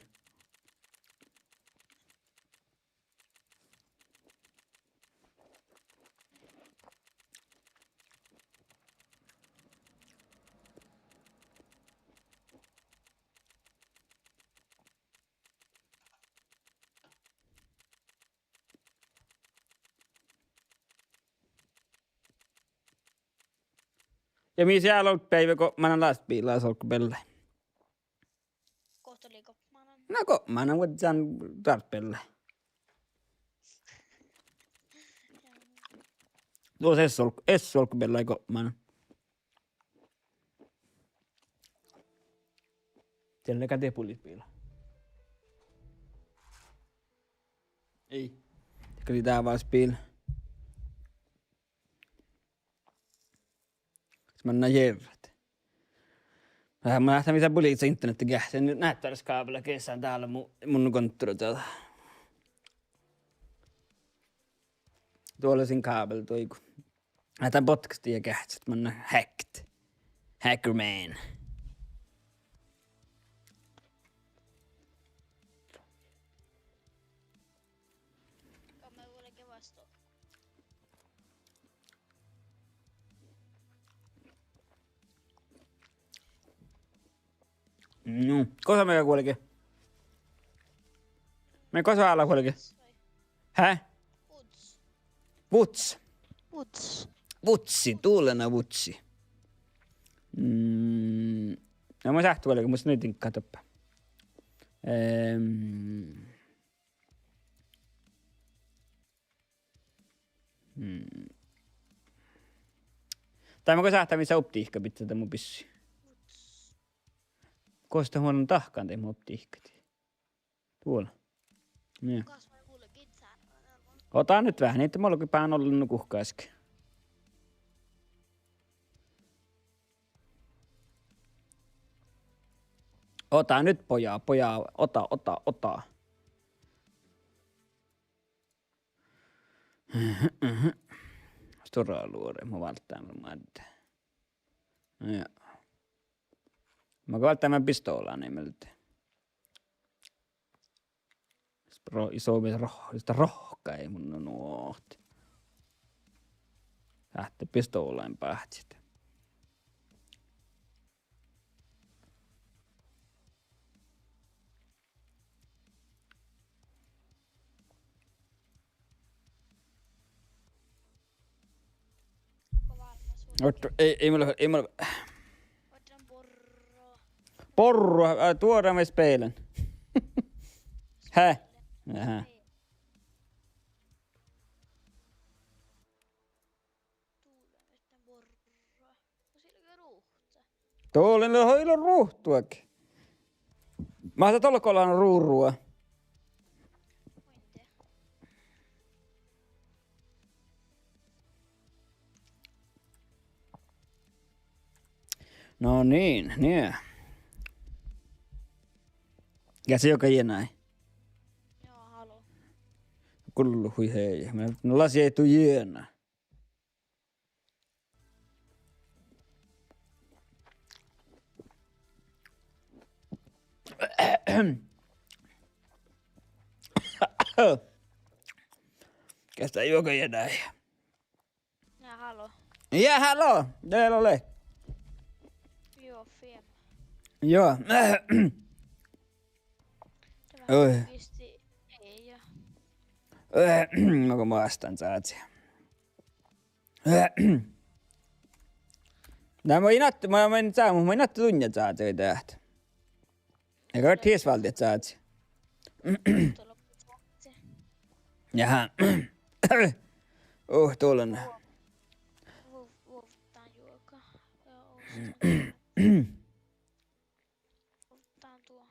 Ja mis lea olggobeaivve gopmánan lastbiilas olggobeallái? Gohto lei gopmánan? Na gopmánan vuodján ráhkabeallái. Duos es olg-, es olggobeallái gopmánan. Dalle gal de buli spiila. Ii. Dalle gal de dává spiila. Manná jerrat. Mun ahte mis lea buli internettigeahččat, nu náttáras kábela geasán dál mu, mun kontora dal. Duo lea sin kábel doigu. Ahte podcasti ja geahččat, manná hacked. Hackerman. No, gosa mii guolge? Mii gosa ala guolge? Hä? Vuts. Vuts. Vutsi, dullan vutsi. Mm. Na mun sáhtán guolge, mus nuidin kahttapa. Ehm. Hmm. Tai mun go sáhtán mis lea optiikka bidjan dan mu bissi. Gos dat mun dahkan daid mu optiikkaid. Duola. Nie. Oda nyt veahá, ahte mun goit beasan ollen nu guhkás. Oda nyt, poja, poja, oda, oda, oda. Stuorra luore, mun válddán vel maid. Ja. Mun válddán pistoola mielde. Ro-, isomis roh-, ista rohkái mun nuohta. Sáhtte pistoolan báhcit. Otta, ei, ei mulla, ei mulla. Borro, ää, duođa maid spelan. Hä? Aha. Dál lea, ii lean ruhtu. Máhtát dolla gollana ruvrua? No niin, nie. Ja se juoga jiena. Joo, haluu. Gullu hui hei. Mii, no las jei du jiena. Kas dat juoga jiena? Ja, haluu. Ja, haluu. Dee lea. Joo, fem. Joo. Oi. Visti, ei, ja. Mago maastan čázi. Na, mun in ahte, mun, mun in ahte dunnje čázi, daid. Ega tiesválde čázi. Jaha. Oh, doallan. Vuov-, vuovdán juoga. Ja ovdán. Ovdán duo.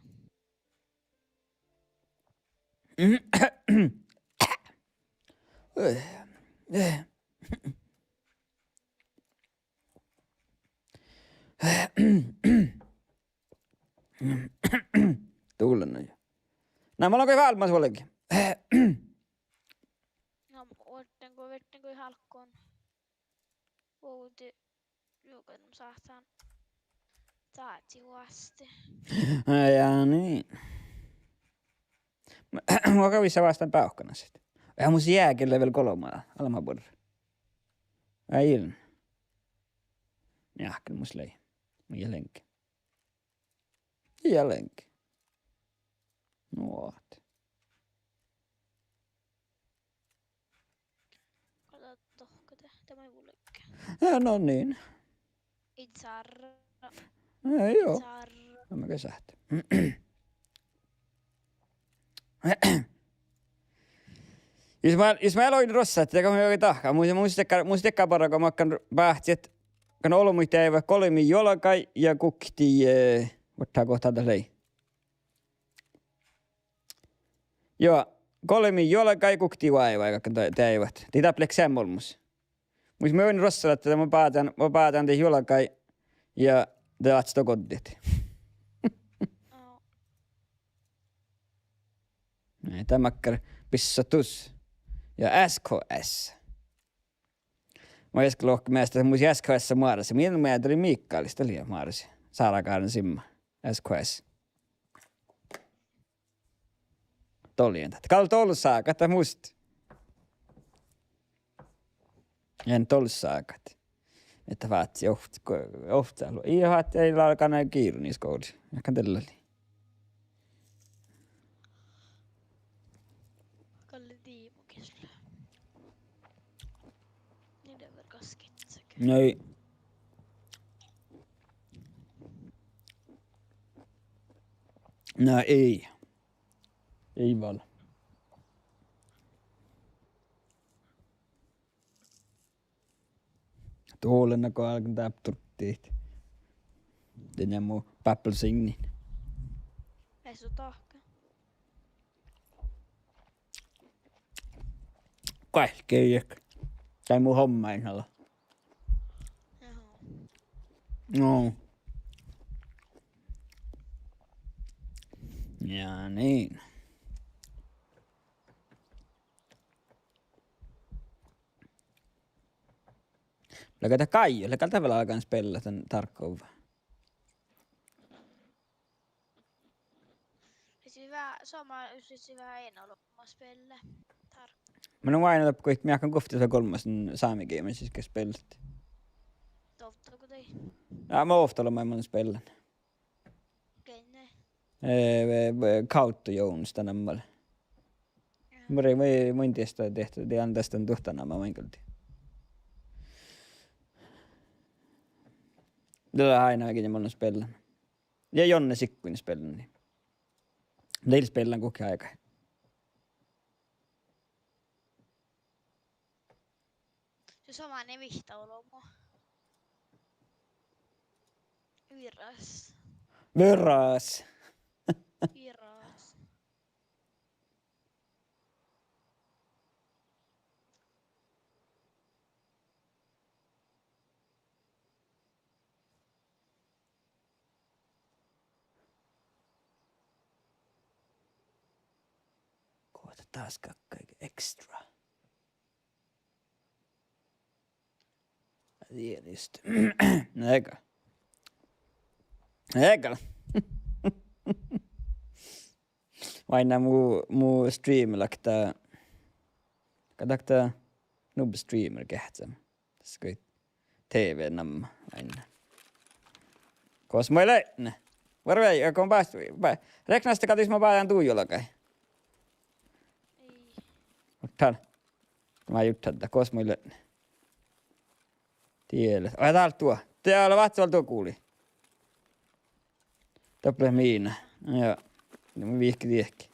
Doallan. Na, mun lean goit váliman vuolgit. Na, vuorten go, vuorten go álggán. Vuovde, juoga sáhtán. Sáti vuosti. Ja niin. Mun gal vissa vástán bávkkanastit. Ja mus jagi vel golbma, almma buorre. Ai illen. Njeahkal mus lei. Mun ja lenk. Ja lenk. Nuot. Kada dohko de, de maid vulge. Ja, no niin. Ii sárra. Ja, joo. Sárra. No, ma kesähte. Jus ma, jus ma loin rossat, de go mii dahká. Mus, mus diekkár, mus diekkár bargu makkár báhcit, kan olbmuid deaivvat golbmii juolggaid ja guktii, eh, vuortá gohta dat lei. Joo, golbmii juolggaid guktii oaivái, galggan de-, deaivvat. Dii dáppe leat seamma olbmos. Mus mun oin rossat ahte mo báđán, mo báđán de juolggaid ja de oaččut goddit. Aa. Nai, dat makkár bissotus. Ja S K S. Mun easka lohken measta mus S K S-a Moaressa. Mii, mii dalle Mikalis, dat lei Moares. Sára Gáren Simma. S K S. Doallan dat. Gal dolusságat dat mus. Ii dolusságat. Ahte fáhci ovt-, ovttallu. Ii fáhci, ii lágan giirunis skuvllas. Ahte gal dat lei. Galle diimu gislá. Nii de vel gaskit. Nai. Na ii. Ii vel. Doallan go álgen dáppe turddit. Dien mu báppelsignin. Ai su dahká. Guokte. Tai mu homma in ala. Jaha. No. Ja niin. Lea gal dat gal, lea gal dat vel álgán spellat dan Tarkov. Lei veahá somá, jus lei veahá eanu olbmos spellat. Tar- Mun lean oaidnán doppe goit mii álggán guovttis golbmas sámi geamen sis ge spellat. Dovddo go dii. Ja, mun ovttalii maid mun spellan. Geamen. Eh, ve-, ve-, Kauto Jones dat namma lea. Mun, mun, mun in diehto, diehto, dii ain das dan duohta namma main gal dii. Dat lea áidna geamen mun lean spellan. Ja Jonne Sikkunen spellan. Dii spellan guhkki áigái. Sus somá nie vihtta olbmo. Viras. Viras. Viras. Gohta dás gakkái extra. Dieđusge. Na gal. Na gal. Oaidná mu, mu stream lakta. Ka dakta Noob Streamer geahččá. Das goit T V namma oaidná. Gos moai leat? Varvái, ja go bas-, ba-, reknastit gal dis mo báđán du juolggaid? Ii. Oaidná. Mat juttadit, gos moai leat? Dieđusge. Oi, dál duo. Dieđusge, váttis vel duo guli. Doppe lea mina. Ja. Mun vihkkin diehki.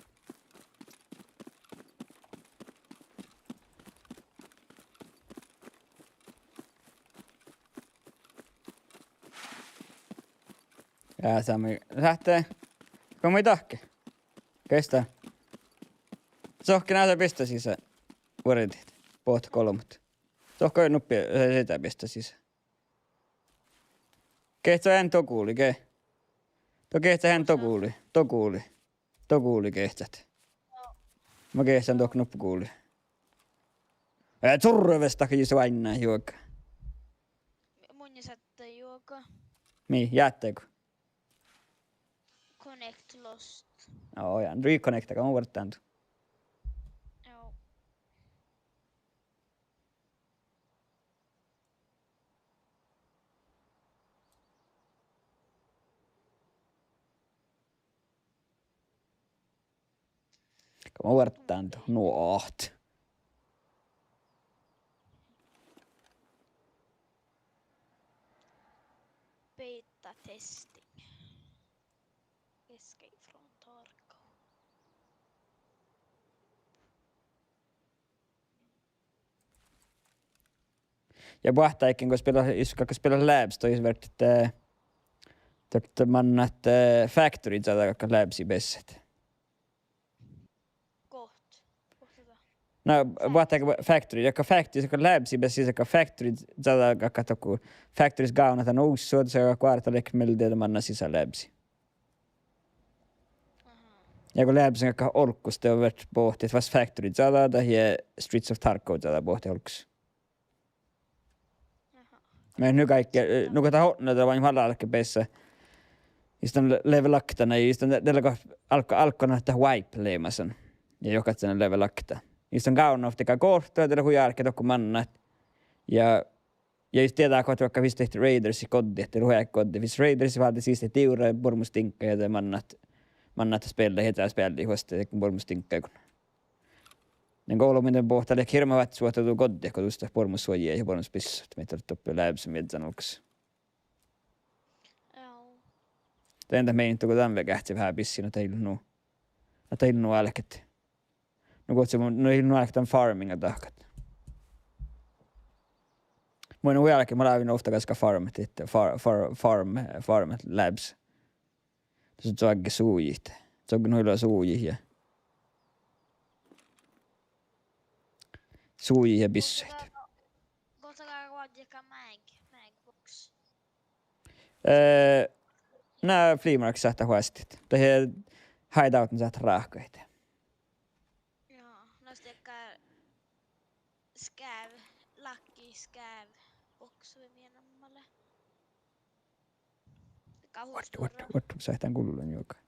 Ja sámi sáhttá. Go mii dahke. Gesta. Sohkkin asa bistá sisa. Vuordit. Bohtet golbmot. Sohkkin nuppi, eh, sieđa bistá sisa. Geahča ean doguli, ge. Dego geahča ean doguli, doguli. Doguli geahčat. Mun geahčan dohko nuppi guli. Eh, tsurru vestahka jis vainna juoga. Mun sáhtán juoga. Mii, jáhkego. Connect lost. Joo, ja reconnecta, go mun vuortán du. Joo. Go mun vuortán du. Nuot. Beta testing. Escape from Tarkov. Ja boahtá áigge go spillat, jus galggat spillat labs, dohko vert, eh, dat mannat, eh, factory čađa galggat labsi beassat. Gohte. Gohte dat. Na, boahtá áigge factory, ja go factory, ja go labsi beassat, ja go factory čađa galggat dohko factorys gávdnat dan usso, ja go goartaleikkat mielde dan mannat sisa labsi. Aha. Ja go labsin galggat olggos, de vert bohtet fas factory čađa, dat ja Streets of Tarkov čađa bohtet olggos. Aha. Mun nu galggan, eh, nu go dat otná, dat oaidná vel álki beassat. Jus dan le-, level okta, na, jus dan, de lea go álggo, álggo na dat wipe leamasan. Ja juohke ahte level okta. Jus dan gávdnat ovtta goartá, de lea hui álki dohko mannat. Ja Ja jus dieđát go ahte vaikko fis dat Raidersit goddit, de lea hui álki goddit fis Raidersit, váldit siste divrra buormmustiŋgga ja de mannat, mannat dat spellat ja dat speallit vuosttaš burmustiŋggaiguin. Nin go olbmuin bohte lea hirbmat váttis vuohta du goddit go dus dat buormmussuoji ja buormmusbissat, mii dat doppe lábesen viežžan olggos. Joo. De dan meinat go dan veaháš veahá bissii, nu dat ii lean nu. Nu dat ii lean nu álkit. Nu go ahte mun, nu ii lean nu álkit dan farming dahkat. Mun hui álkit, mun lávejin ovtta gaskka farmet, ahte far-, far-, farm, farm labs. Tuo čohke sujit. Čohke nuilla sujit ja. Sujit ja bissat. Go dat gal oažžu ka mag, mag box. Eh, na flea market sáhttá oastit. Dahje hideout sáhttá ráhkadit. Joo, no stekka skáv, lucky skáv, box vai mii namma lea. Vuot, vuot, vuot, sáhtán gullan juoga.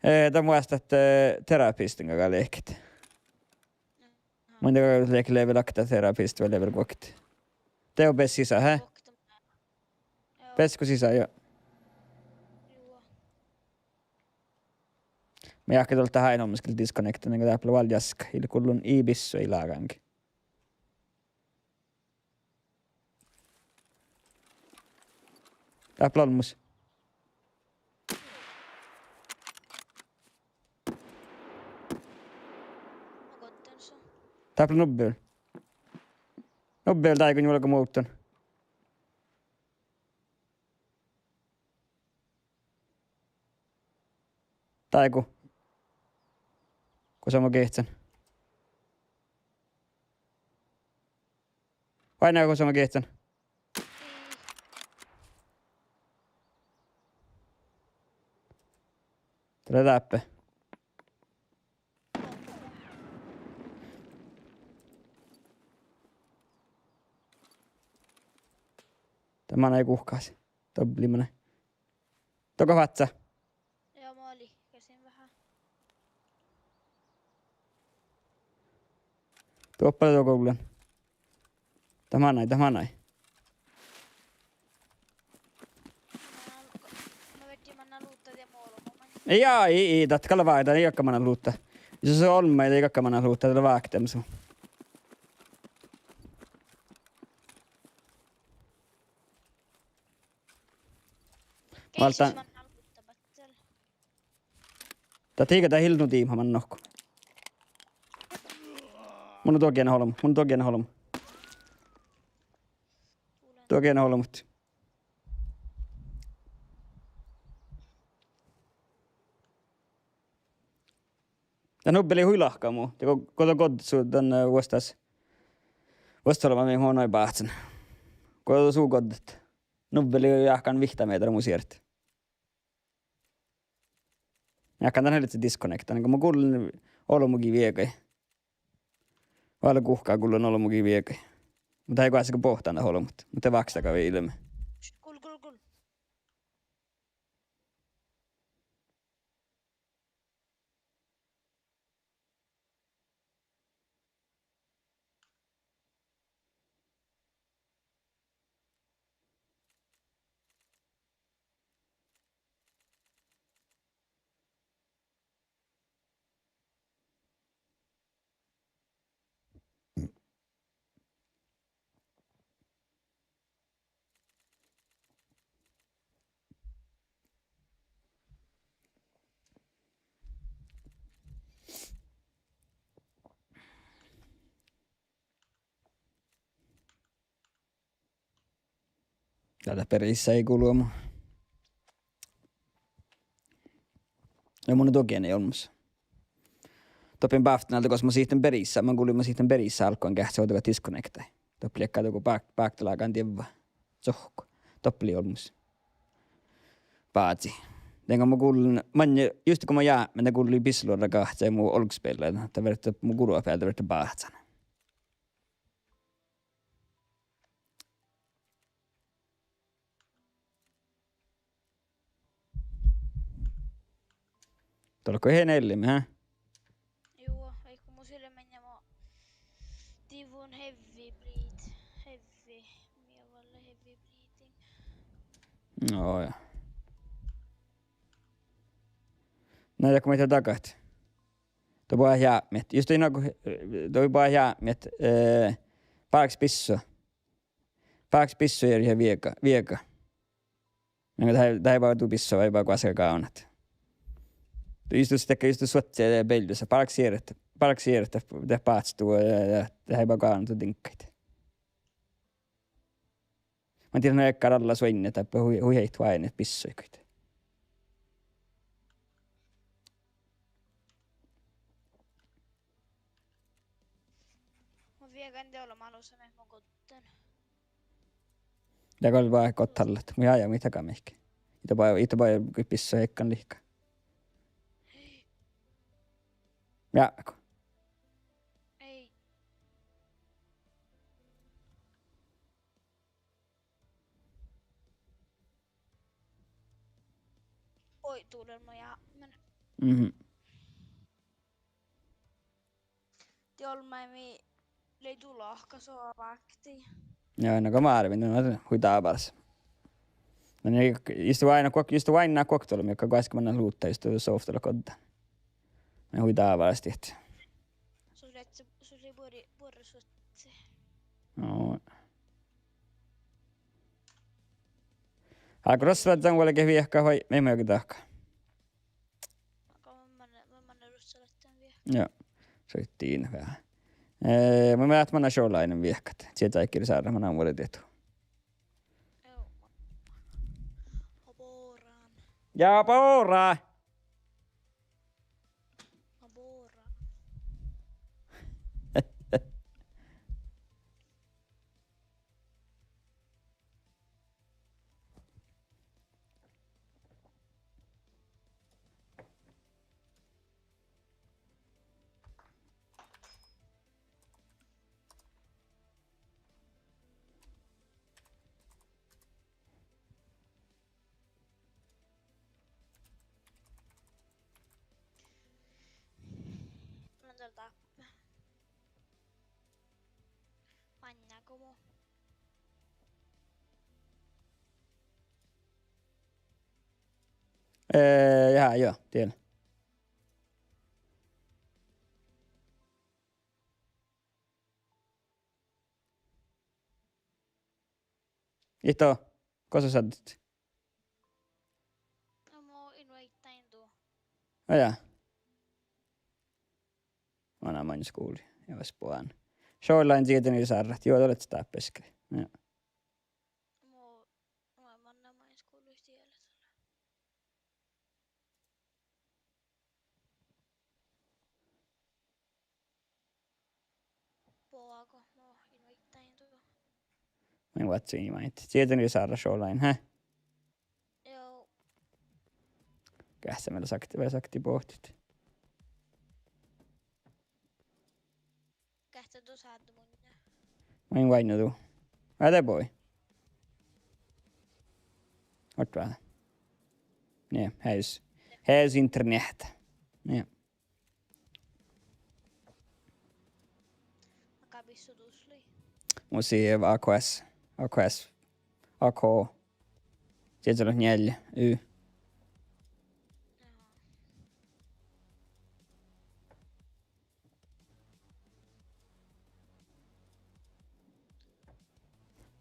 Eh, dat muittán, eh, terapistan galgá lehket. Mun de galgá lehket level okta terapist vai level guokte. De beassat sisa, hä? Beassat go sisa, joo. Mun jáhkán dovdat hain olmmoš gal disconnecta, nin go dáppe lea vel jaska, ii lean gullan ii bissui ii lágánge. Dáppe lea olmmoš. Dáppe lea nubbi vel. Nubbi vel dáiguin vuolgá muhtun. Dáigu. Gusama geahčan. Vai na gusama geahčan. Dat lea dáppe. Dat manai guhkás. Dobbli manai. Dohko fáhcá? Joo, mo lihkasin veahá. Doppe lea dohko gullan. Dat manai, dat manai. Jaa, ii, ii, dat gal lea váh, dat ii galgga mannat luhtta. Jus olmmái, dat ii galgga mannat luhtta, dat lea váhkkit mu. Válddán. Dat ii galgga, dat ii lean nu diibmu man nohko. Mun duogiin olbmot, mun duogiin olbmot. Duogiin olbmot. Ja nubbi lei hui lahka mu. Ja go, go dat goddit su dan, eh, vuosttaš. Vuosttaš olbmá mii mo nai báhcen. Go dat su goddit. Nubbi lei jáhkán vihtta mehtera mu siert. Jáhkán dan helgá disconnecta, go mun gullen olbmugiid viegaid. Vel guhká gullen olbmugiid viegaid. Muhto eai goassege bohtán dat olbmot. Muhto váksegaga viidáme. Gul, gul, gul. Dá lea berisai guloma. Ja mun duogiin olmmoš. Doppe bávtti nu ahte gos mun sihten berisai, mun gullen, mun sihten berisai álgán geahččá, go disconnectai. Doppe lei go bák-, báktelágan dievva. Sohko. Doppe lei olmmoš. Bázii. Dego mun gullen, manne, just go mun jápmen, de gullen bisloarra gahčai mu olggospellat, dat verte mu gulbma, dat verte báhcán. Doallat go eai neallima, hä? Juo, vaikko mu silmen ja mo divun heavy bleed, heavy, mii valle heavy bleeding. No ja. Na ja go mii dagat. Doppe jápmet. Just de nugo, doppe jápmet, eh, bálkes bissu. Bálkes bissu ja viegat, viegat. Manga dat, dat eai ba du bissu, eai ba goassege gávdnat. Just, just, just suohtas beaivvis, bálkes eret, bálkes eret, dat, dat báhcet du, eh, dat eai ba gávdnat du diŋggaid. Mun dieđán, eai gal alla suoinnet dáppe hui, hui heitto oaidnit bissuiguid. Mun viegan de olbmá lusa, mun goddin. Ja gal ba gohčodallat. Mun ja, ja, mii daga mihkke. Ii ba, ii ba bissu eai gal lihka. Ja, go. Eai. Oi, dulel mun jápmen. Mhm. Dii olmmái mii lei dulka so vákti. Ja, na go mun árven, na hui dábálaš. Na, na, just oaidná guok-, just oaidná guokte olbmuid, ja goassege manná luhtte, just softala goddá. Na hui dábálaš dihte. Sus lei, sus lei buori, buori suohtas. No. Álo go ruossalaččat vuolgit viehkat vai mii maiddái dahkat? Aga mun, mun, mun ruossalaččan viehkat. Joo. Šuhttá veahá. Eh, mun, mun eat manná šolainen viehkat. Čieža áigge sára, mun vuolgit dieđusge. Joo. Abora. Ja abora! Abora. Mun dal dáppe. Manná go mu. Eh, ja, joo, tiedän. Ito, gosa sáddit? No, mu in vejai du. Á, jaa. Manama. Skuli, ja vas boan. Šollain dieđán ii sárrat, juo, dat lea dáppe ges. Ja. Mu, mu manná maid skuli dieđán. Boago, mo in vaiddái duo. Maid vázziin maid. Dieđán ii sárrat šollain, hä? Joo. Geahča mii sakti, vel sakti bohtit. Geahča du sáhtát munnje. Maid vainnán du. Vade boi. Oaččut. Nie, heađus. Heađus internehta. Nie. Makkár bissu dušše lei? Mun sii A K S. A K S. A K. Sieđusge njeallje. Y. Aha.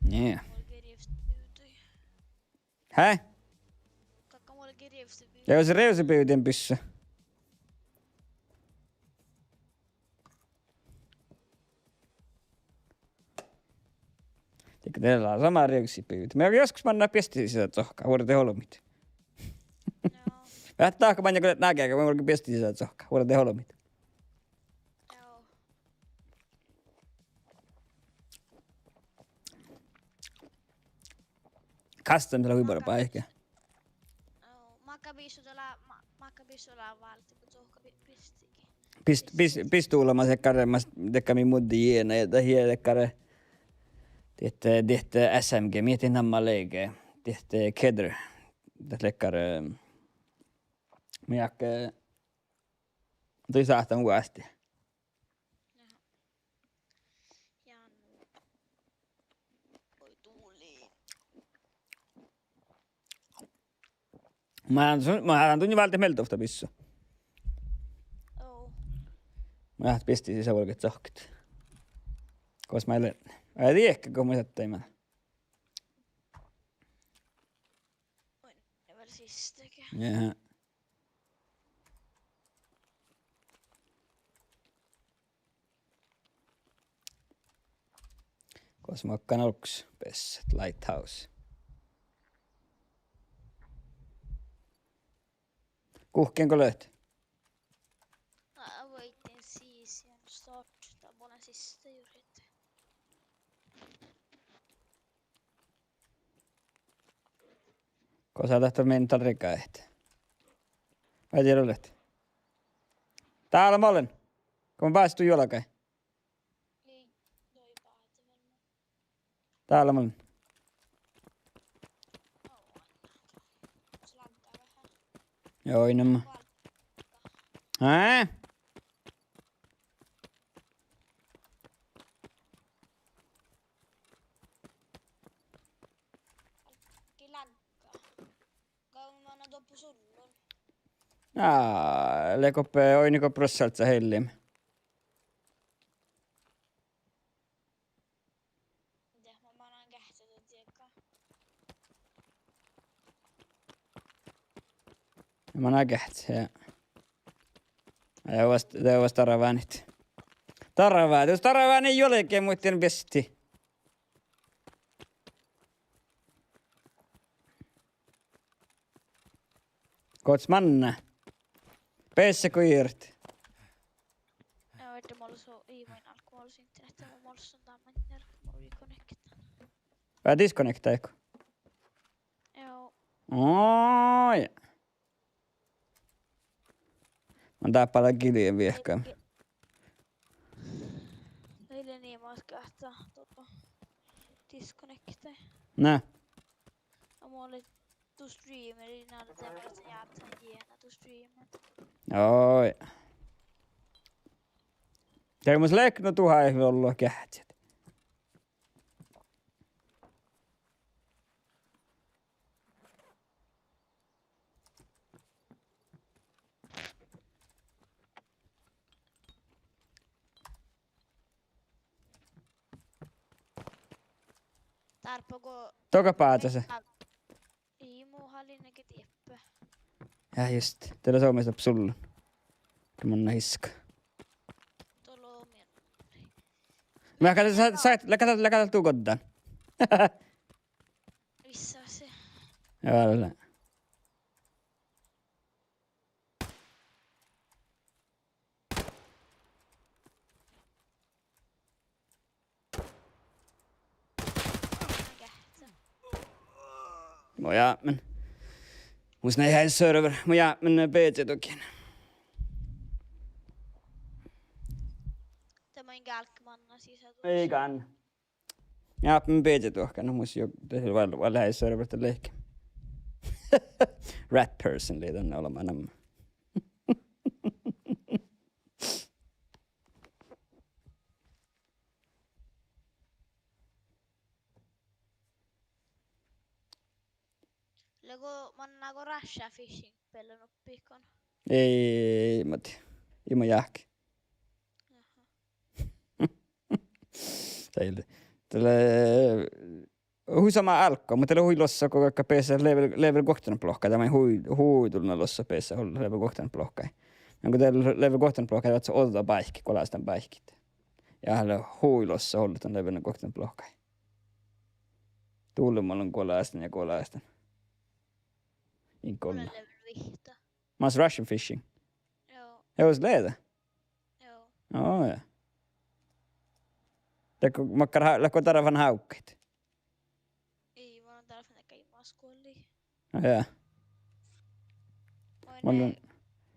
Nie. Mul gal rievstá bivdui. Hä? Gal mul gal rievstá bivdui. Ja jos rievstá bivdui, bissu. Dego de lea somá rievsii bivdui. Mii joskus mannat biestit sisa cohkká, vuordet olbmot. Joo. Veahá dahkat maŋŋel go leat nágeha, mii biestit sisa cohkká, vuordet olbmot. Joo. Custom lea hui buorre báikái. Joo, makkár bissu dat lea, ma-, makkár bissu dat lea váldit go cohká bi-, bistigiin. Bist-, bis-, bistulomas dakkár, mas dakkár mii muđđet jiena ja dat ii dakkár, diet, diet S M G, mii dat namma lei ge, diet Kedr. Dat lea dakkár, eh, mii ahte, eh, dii sáhtán vuostit. Jaha. Ja nu. Oi, tuuli. Mun, mun, mun duvven váldit mielde ovtta bissu. Ó. Mun biestin sisa vuolgit cohkket. Gos mii leat. Ai, diehke, gos mii sáhttit man. Oi, ne vel sistege. Jaa. Gos makkár olggos bessat, Lighthouse. Guhkkin go leat? Na, vuoiŋŋan sis, ja start, dat mun sista jurhit. Gos dat mental rigaid? Vai dieđe leat? Dál mun lean. Go mun básen juolgái. Dál mun lean. Joo, inama. Ää? Ná, lea goit, oidno goit brossalca hellim. Manná geahččat, ja. Ja vuos, ja vuos darvánit. Darvá, dus darvánii juolgit, muhtin biesti. Gos manná? Besse go iert. Ja, várra, mii leat su-, ii, mun álggus, mii leat internehta, mun lean son dán maŋŋel, mun lean disconnecta. Vai disconnecta, ehu? Joo. Oi. Mun dáppe lea giljen viehka. Ei, ei lean ii matka ahte doppe disconnecta. Na. Ja mun lean du streameri, na, de leat játán jiena du streamerit. Oi. Dego mus leat nu duhát ollu geahččat. Dárbbaš go doga báhcase. Ii, mu háliidin ge dieppe. Ja just, de lea somás dáppe sullan. Ge manná iska. Dolo Lea gal, sa-, sa-, lea gal, lea gal du goddán. Vissasi. Jaa, lea. Mu jápmen. Mus nei hái server, mu jápmen, eh, B T-duohken. De main gálkka manná sisa duos. Ei gán. Jápmen B T-duohken, no mus jo, de vel, vel hái server de lehke. Rat person lei dan olema namma. Leago manná go Russia Fishing bealle nuppi go? Ei, mat. Ii maid jáhke. Aha. Dat lea, dat lea hui somá álggu, muhto dat lea hui lossat go galggat beassat level, level guoktanat blokkai. Dat maid hui, hui dullan lossat beassat ollu level guoktanat blokkai. Ja go dat level guoktanat blokkai, dat lea ođđa báikkit, golastan báikkit. Ja dat lea hui lossat ollu dan level guoktanat blokkai. Dullan golastan ja golastan. In golla. Mun lean level vihtta. Mas Russian Fishing? Joo. Eos lea dat? Joo. Ó, ja. Leatgo makkár há-, leatgo darvan hávkkaid? Ii, mun lean darvan dakkár imaš guoli. Ó, ja. Mun lean,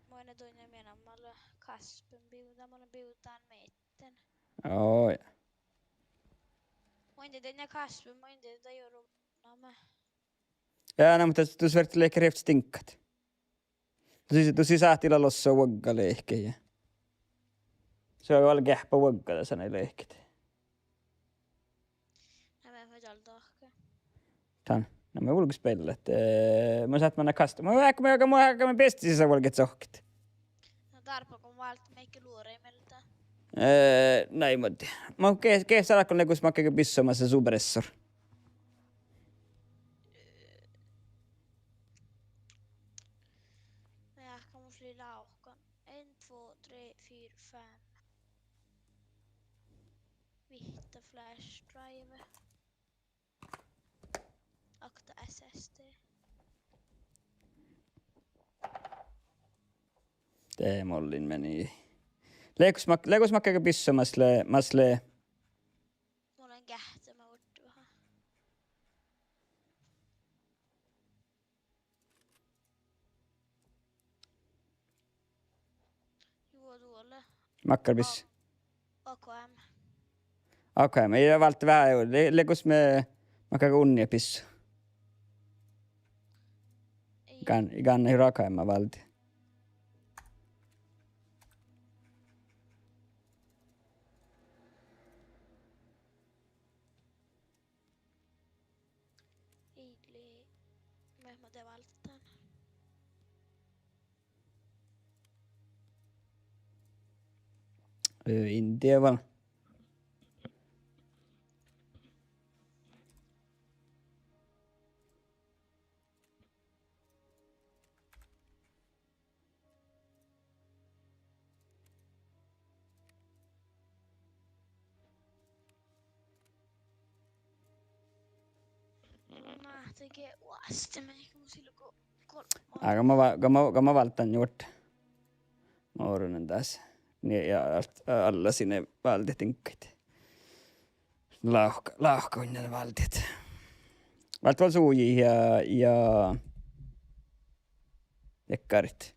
mun lean duinna mii namma lea Kaspen bivdá, mun lean bivdán miehtán. Ó, ja. Mun dien kaspen, mun dien dat juo runname. Ja, na, muhto dus fertet lehket rievttes diŋggat. Dus, dus sáhttit lea lossat vuogga lehket ja. Sus vel geahppa vuogga dasa nai lehket. Na, mun fas dal dohko. Dan, na, mun vulggos beallat. Eh, mun sáhtán manna kasta. Mun ákko, mun ákko, mun ákko, mun beastit sisa vuolgit sohket. Na, dárbbašit go válddit maiddái luoraid mielde? Eh, nai, muhto. Mun ge-, ge-, sa láhkit leago mus makkárge bissomas suppressor. Mun áhkán mus lei lávkan. En, två, tre, fyra, fem. Vihtta flash drive. Okta S S D. De mollin meni. Leago mus mak-, leago mus makkárge bissomas lea, mas lea. Mun lean geahččama vuorttoveahá. Juo, duolle. Makkár bis-? A-, A K M. A K M, ii válde veahá, le-, leago mus makkárge unnia bissua? Ii. Gán-, gánná A K M válde. Ii lei, ma-, ma de válddán. Ö, in dieđe vel. Máhte ge oaste, mun ii gal mus ii leat go-, go-, Á, gal ma va-, gal ma, gal ma válddán juohke. Ma orunen das. Nie ja allt, alla sine váldit diŋggaid. Lávka-, lávka unna váldit. Válddit vel suji ja, ja dekkarit.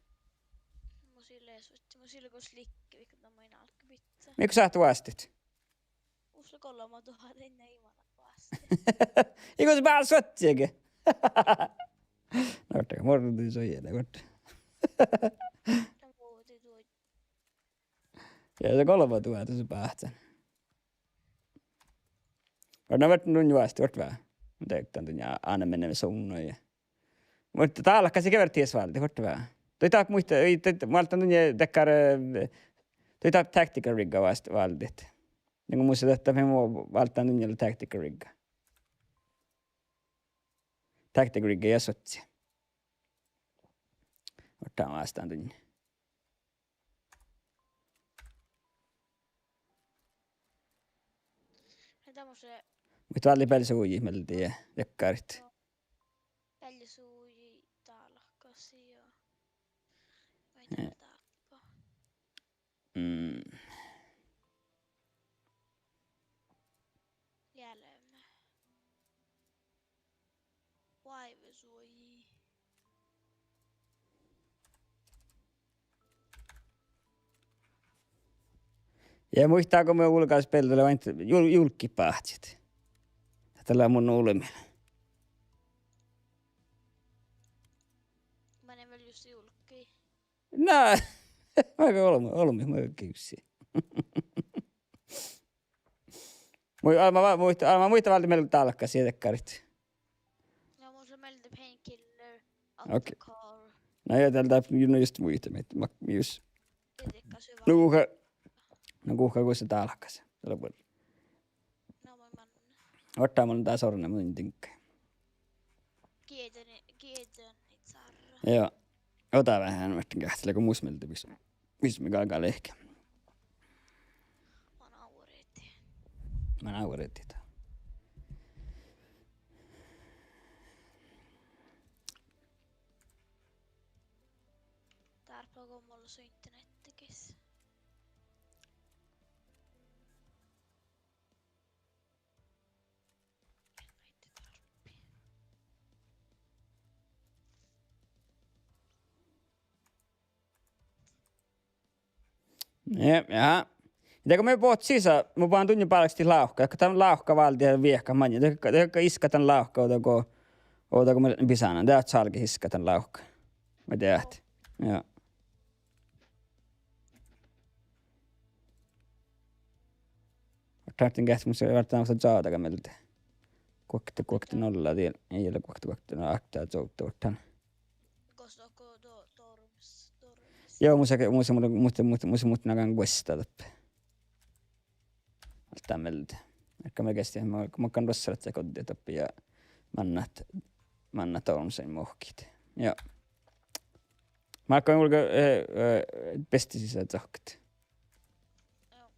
Mus ii leat suohte, mus ii leat go slikkeviikko, na main álgit bidjat. Mii go sáhttit oastit? Mus lea golbma duhát, in ii manná oastit. Ii go báhcet suohte ge. Na, ortega mordu suoje, de orte. Ja de golbma duhát, dus báhcen. Ortega, na, ortega duin oastit, ortega. Muhto dan duin ja anemene sovnno ja. Muhto dálkasi ge verte dies váldit, ortega. Dai dat muitte, ii, dai, válddán duin dakkár, eh, dai dat tactical rigga vást-, váldit. Nin go mus dat, dat mii mo-, válddán duin tactical rigga. Tactical rigga ja suohte. Ortega vástán duin. Muhto váldit beallesudjit mielde ja dakkárit. Beallesudjit dálkasii ja vai dáppe. Mm. Lialeame. Oaivvesuoji. Ja muittán go mun vulggan spielde, lea ain jul-, julggiid báhcit. Dat lea mun ulbmil. Manne vel jus julggiid. Na, vel olbmot, olbmot mun kivssin. Mui-, almma va-, muittán, almma muittán váldit mielde dálkasii ja dakkárit. No, mun lea mielde Painkiller, okei. After Call. Na ja dál, dál, no just muittán, mii, ma-, jus. Ja dikka syvä. No guhká, no guhká gos dálkasii. Dál lea vuol-, no, mun man-, ortán mun dás orrut mun diŋgga. Giđđani-, giđđanit sárra. Joo. Oda veahá, muhto geahččá lea go mus mielde mis, mis mii galgá lehpet. Man ávrridit. Man ávrridit. Dárbbaš go mun lean su internettá ges. Ja, ja. Dego mii bohtet sisa, mun bohten dunnje bálkestit lávkka, dego dan lávkka váldit viehkat maŋŋel, dego, dego iskat dan lávkka ovdal go, ovdal go mii bisánan, de át sálge iskat dan lávkka. Mii deat. Ja. Ahte geahččá mus vártán osa čađa mielde. Guokte, guokte nolla diel, ii leat guokte, guokte, no, ahte čuovtte vuortán. Gos dohko do-, dormus, dormus. Joo, mus, mus, mus, mus, mus, mus, mus nagan guosta doppe. Alttán mielde. Erkka mii geahččá, ma-, makkár ruossalat ja godde doppe ja mannat, mannat olmmosain muhkit. Joo. Makkár vulge, eh, eh, besti sisa dohko. Joo.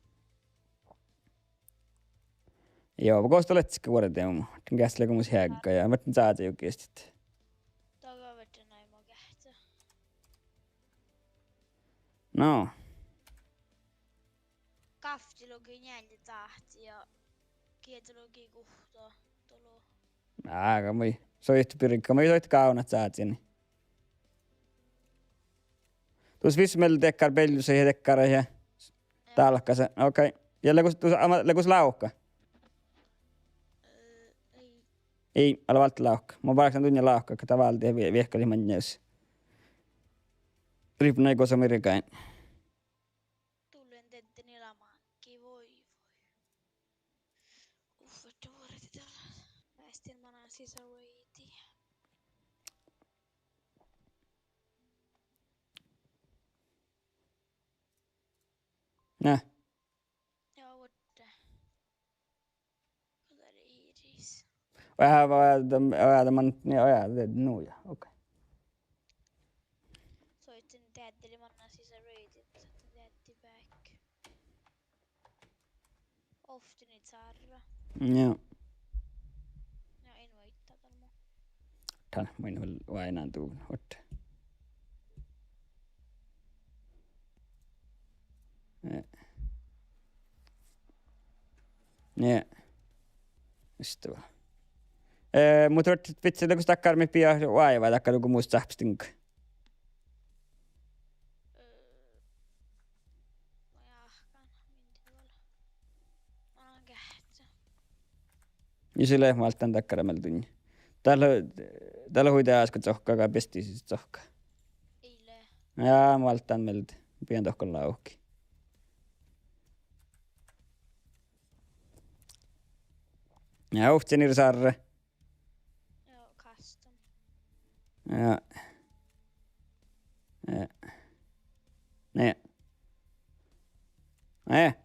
Joo, va gos dat lea čikke vuordit mu. Geahččá lea go mus heagga ja, muhto čáze juo giestit. Daga verte nai mo geahččá. No. Gávccilogi njeallje čáhci ja gietalogi guhtta dolu. Ága, mii soittit birge, mii soittit gávdnat čázemin. Dus visot mielde dakkár beallusaid ja dakkáraid ja dálkasa. Okei. Ja lea gos, dus, ama, lea gos lávkka? Eh, ii. Ii, ale váldit lávkka. Mun bálkán dunnje lávkka, ahte dá váldit vie-, viehkalit maŋŋel. Ribnai gosa mirgain. Tullen dedden ilamaanki, voi, voi. Uffa, duorti dal. Västin mana sisa reidi. Nä. Ja vuodde. Dal er iris. Oja, oja, de, oja, de man, ni, oja, de, nu ja, okei. Soitin deaddeli mannan sisa reidit, deaddi back. Ovttinii sárra. Joo. Ja in vuittaa dal mu. Dan mun vel oaidnán duon vuodde. Eh. Nie. Just det. Eh, muhto vártá bidjat, lea gos dakkár mii bijat oaivvat, dakkár go mus sáhpáštit. Eh, ma jáhkán, mindin vel. Mun geahččá. Jus ii leat, mun válddán dakkára mielde dunnje. Dal, dal hui deháš go cohkká, ga besti sisa cohkká. Ii leat. Ja, mun válddán mielde. Bijan dohko lávkki. Ja, ovcci nir sárra. Joo, custom. Ja. Ja. Nie. Nie.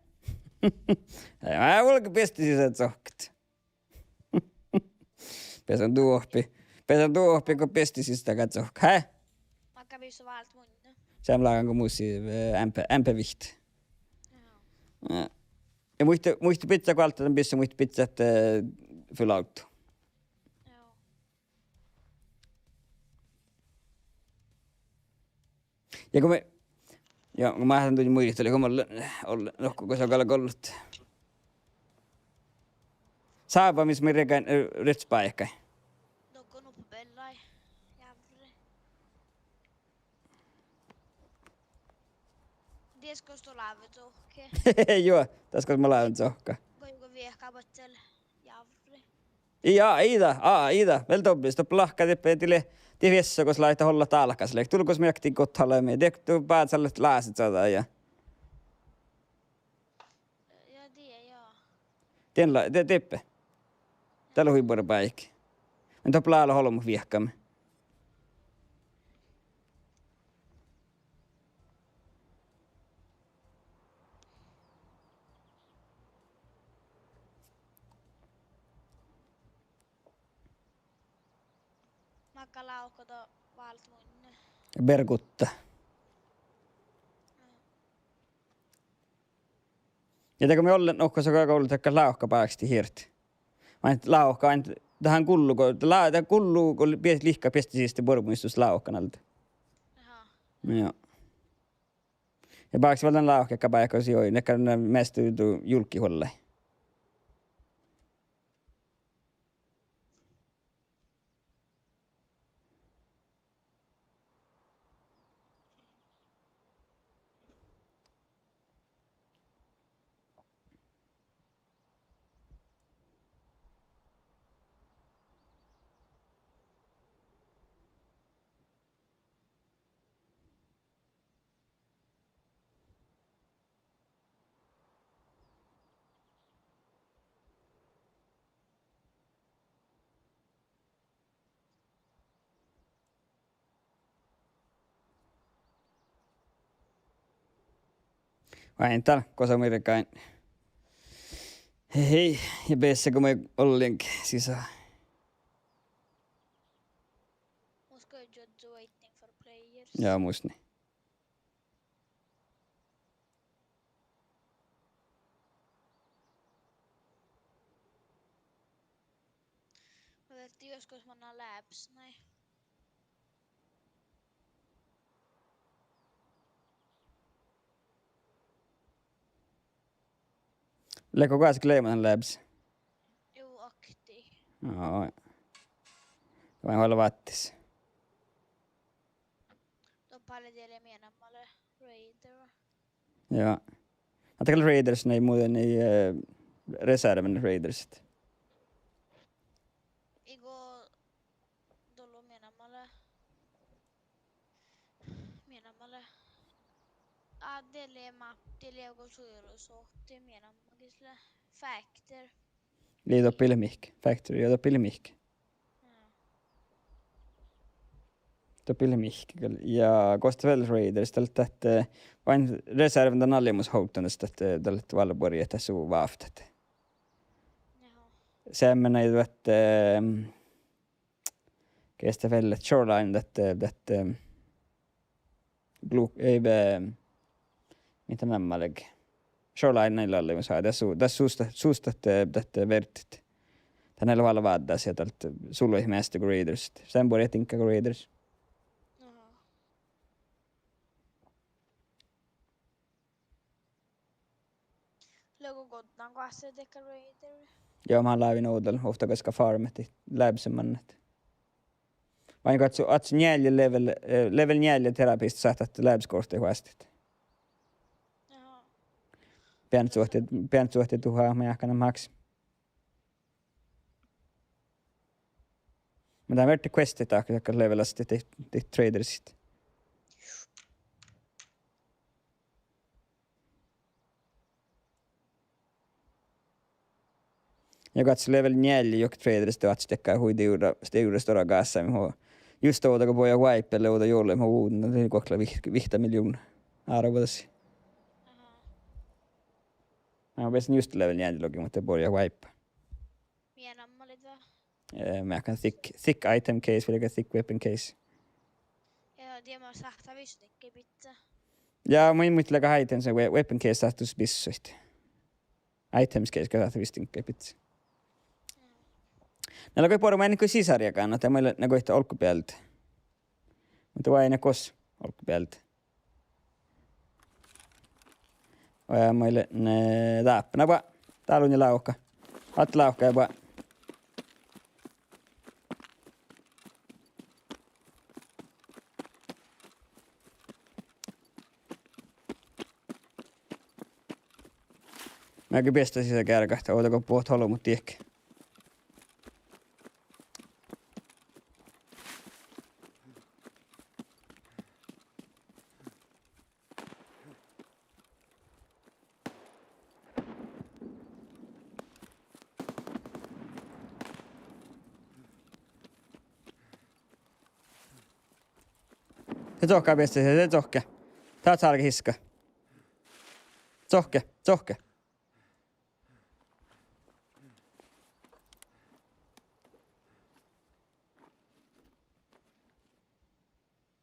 Ii, mun vulgen besti sisa cohkkat. Beasan duohpi. Beasan duohpi go besti sisa dakkár cohkkat. Hä? Makkár visot váldit munnje? Seamma lágan go mus, eh, M P, M P viit. Joo. Ja. Ja muitte, muitte bidjat go áltát dan bissa, muitte bidjat, eh, full auto. Joo. Ja go mii, ja go mii leat dan muitit, go mii oltiin, oltiin, no, go sa galgat ollet. Sábba mis mii regai, eh, retsbáikái. Dohko nuppe beallái. Jávre. Dies gos don lávejuvvá. Juo, das gos mun láven johkii. Go, go viehká boahttel jávre. Ja, ii dat, aa, ii dat. Vel dobbes, doppe lahka dieppe, dii lea, dii viessu gos lávejit ollat dálkás lea. Dál gos mii oktii guhttaleami. Dieppe du bázit láset čađa ja. Ja die, ja. Dien lea, die, dieppe. Dat lea hui buorre báiki. Mun doppe lea olbmot viehkámin. Máŋga lávka dat váldit munnje? Bergutta. Ja de go mii ollet nohkasa go ollet dakkár lávkabáksti hirt. Maid lávka, maid dat gullo go, dat lea, dat gullo go bies-, lihkkat biesti siste buoremuittut lávkan alde. Aha. Ja. Ja báksti vel dan lávkka báikás juo, dakkár measta du julggihuollái. Oaidnit dál gosa mirgain. Hei, ja besse go mii olliimet sisa. Mus go judge waiting for players. Ja, mus ni. Ma vertti joskus manná labs, nai. Leago goas gleima dan labs? Jú, oktii. Joo. Vai hola váttis. Doppe lea dieid mii namma lea Raider. Ja. Ahte gal Raiders nai muđui nai, eh, reserven Raiders. Igo dolo mii namma lea. Mii namma lea. Ah, de lea ma-, de lea go suorusohte, mii namma gis lea Factor. Lea doppe ii leat mihkke. Factory, ja doppe ii leat mihkke. Doppe ii leat mihkke gal. Ja gos dat vel Raiders, dat, dat, eh, oaidná reserven dan nallemus hoggá dan, dat, eh, dat lea vállá buorre, dat su vávttat. Seamma nai dat, eh, Ges dat vel lea Shoreline, dat, eh, dat, eh, glu-, ii, ve-, mis dat namma lea. Shoreline nai lea, lea, sa-, dat su-, dat sus dat, sus dat, eh, dat, eh, verddet. Dat nai lea vállá váddás ja dat sulai measta go Raiders. Seamma buorre diŋgga go Raiders. Aha. Leago goddan goassege dakkár Raider? Joo, mun lávejin ovdal, ovtta gaskka farmet, labse mannat. Vai go atsu, atsu njeallje level, eh, level njeallje terapista sáhtát labs-kortteid oastit. Aha. Beanet suohti, beanet suohti duhát, ma jáhkán, maks. Mun dán verdde questit dahkat, dahkat levelastit dit, dit tradersit. Ja go atsu level njeallje juohke tradersit, de atsu dakkár hui divrra, divrra stuorra gássá, mii ho-, just ovdal go buorre wipe, lea ovdal juollui, mii ho-, na, de guokte lea vih-, vihtta miljovnna árvu das. Aha. Na, mun bessen just level njeallje logi, muhto buorre wipe. Mii namma lea dat? Eh, mii jáhkán thick, thick item case, vai lea thick weapon case. Ja, die ma sáhttá visot dakkár bidjat. Ja, mun, mun leago items ja we-, weapon case sáhtát dus bissuid. Items geaska sáhtát visdinkai bidjat. Na lea goit buoremus, maid go sisarjaga, na de maid lea goit olggobealde. Muhto vai na gos olggobealde. Oi, maid lea, eh, dáppe. Na ba, dál unna lávka. Atte lávka ja ba. Mii ge beassat sisa geargat, ovdal go bohtet olbmot diehke. De cohká beassat, de cohká. Dát álgá hiska. Cohká, cohká.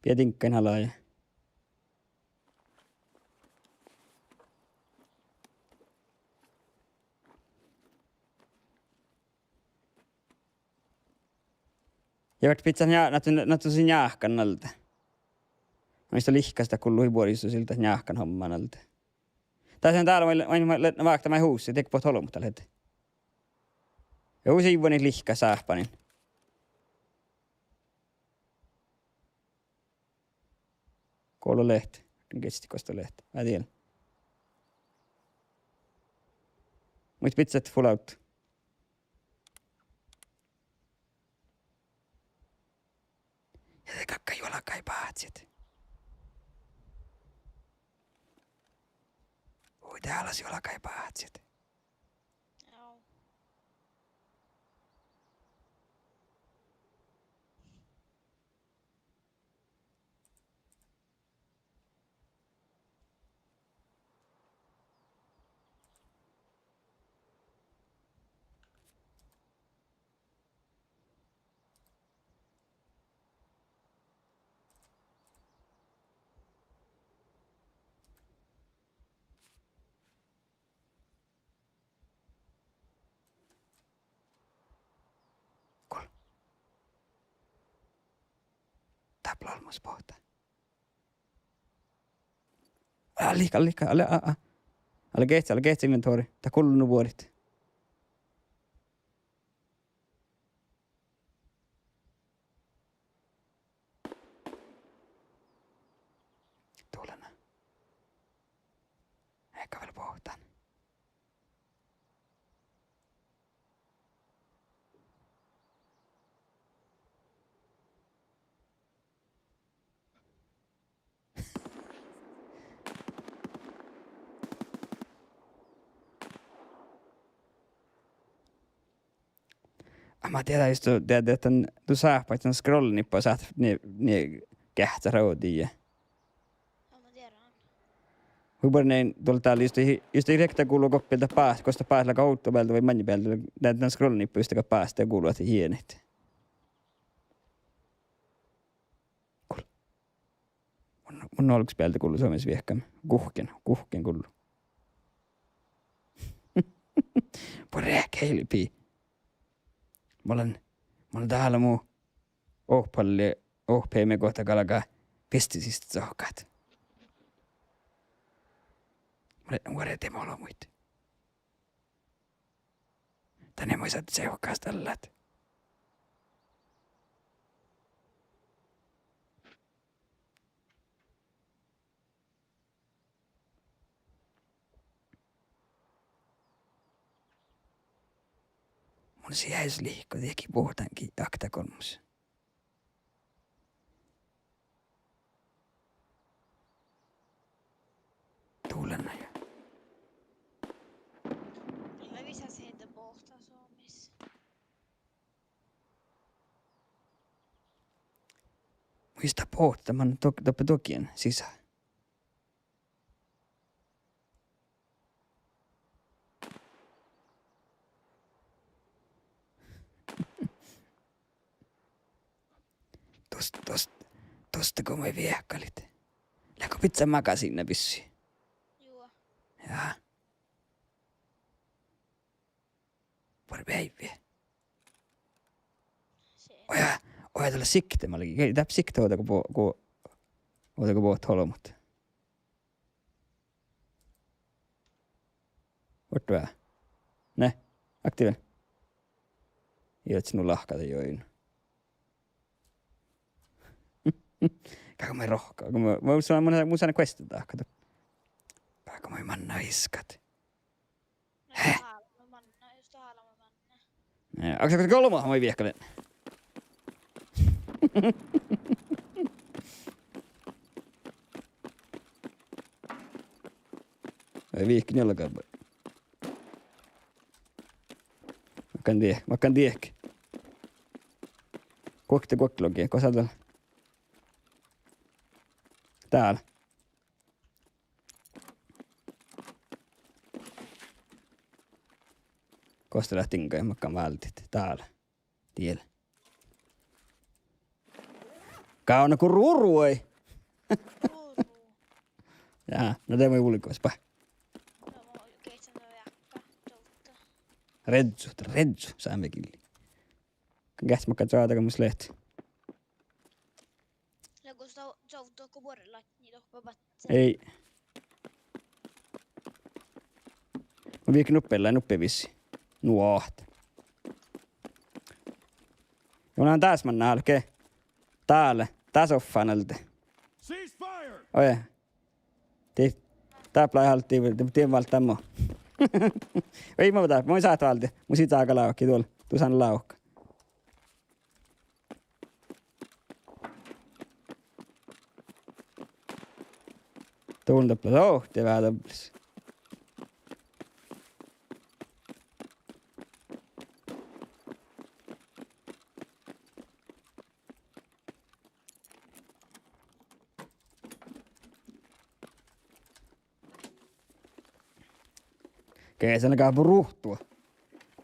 Biddje diŋggain ala ja. Ja vártet bidjat njá-, na ahte, na ahte sii njáhkan alde. Mis lihkasat gullu hui buorit, ii leat dat njáhkan homman alde. Dás lea dál, maid, maid, maid lea vákta maid hus, dego bohtet olbmot dál hetke. Ja hui sivvonit lihkkat sáhpánin. Go leat, gesti gos dat leat. Ádel. Muitte bidjat full out. Ja de galgá juolggai báhcit. Hui, de alas juolggai báhcit. Au. Gul. Dáppe lea olmmoš bohta. Ale lihkka, ale lihkka, ale, a, a. Ale geahččá, ale geahččá inventorii. Dat gullo nu buorit. Dulana. Eai vel bohtan. Ah, ma dieđán just, de, de dan, du sáhpáhit dan scrollnippa sáhtát nie, nie geahččat ravdii. Hui buorre dál, just, just dii rievtta gulu gokko dat bás-, gos dat básálii, ovdabealde vai maŋŋebealde, de dan scrollnippa just dat básá gulu ahte jienit. Gul. Mun, mun olggos bealde gullu somás viehkan. Guhken, guhken gullu. Buorre keilbi. Mun lean, mun lean dál mu ohpalli, ohppiime guhtta galgá visttisistet sohkat. Mun lean vuordit olbmuid. Dan eai muitte sihkastallat. Mun siessá lihkku dieđusge bohtan okta golmmas. Dulana ja. Lea visas heidda bohta somás. Muitte bohta, man dok-, doppe dogiin sisa. Tus, tus, tus go moai viehkalit. Leago bidjat magasiinna bissi? Juo. Ja. Dohko beaivvi. Oja, oja, dat lea sikte, mat lea, dáppe sikte ovdal go bu-, go, ovdal go bohtet olbmot. Vuorddá. Ne, aktiver. Ii leat nu lahkadit juoidnu. Gágo moai rohkki, go mun, mun, mun, mun, mun saan questit dahkat. Gágo moai manná viskat. No, jus dat álbmot manná, jus dat álbmot manná. Ja, aga go olbmot moai vihkkalin. Ai vihkka njuolga. Makkár dieđ-, makkár dieđe. Guokte, guokte logi, gos dat lea? Dál. Gos dat leat diŋga, makkár váldit? Dál. Diel. Gávdno go ruruai. Ruruai. Ja, no de moai vulgos ba. Redzu, redzu, sámegillii. Geahččat makkár čoađa mus leat. Lea gos dá, dá, dá go buorre latnji dohko badjái. Ei. Mun vihkan nuppe, lea nuppe vissi. Nu ahte. Ja mun lean dás manná álge. Dál, dás offán alde. Ceasefire! Oje. Dii, dáppe lei alde, dii, dii válddá mo. Ii, mun dáppe, mun sáhtán válddit. Mun sii čágga lávki duol, du sán lávka. Dovllá doppe, oh, de vea doblis. Geasan gal bu ruhtu.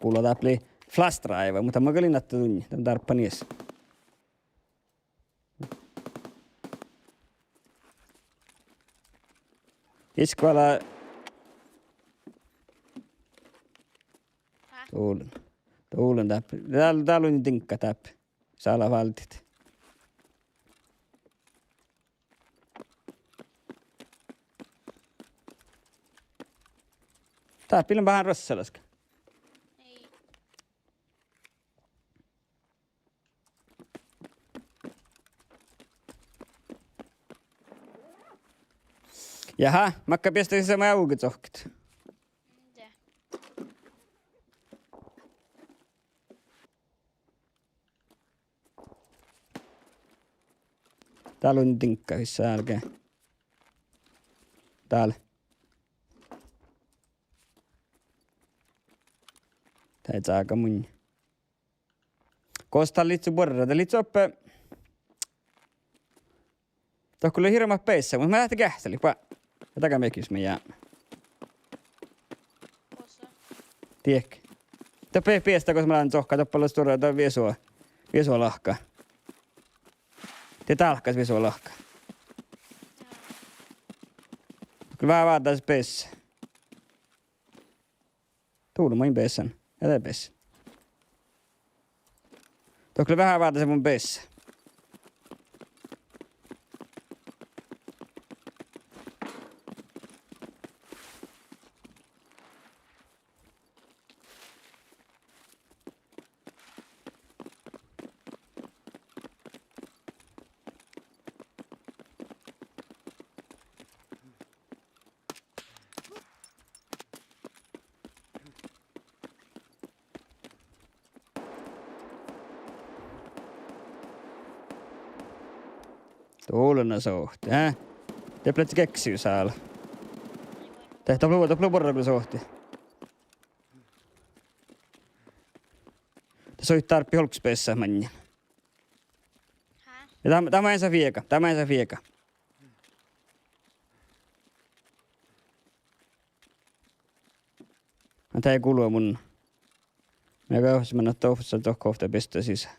Gula dáppe lei flastraaiva, muhto mun gal in atte dunnje, dan dárppa nies. Iskvala. Dál, dál dáppe. Dál, dál lea diŋggat dáppe. Sala váldit. Dáppe ii lean veahá rossalaska. Jaha, makkár beassá sisa mu eavuga čohkkát? Dál lea diŋggat vissa álge. Dál. Dá čága munnje. Gos dat lei buorre, dat lei doppe. Dohko lea hirbmat beassat, muhto mun lean geahččalit ba. Ja daga mekis mun jáhkán. Diek. Doppe beassá gos mun lean čohkkát, doppe lea stuorra, dat viesu, viesu lahka. De dálkkas viesu lahka. Dohko lea veahá váldit beassat. Dovllá maid beassán. Ja de beassá. Dohko lea veahá váldit mun beassat. Dovllá sohte, eh? De pleat geassá sála. De, doppe lea, doppe lea buorre sohte. De soittii dárppi olggos beassat maŋŋel. Ja dá, dá maŋŋel sa fiega, dá maŋŋel sa fiega. Na, dá gullo mun. Mun gal mannan dohko, dohko ovtta beassá sisa.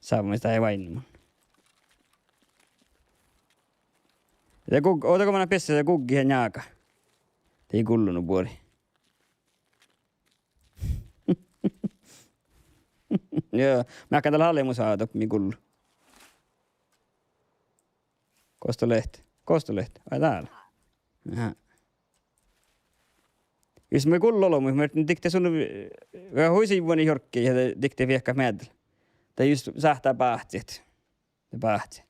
Sábmá mis dat lei váinniman. De gug-, ovdal go manai beassat, de gugget ja njágat. De ii gullo nu buori. Joo, mearkkahan dat lea alemus háve doppe mii gullo. Gos dat lea? Gos dat lea? Vai dál? Aha. Jus mii gullo olbmuid, mii diktet sun, ja hui sivvonin jorggi ja diktet viehkat meaddel. Dat jus sáhttá báhcit. De báhci.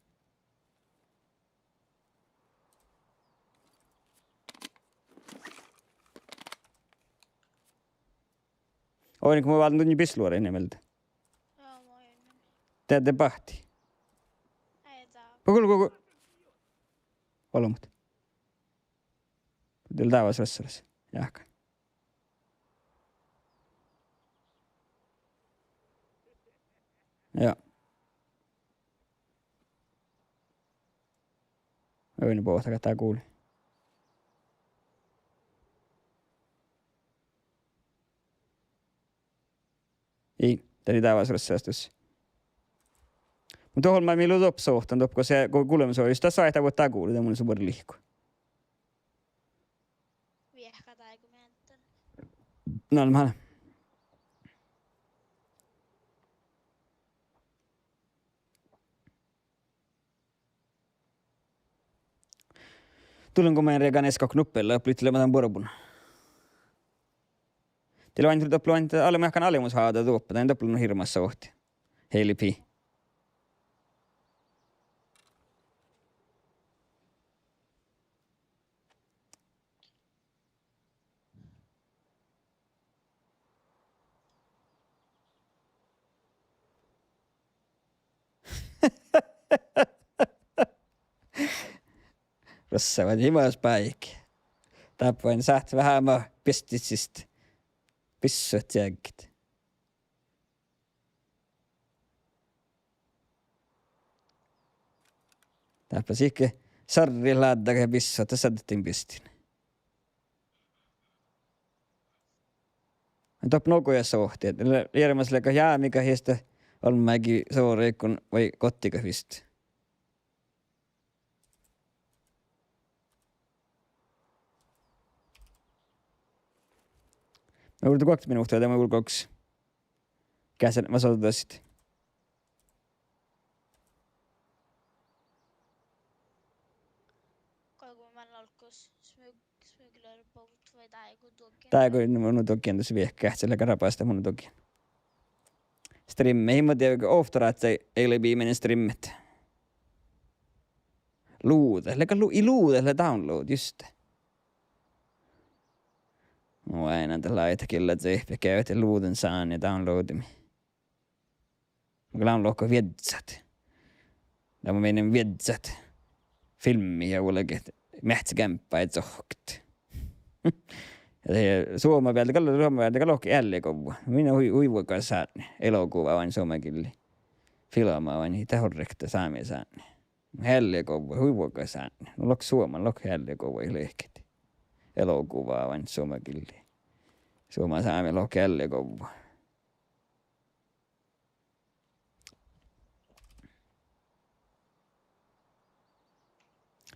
Oinnege mun válden dutnje bisluoraid mielde. Deadde báhci. Gullo, gullo, gullo. Olbmot. Dieđe dávvas rassaras. Jáhkán. Joo. Oidne bohtagat dál guli. Ii, dat lei dávvas rassaras dus. Muhto olmmái mii lea doppe sovttan doppe gos, go gulbmot sovjat, jus dat soaitá vuos dál guli, de mun lean su buorre lihku. Viehka dáiguin meaddel. Nalmál. Dullen go main regan eska knuppella, doppe lei leamadan buorebun. Dii leat, doppe leat, ale meahkan alemus háve doppe, dan doppe lea nu hirbmat sovtti. Heili pii. Ruossá, imaš báiki. Dáppe sáhtát veahá biesttit siste. Bissot jeaggit. Dáppe sihke sarrit láddá ja bissot, dat saddet din biestin. Doppe nogo ja sohti, lea, jermas leaga jámiga histe, olmmági soreikon vai gottiga vist. Mun urden guokte minuhta, de mun urden gos. Geahččá, ma sođđa sit. Go mun álggus smug-, smuglerbot vai dáiguin dohko. Dáiguin mun dohko, dus viehka, geahččá leaga rabastit mun dohko. Strimme, ii mu dieđe, ovtta ráhkadit, ii leat biimanin strimmet. Luđet, leaga lu-, ii luđet lea download, juste. Nu ain dat láitat gillat cehpet geavahit luđen sáni downloadimii. Mun gal lean lohkat viežžat. Dá mun menen viežžat filmmiid ja vuolgit meahccegeampái cohkket. Ja de Suoma bealde gal, Suoma bealde gal lohket ealliguvvon. Min hui, hui vuogas sátni. Eloguva oaidnen suomagillii. Filmma oaidnen, ii dat orrekta sámi sátni. Ealliguvvon, hui vuogas sátni. Nu lohket Suoma, lohket ealliguvvon lehket. Eloguva oaidnen suomagillii. Suoma sámi lohket ealliguvvon.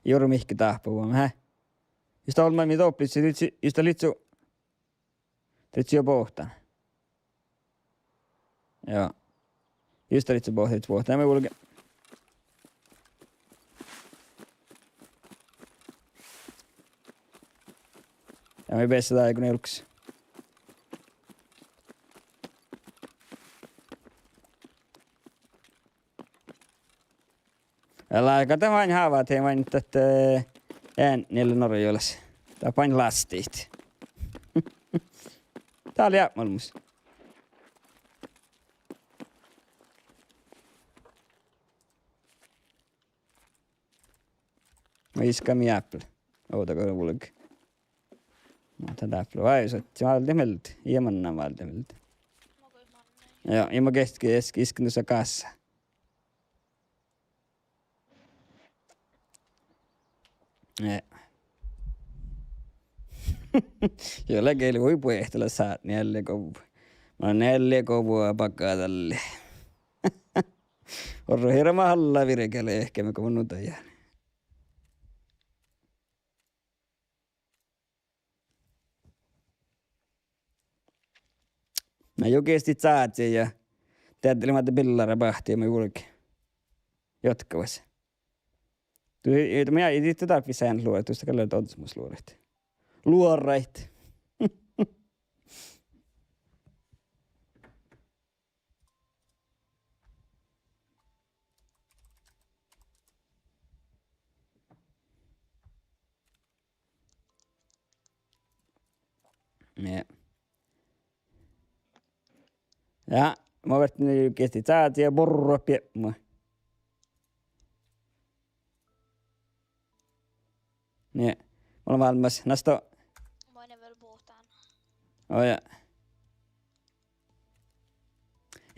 Jur mihkke dáhpáhuvvá, hää? Jus dat olmmái mii doppe livččii, livččii, jus dat livččii, livččii jo bohtan. Joo. Jus dat livččii bohtan, livččii bohtan. Ja mii vuolge. Ja mii beassat dáiguin olggos. Ja leaga dat maid háva, de maid dat, eh, eadni lea Norggas. Dat maid lasttit. Dat lea jápmálmus. Ma iskame jápel. Ovdal go vuolge. Muhto dáppe lea váivi soaitá, váldit mielde. Ii mannan váldit mielde. Joo, ii mo geaskka, geaskka isken dusa gássa. Eh. Juo, lea gal hui buohtalat sátni ealliguvvon. Mun ealliguvvon bagadalli. Orru hirbmat alla virge lehkeme go mun nu daján. Na juo geasti cáttii ja deaddelii maid billara bahtii ma vulge jotkavas. Du, du, mii, dihte dárbbašit luoraid, dus dat gal lea ođđasmus luoraid. Luoraid. Nie. Ja, mun vertán juo geasti cáttii ja borrat biepmu. Nie, mun lean vállás. Nasto. Mun vel bohtán. Oi ja.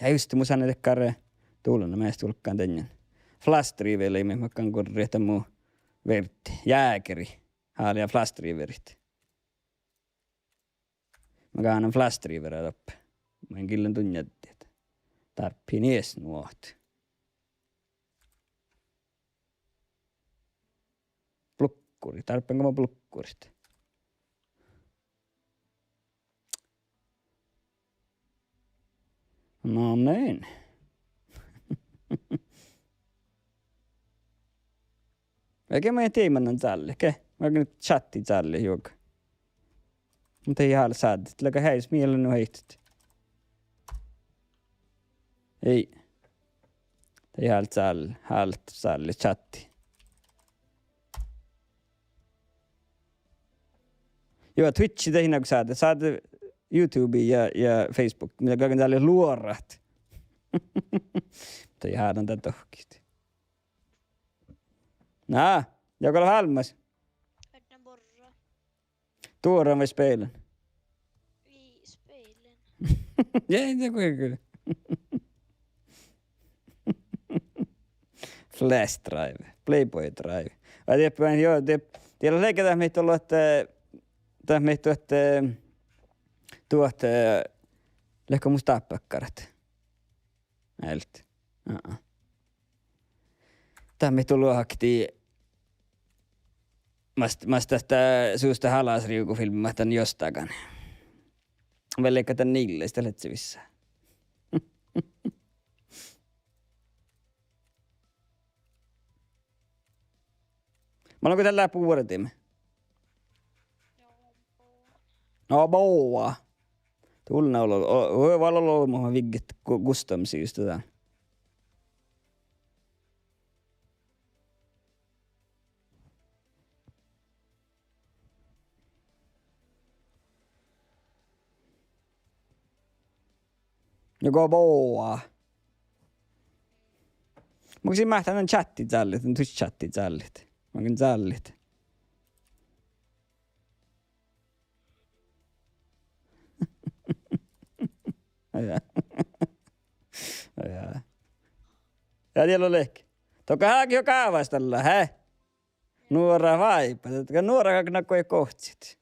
Ja just, mun sánen dakkár, dullan measta vulggán dainna. Flastrive lei, mii makkán gorret dan mu verddii. Jäägeri. Háliidá flastriverit. Makkár flastrivera doppe. Mun in gillen dunnjadit. Dárbbašin ieš nu ahte. Blukkurit, dárbbašin go mo blukkurit. No niin. Ege ma dieiman cállit, ge. Ma gal čátti cállit juoga. Muhto ii hále sáddit, leago heajes miella nu heittet. Ii. Dat ii hále cál-, hále cállit čátti. Juo, Twitchi de ii nago sáde, sáde YouTube ja, ja Facebook, mii galgen cállit luorat. Dat ii hádan dat dohkkit. Na, ja go leat vállás? Duoran vai spelen? Ii, spelen. Ja, det går ju. Flash drive, Playboy drive. Ja, det, men ja, det, det er leike det mitt, at, eh, det mitt, at, eh, du, at, eh, leikka musta dáppakkarat. Elt. Aa. Dat mitt luohkii. Mas, mas dat, dat susta halasrievgufilmma dan jossakin. Vel leikka dan nilles, dat letsevissa. Manan go dat lea buordimin. No boa. Tulna olo, o, o, val olo, ma vigget gu-, gustamsi just dan. Juo go boa. Mun gal sin máhtán dan čátti cállit, dan Twitch čátti cállit. Mun gal cállit. Ja. Ja. Ja dielo lehk. Dohko háge jo gávas dalle, he? Nuora váiba, dat nuora gal nagoja gohcit.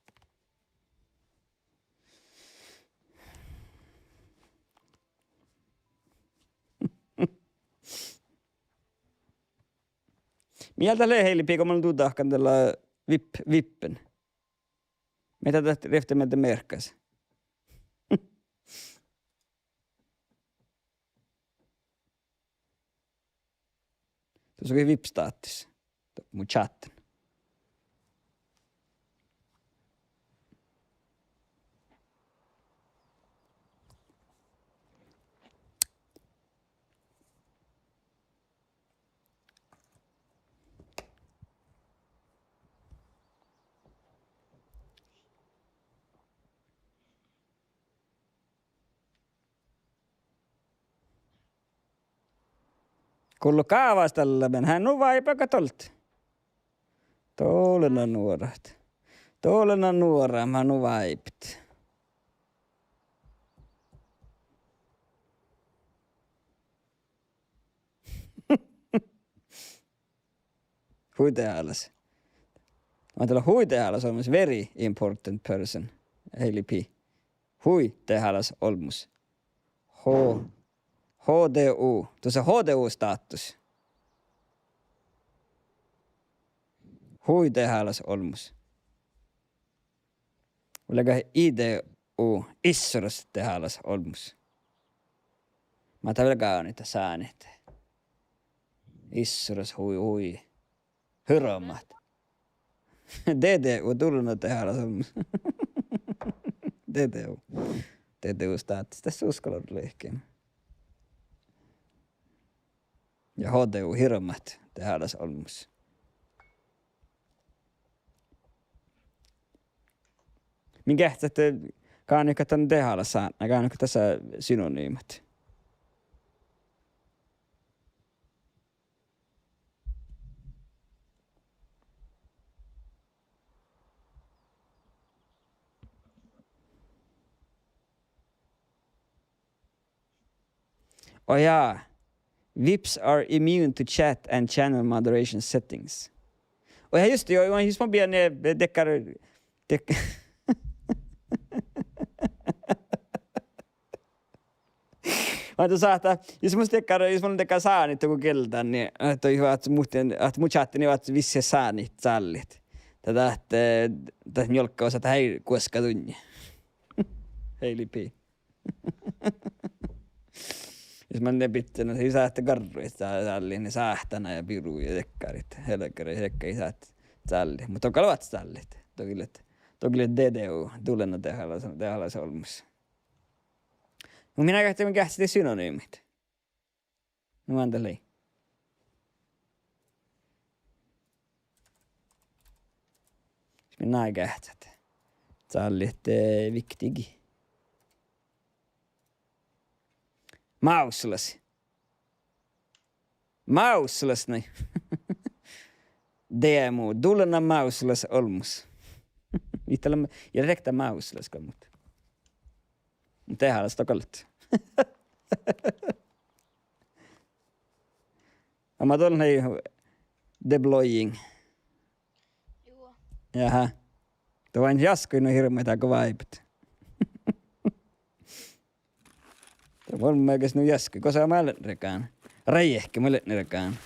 Mii dat lea, Heili Pi, go mun duhkán dalle vip-, vippen. Mii dat rievtte mielde mearkkas. Tuossa oli vipstatus. Mu chatten. Gullo gávas dalle, men hän nu váiba gal dolt. Dole na nuorat. Dole na nuorat, ma nu váibit. Hui dehálas. Mat lea hui dehálas olbmos, very important person, Heili Pi. Hui dehálas olbmos. Ho. H D U, dusa H D U státus. Hui dehálaš olmmoš. Vuollegat I D U issoras dehálaš olmmoš. Mat dat vel gávdnit sániid. Issoras hui, hui. Hirbmat. D D U, dullenadehálaš olmmoš. D D U. D D U státus, das uskkalat lihkkin. Ja H D U, hirbmat dehálaš olmmoš. Min geahččat, eh, gávdnit ahte dehálaš sátná, gávdnit ahte dasa synonymat. Oh jaa. VIPs are immune to chat and channel moderation settings. Oh jaa, just, juo, jus mun bijan, eh, dakkár, dak-, Muhto sáhttá, jus mus dakkár, jus mun lean dakkár sániid dohko gieldán, nie, eh, to, ahte muhtin, ahte mu čáhtti nie oaččut visot sániid callit. Dat, dat, eh, dat njuolgga osa, dat eai guoska dunnje. Heili pii. Jus manne bidjen, ii sáhte garrui, dat, dat lea ne sáhttá ja biru ja dakkáriid, helggaid ja dakkáriid ii sáhte callit. Muhto gal oaččut callit. Dohko lea, dohko lea D D U, dullenadehálaš, dehálaš olmmoš. Mun, min geahččat, mun geahččat synonymat. Nu, mánda lei. Mis min geahččat. Callit, eh, viktig. Mávslas. Mávslas, nai. Demo, dullena mávslas olmmoš. Ii dat lea, ja riektá mávslas gal, muhto. Muhto dehálaš dat gal. Amma dol nai deploying. Juo. Jaha. Dat oaidná jaskkaid nu hirbmat dego váibbet. Dat olmmoš nu jaskkaid. Gosa mat leat regán? Riehke mat leat regán.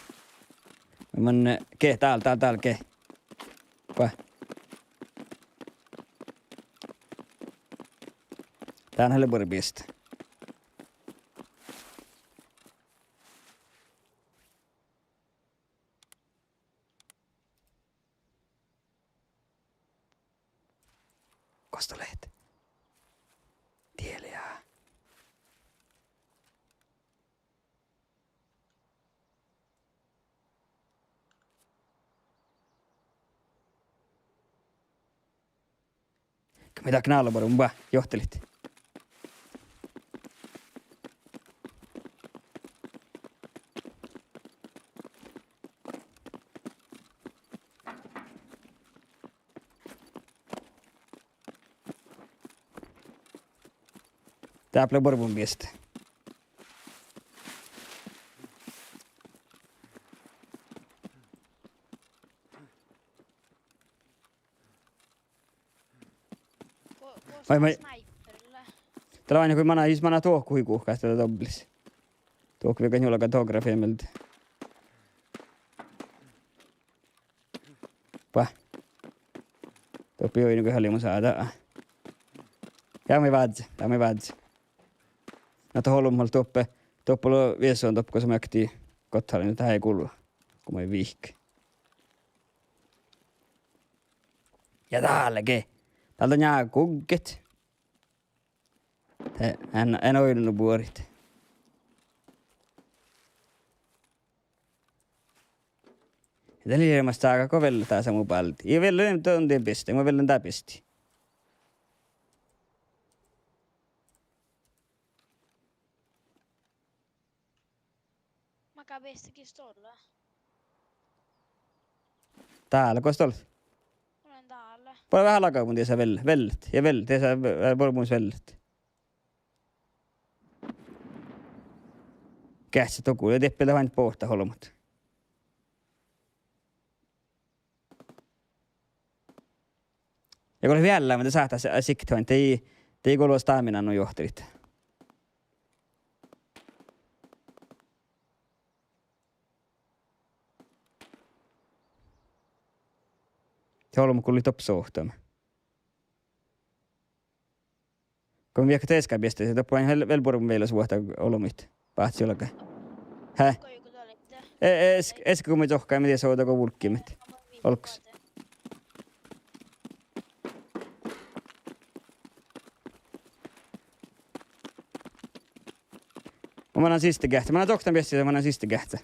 Mun, eh, ge, dál, dál, dál, ge. Ba. Dán lea buorre biesta. Gos dat lea? Diele ja. Go mii dákket nálbára, mun ba johtilit. Dáppe lea buorebiesta. Go-, gos Vai, vai. Sniperi lea? Dat lea ain go manai, jus manai dohko hui guhkás, dat lea dobblis. Dohko viidáseid njuolga dohko fieldda. Ba. Doppe ii nu go halli mu sáda. Ja mii vázze, ja mii vázze. Na dat olbmot doppe, doppe lea viesu doppe gos mu akti gottalin, dat eai gulu. Go mu vihkke. Ja dál ge. Dál lea njá gugget. He, en, en oidno buorit. Ja dat lei mas dága go vellet dasa mu báldi. Ja vellet dán dien biesti, mun vellen dán biesti. Maga biesti gii stolle? Dál, gos stolle? Mun lean dál. Boađe veahá laga mun diesa vel-, vellet. Ja vel-, diesa ve-, boađe mun vellet. Geahččat dohko, ja dieppe dat oaidná bohtet olbmot. Ja go lea veallá, mun de sáhttá s-, sikte oaidná, de ii, de ii golu stamina nu johtilit. De olbmot gullit doppe sovttame. Go mii viehkat easka biestesii, doppe oaidná vel, vel buoremus vuohta olbmuid. Báhcci juolggai. Hää? E-, es-, easka go mii dohkáimet, mii dieid sovdá go vulggiimet. Olggos. Mun manan siste geahcá, manan dohkkán biestesii, manan siste geahcá.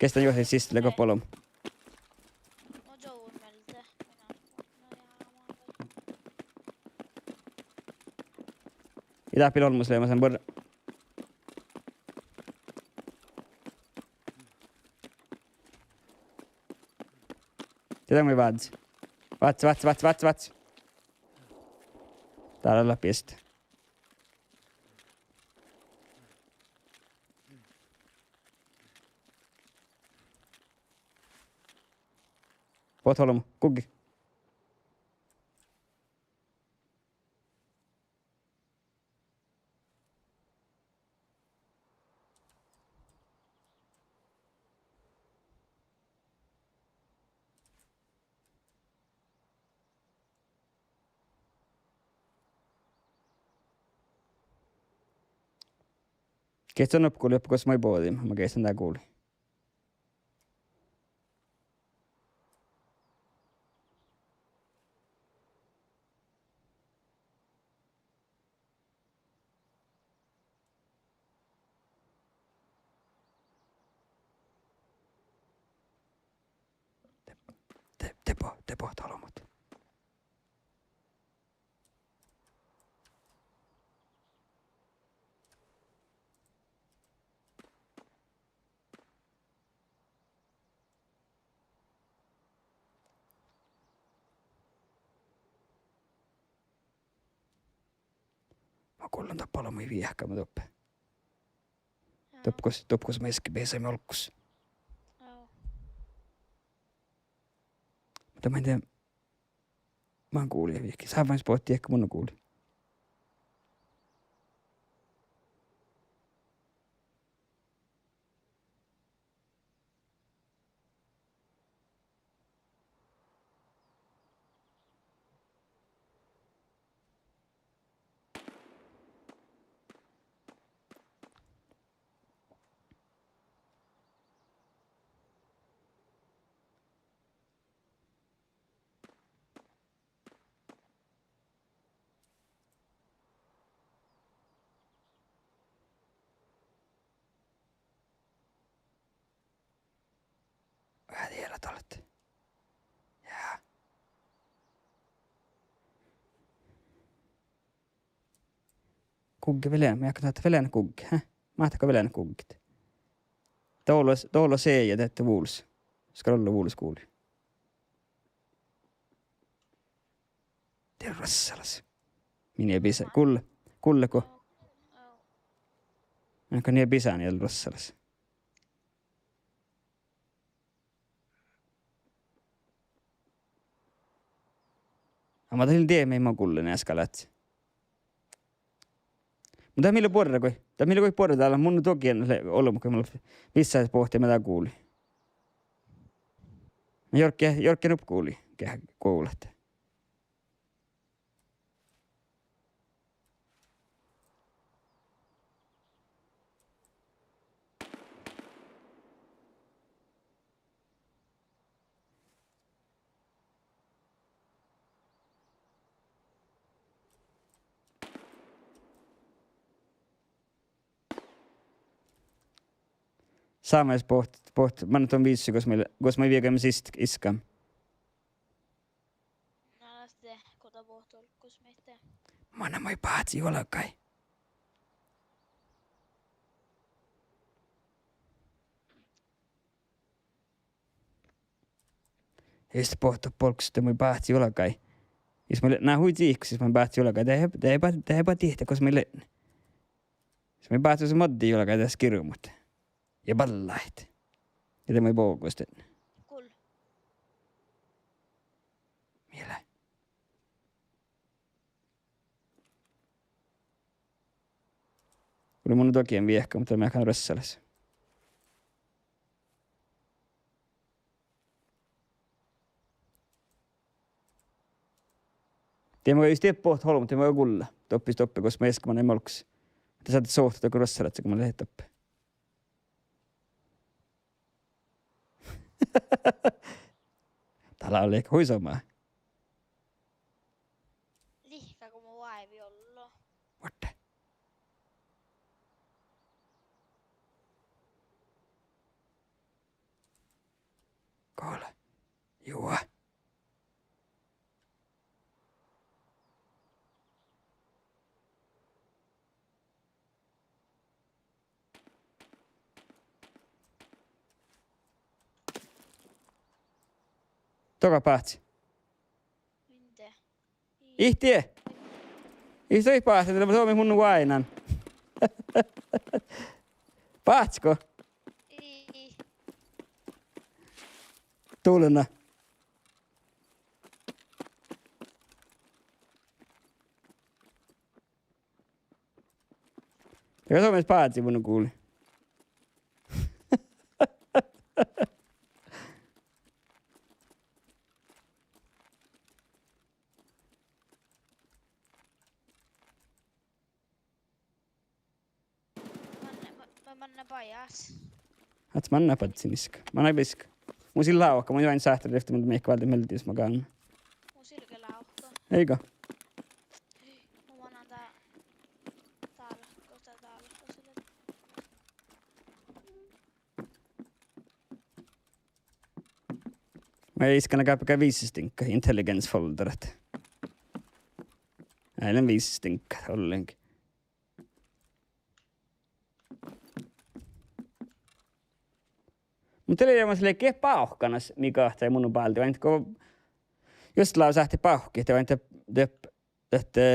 Geahcen juohke siste lea go olbmot. Ii dáppe olbmos leamasan buorre. Dieđán mii vázze. Vázze, vázze, vázze, vázze, vázze. Dál lea biestá. Bohtet olbmot, gugge. Geahcen doppe gulii, doppe gos moai bođiimet, ma geahcen dá gulii. De, de, de bo-, de bohtet olbmot. Ma gullen doppe olbmuid viehkama doppe. Doppe gos, doppe gos mii easka bisáimet olggos. Muhto main dien, man gulii viehka. Sávvánis bohte diehka mun gulii. Veahá diela doallat. Ja. Gugge vel, mii ákkat ahte vel gugge, hää? Máhttágo vel gugget? Dolo, dolo seaja dette vulos. Skal olla vulos gulii. Dien rassalas. Mii nie bisá-, gulle, gulle go. Áhkku nie bisánii rassalas. Amma dat lea dien mii mo gullen easka lea. Mun dat mii lea buorre goit, dat mii lea goit buorre dál, mun dohkán lea olbmot go mun vissájit bohtet mii dá gulii. Jorge, jorge nuppe gulii, ge-, gullat. Sámás bohtet, bohtet, manne don vissui gos mii, gos mii viehkáimet siste iskkan. Na, de go dat bohtet olggos mii de. Manne moai báhcci juolggaid. Iste bohte olggos de moai báhcci juolggaid. Jus moai le-, na hui cihkus, jus moai báhcci juolggaid. De, de, de, de dihte gos moai lean. Jus moai báhcci moadde juolggaid das girmut. Ja balláid. Ja de moai bogus dan. Gul. Mii lea. Gulii mun dohkán viehka, muhto mii áhkán rassalas. Dieđusge jus dieppe bohtet olbmot, dieđusge gulla doppe, doppe gos mo easka manai olggos. De sáhttet sohtet dohko ruossalaččat go mo leat doppe. Dál lea hui somá. Lihkká go mo váivi ollu. Vuorddá. Gula. Juo. Dohko báhci? Minde? Ihte. Ii soai báhci, de lea somá mun váinan. Báhcci go? Ii. Dulana. Ja somá báhci mun gullen. Manne, ma-, ma-, manne bajás. Át manne badjin iska. Manai bisk. Mun sil lávka, mun juoin sáhttá rivtte, mun mii váldit mielde jus magan. Mun sil ge lávka. Eigo. Mun manan dá-, dálko, dá-, dálko, sille. Ma iskán gal peakkár visestiŋggat intelligence folderat. Eai lean visestiŋggat ollengi. Muhto lei, mas lei ge bávkkanas mii gahčai munu báldi, oaidná go jus lávii sáhttit bávkkiid, de oaidná de, de, de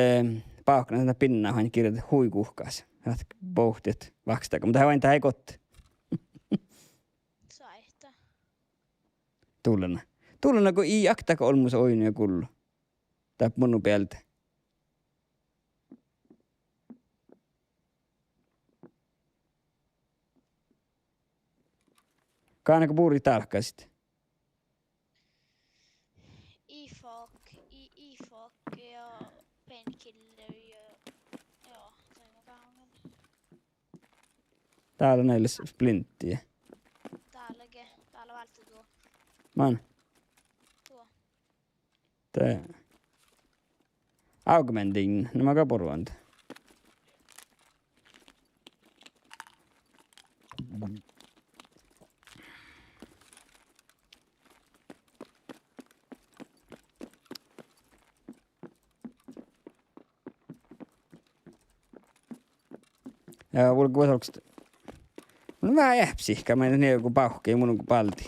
bávkkanas na binna han girdet hui guhkás. Sáhttit bohtet vákstaga, muhto dat oaidná dat eai gotte. Sáhttit. Dulana. Dulana go ii oktage olmmoš oidno ja gullo. Dáppe munu bealde. Gánne go buriid dálkkasit? Ifok, i-, ifok ja painkiller ja, ja, dat lea gáŋgan. Dál lea nai splinti. Dál lea ge, dál lea váldit duo. Mán? Duo. De augmentin, na ma gal borvan. Ja vulge vuos olggos. Mun lean veahá eahpesihkka, main nie go bávkki, mun go báldi.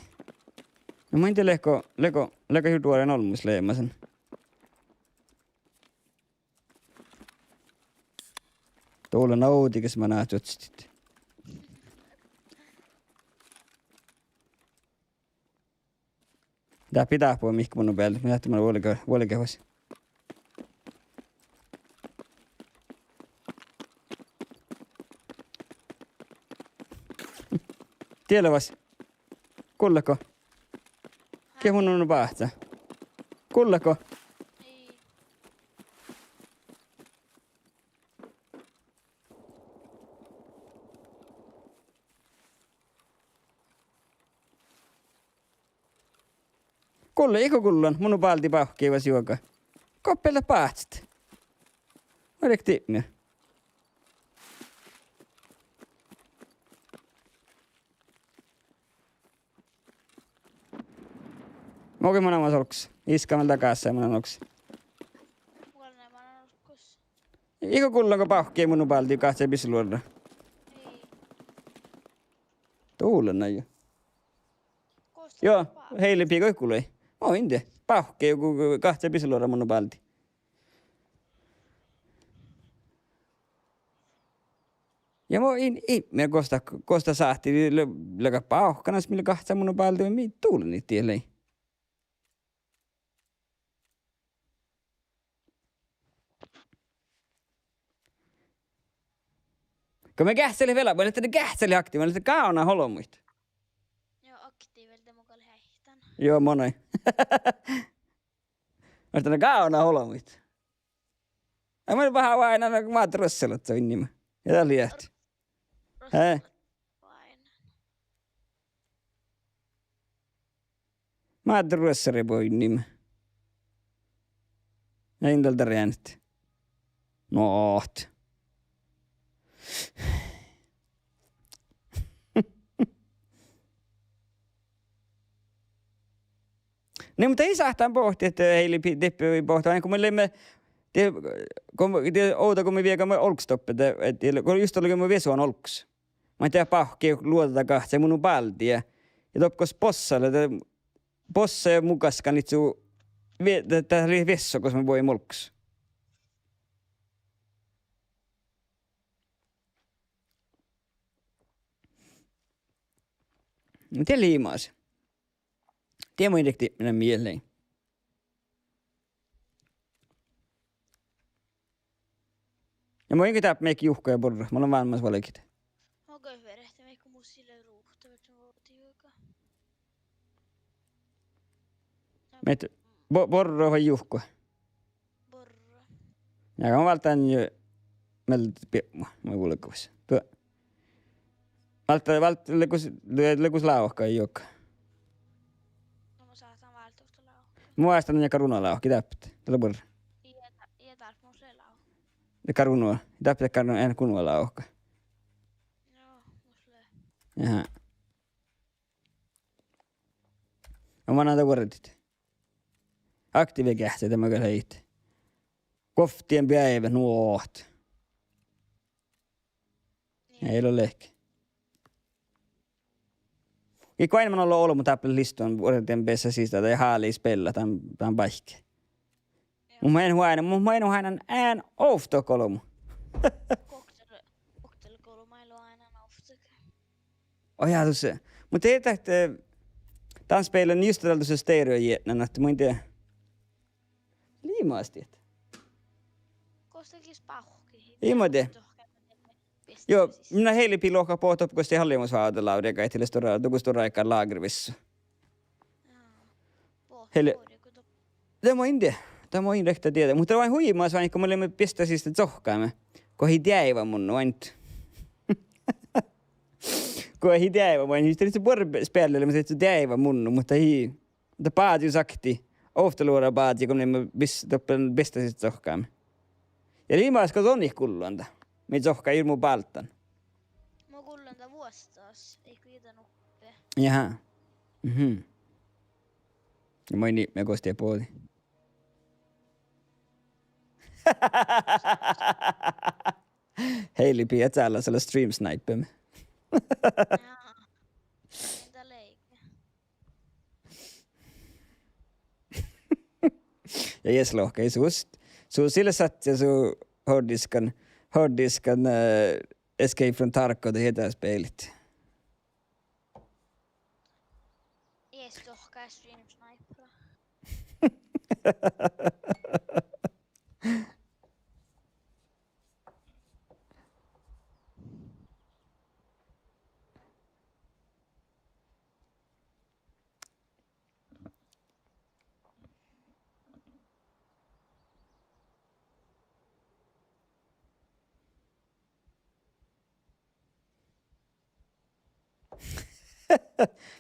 Na main dieđe leago, leago, leago hui duoren olmmoš leamasan. Dulana ovdal ges manai čuoččatit. Dáppe dáppe mihkke munu bealde, mii ahte mun vuolgá, vuolgá vuos. Diet lea vuos. Gullat go? Ge mun nu báhcá. Gullat go? Gullat, iige gullan, munu báldi bávkki vuos juoga. Gobbe leat báhcet? Vuorjá dibmir. Mo ge manai olggos. Iska vel dá gásái manai olggos. Iige gullan go bávkki munu báldi gahčai bisseluorra. Dulana juo. Juo, heilebigga gulai. Mo in dieđe. Bávkki go, go gahčai bisseluorra munu báldi. Ja mo in ipmir gos dat, gos dat sáhtii, lea, lea bávkkanas mii lea gahčai munu báldi, mii dulanii diet lei. Go mii geahččalit vel, mun lean gávdnat aktiiva, mun lean gávdnat olbmuid. Juo, aktiiva, de mun gal heitán. Juo, manai. Mun lean gávdnat olbmuid. Ai, mun veahá oaidnán, Mádde Ruossalat oinnima. Ja dat lei ahte. Ruossalat oaidnán. Mádde Ruossalat oinnima. Ja in dal dat renet. Nohte. Nei, muhto ii sáhttán bohtet, ahte Heili pi-, dieppe bohte, go mii leimmet, die-, go, die ovdal go mii viegaimet olggos doppe, de, de, go just olggos, go mii viesuhan olggos. Maid de bávhkki luođa gahčai, mun nu báldii. Ja doppe gos bossa lea, de bossa ja mu gaskkan ii su vie-, de, dat lei viessu gos mii vuoimet olggos. De lei mas. De mun in riktigt mielas. Ja mun in go dáppe mii juhko ja borrat, mun lean vámmás vuolgit. Mun go ferten mii go mus ii leat ruhta, veččan vuođi juoga. Mii bo-, borrat vai juhko? Borrat. Ja go mun válddán jo mielde biepmu, mun vulgos. Duo. Válddán, válddán, lea gos, lea, lea gos lávka juoga. No mun sáhtán válddán ovtta lávka. Mun oastán ja garunalávka, dáppe. Dat lea buorre. Ja dá-, ja dál mus lea lávka. Ja garuna, dáppe garuna, ean garunalávka. No, mus lea. Aha. Ja manná dat vuordit. Aktiiva geahččá, de mun gal heit. Guovttiin beaivvi, nohte. Ei leat lehpet. Ii go ain man ollu olbmot dáppe listun vuordin besta sista, dat háliidii spela dan, dan báikki. Mun, mun oaidnán, mun, mun oaidnán ean ovtta olbmo. Koktel, koktel kolmai lo ain ovtta. Oi, ja, dušše. Muhto dat, eh, dan spela just dal dušše stereojietnen, ahte mun in dieđe. Lei mas diet. Kos dat gis bávkki? Ii ma dieđe. Joo, na Heili pii lohkat bohte doppe gos dii hallimus váldit Lauri, gaiddi le stuorra, doppe stuorra áiggi lagervissui. Heili. Dat mun in dieđe, dat mun in rehta dieđe. Muhto dat lei hui mas váiŋŋa, go mun leimmet besta sista čohkkáme. Go ii deaiva munno, ain. Go ii deaiva, mun in, ii, dat lei buorre speallelemus, dat ii deaiva munno, muhto ii, dat bázi sakti. Ovtta luođa bázi, go mun leimmet bis-, doppe besta sista čohkkáme. Ja lei mas go don it gullan dat. Mii čohkkáimet mu bálddán. Mun gullan dat vuosttaš, ii go ii dan uppe. Jaha. Mhm. Ja mun in ipmii gos dieđe bođii. Heili pii, eat sála, sála stream snipe. Jaa. Dat lei. Ja jus lohká, sus, sus ii leat sat ja su harddiskkan, harddiskkan, eh, Escape from Tarkov dat ii leat spelit. Jus lohká stream snipera.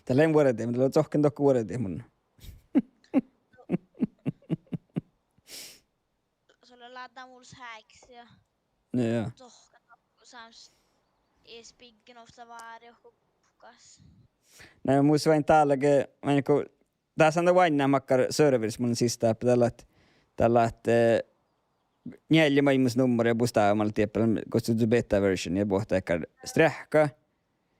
Dat lea vuordit, dat lea čohkkán dohko vuordit mun. Sul lea dámus hääkis ja. Joo. Čohkkán dohko sáms. Ii spiggen ovtta vári, ohko guhkás. Na mus oaidná dál ge, oaidná go, dás lea oaidná makkár serveris mun sista dáppe, dat lea, dat lea, eh, njeallje maid mus nummar ja bustáva mat dieppe, gos du beta version ja bohte dakkár streahka.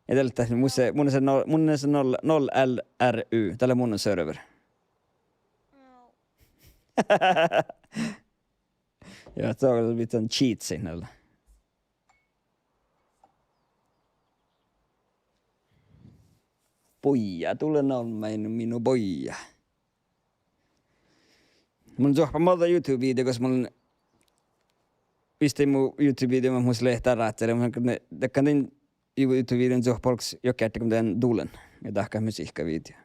Ja dat lea, mun, mun, mun, null, null L R U, dat lea mun server. Joo, dat lea vitsan cheatsit nalle. Boija, dule nalmmáin minu boija. Mun zuohpán moadde YouTube video, gos mun vistin mu YouTube video, mus lehpet ráhkadit, mun, dakkan din YouTube videon zuohpá olggos juohke erte go mun dehan dulen. Ja dahkat musihkkavideo.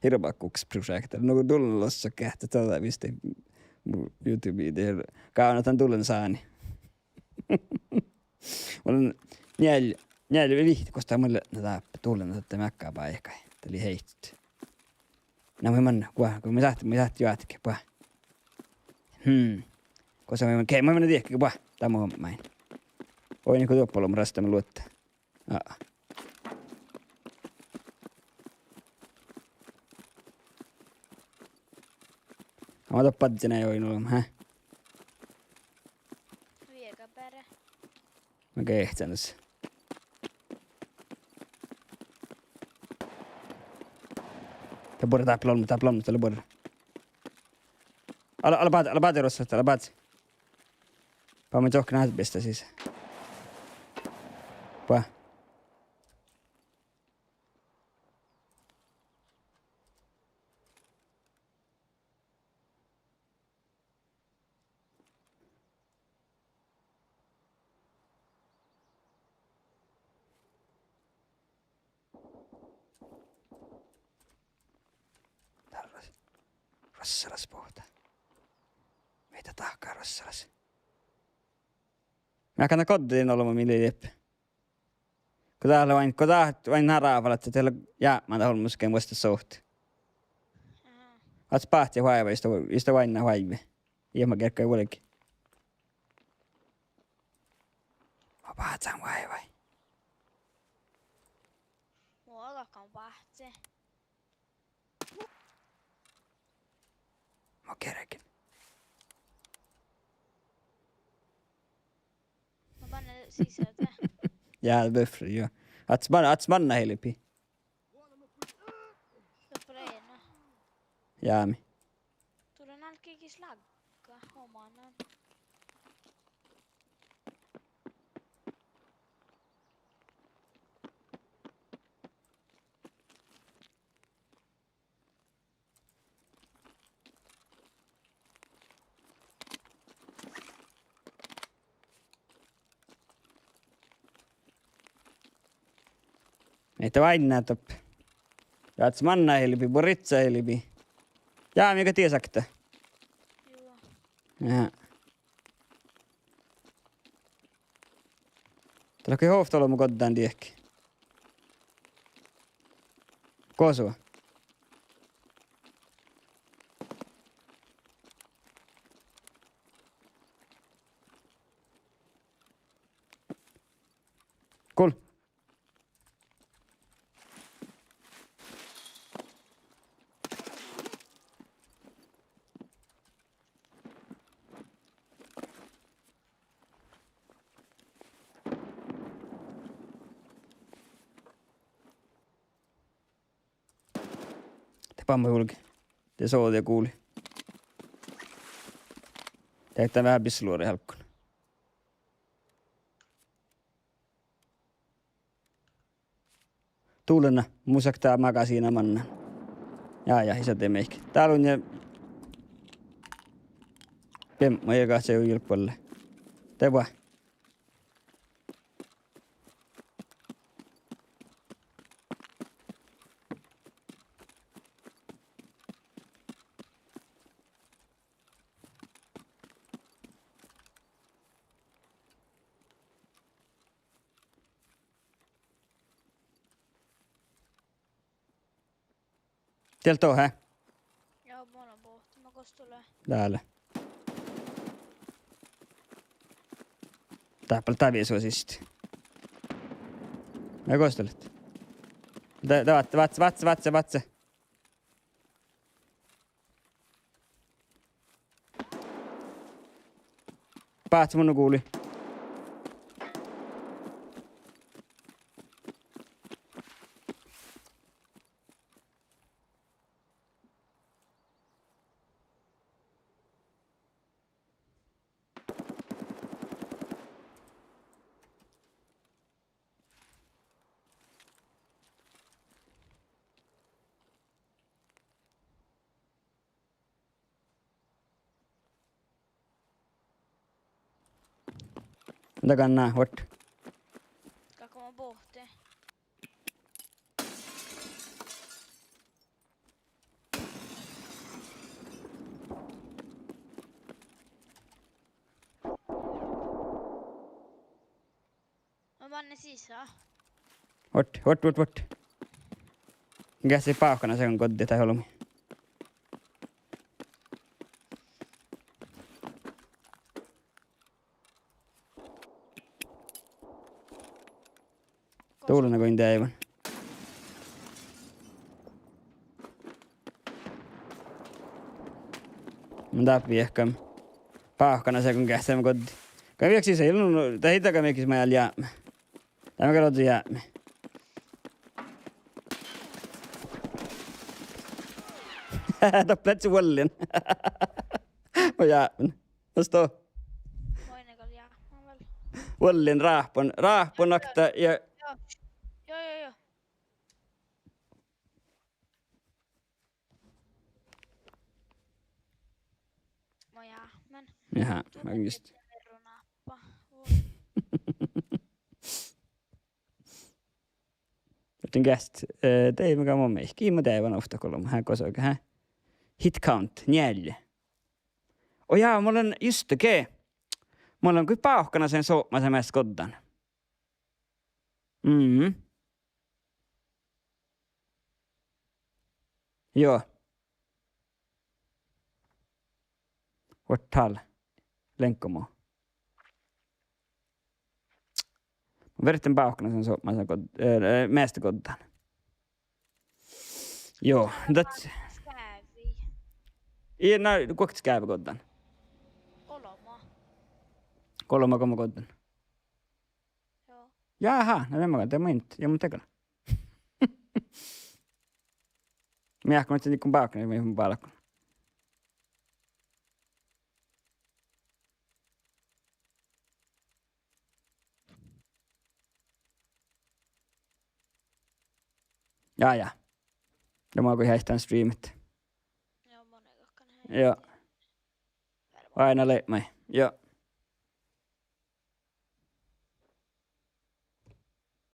Hirbmat guhkes prosjekta. Nu go dulen lossat geahččat, dat vistin Mu YouTube-i dieid gávdnat dan dullenesáni. Mun lean njeal-, njealje vihtta gos dat mun lean dáppe dullenesatta mearkkabeaikkái. Dat lei heittot. Na mun, mun, gua, gua mun sáhtán, mun sáhtán juohke, buot. Hm. Gos mun, ge-, mun dieđe, buot, dat mun máŋgán. Oidne go doppe olbmot rastama luotta. Aa. Aa, ma doppe badjel nai oidne olbmot, hää? Viega beare. Ma geahčan dus. Dat buorre, dáppe lea olmmoš, dáppe lea olmmoš, dat lea buorre. Ale, ale báze, ale báze, Rossat, ale báze. Pá mun čohkkán át bistá sisa. Buot. Dál ras-, rassaras bohte. Mii dat dahká rassaras. Mearkka, na goddin olbmot mii lei dieppe. Go dat lea oain, go dat oain ráfalaččat, dat lea jápmán dat olmmoš go vuosttaš sohte. Aha. Ahte báhce oaivve, iste, iste oainna oaivve. Ieš ma gerggai vuolgit. Ma báhcán oaivve. Muhto gal báhce. Ma kergen. Ma banen sisa de. Ja, det bøffer, ja. Ahte man-, ahte manná hilbit. Doppe lea eanu. Jámi. Tule nalkegis lagga omanan. Mii dat oainna doppe. Ja ahte manná hilbit, buorre ritsá hilbit. Ja mii gal die sakta. Juo. Ja. Dat lea hui hovt olbmo goddán diehki. Gosa? Gul. De bamma julge. De sođa guli. De dá veahá bissaluoraid álggán. Dullen, mun sakkan magasiina mannan. Ja, ja, ii sa de mihkkege. Dál unna biebmu ja gahčai ujil boalle. De buot. Diet leat dohko? Ja, mun lean bohten, ma gos dat lea. Dál lea. Dáppe lea daviso siste. Ja gos dat leat? De, de, vátse, vátse, vátse, vátse. Báhce, mun guli. Dagan ná, vuot. Gal go mun bohten. Vuoi, vuoi, vuoi. Geahččá bávkkanasa goddiid dán olbmii. Dullan go in deaivan. Mun dáppe viehkan. Bávkkanasa go geahččá goddiid. Go viehkii sisa, no, dat ii daga mihkkis maid eai jápme. Dá maid gal ođđa jápmi. Doppe lei vuollin. Mun jápmen. Muhto vuollin ráhpon, ráhpon okta ja. Joo, joo, joo. Mun jápmen. Jaa, mun just. Muhto geahččá, eh, deaivve gal mo mii. Gii mo deaivan ovtta golbma, há gos ge, há. Hit count, njeallje. Oh jaa, mun lean just ge. Mun lean goit bávkkanasa sopmasa measta goddan. Mm. Joo. Vuortál. Leango mo. Mun ferten bávkkanasa sopmasa god-, eh, eh, measta goddan. Joo, dat. Ii, na, guokte skávvi goddan? Golbma. Golbma, golbma goddan. Jahá, na de maga, de maid, ja mun dego. Mii áhkku maid dego bávkkanasa, mii mun bálkon. Jaa, jaa. De mun áiggun heahtán streamit. Joo. Oaidná lei maid. Joo.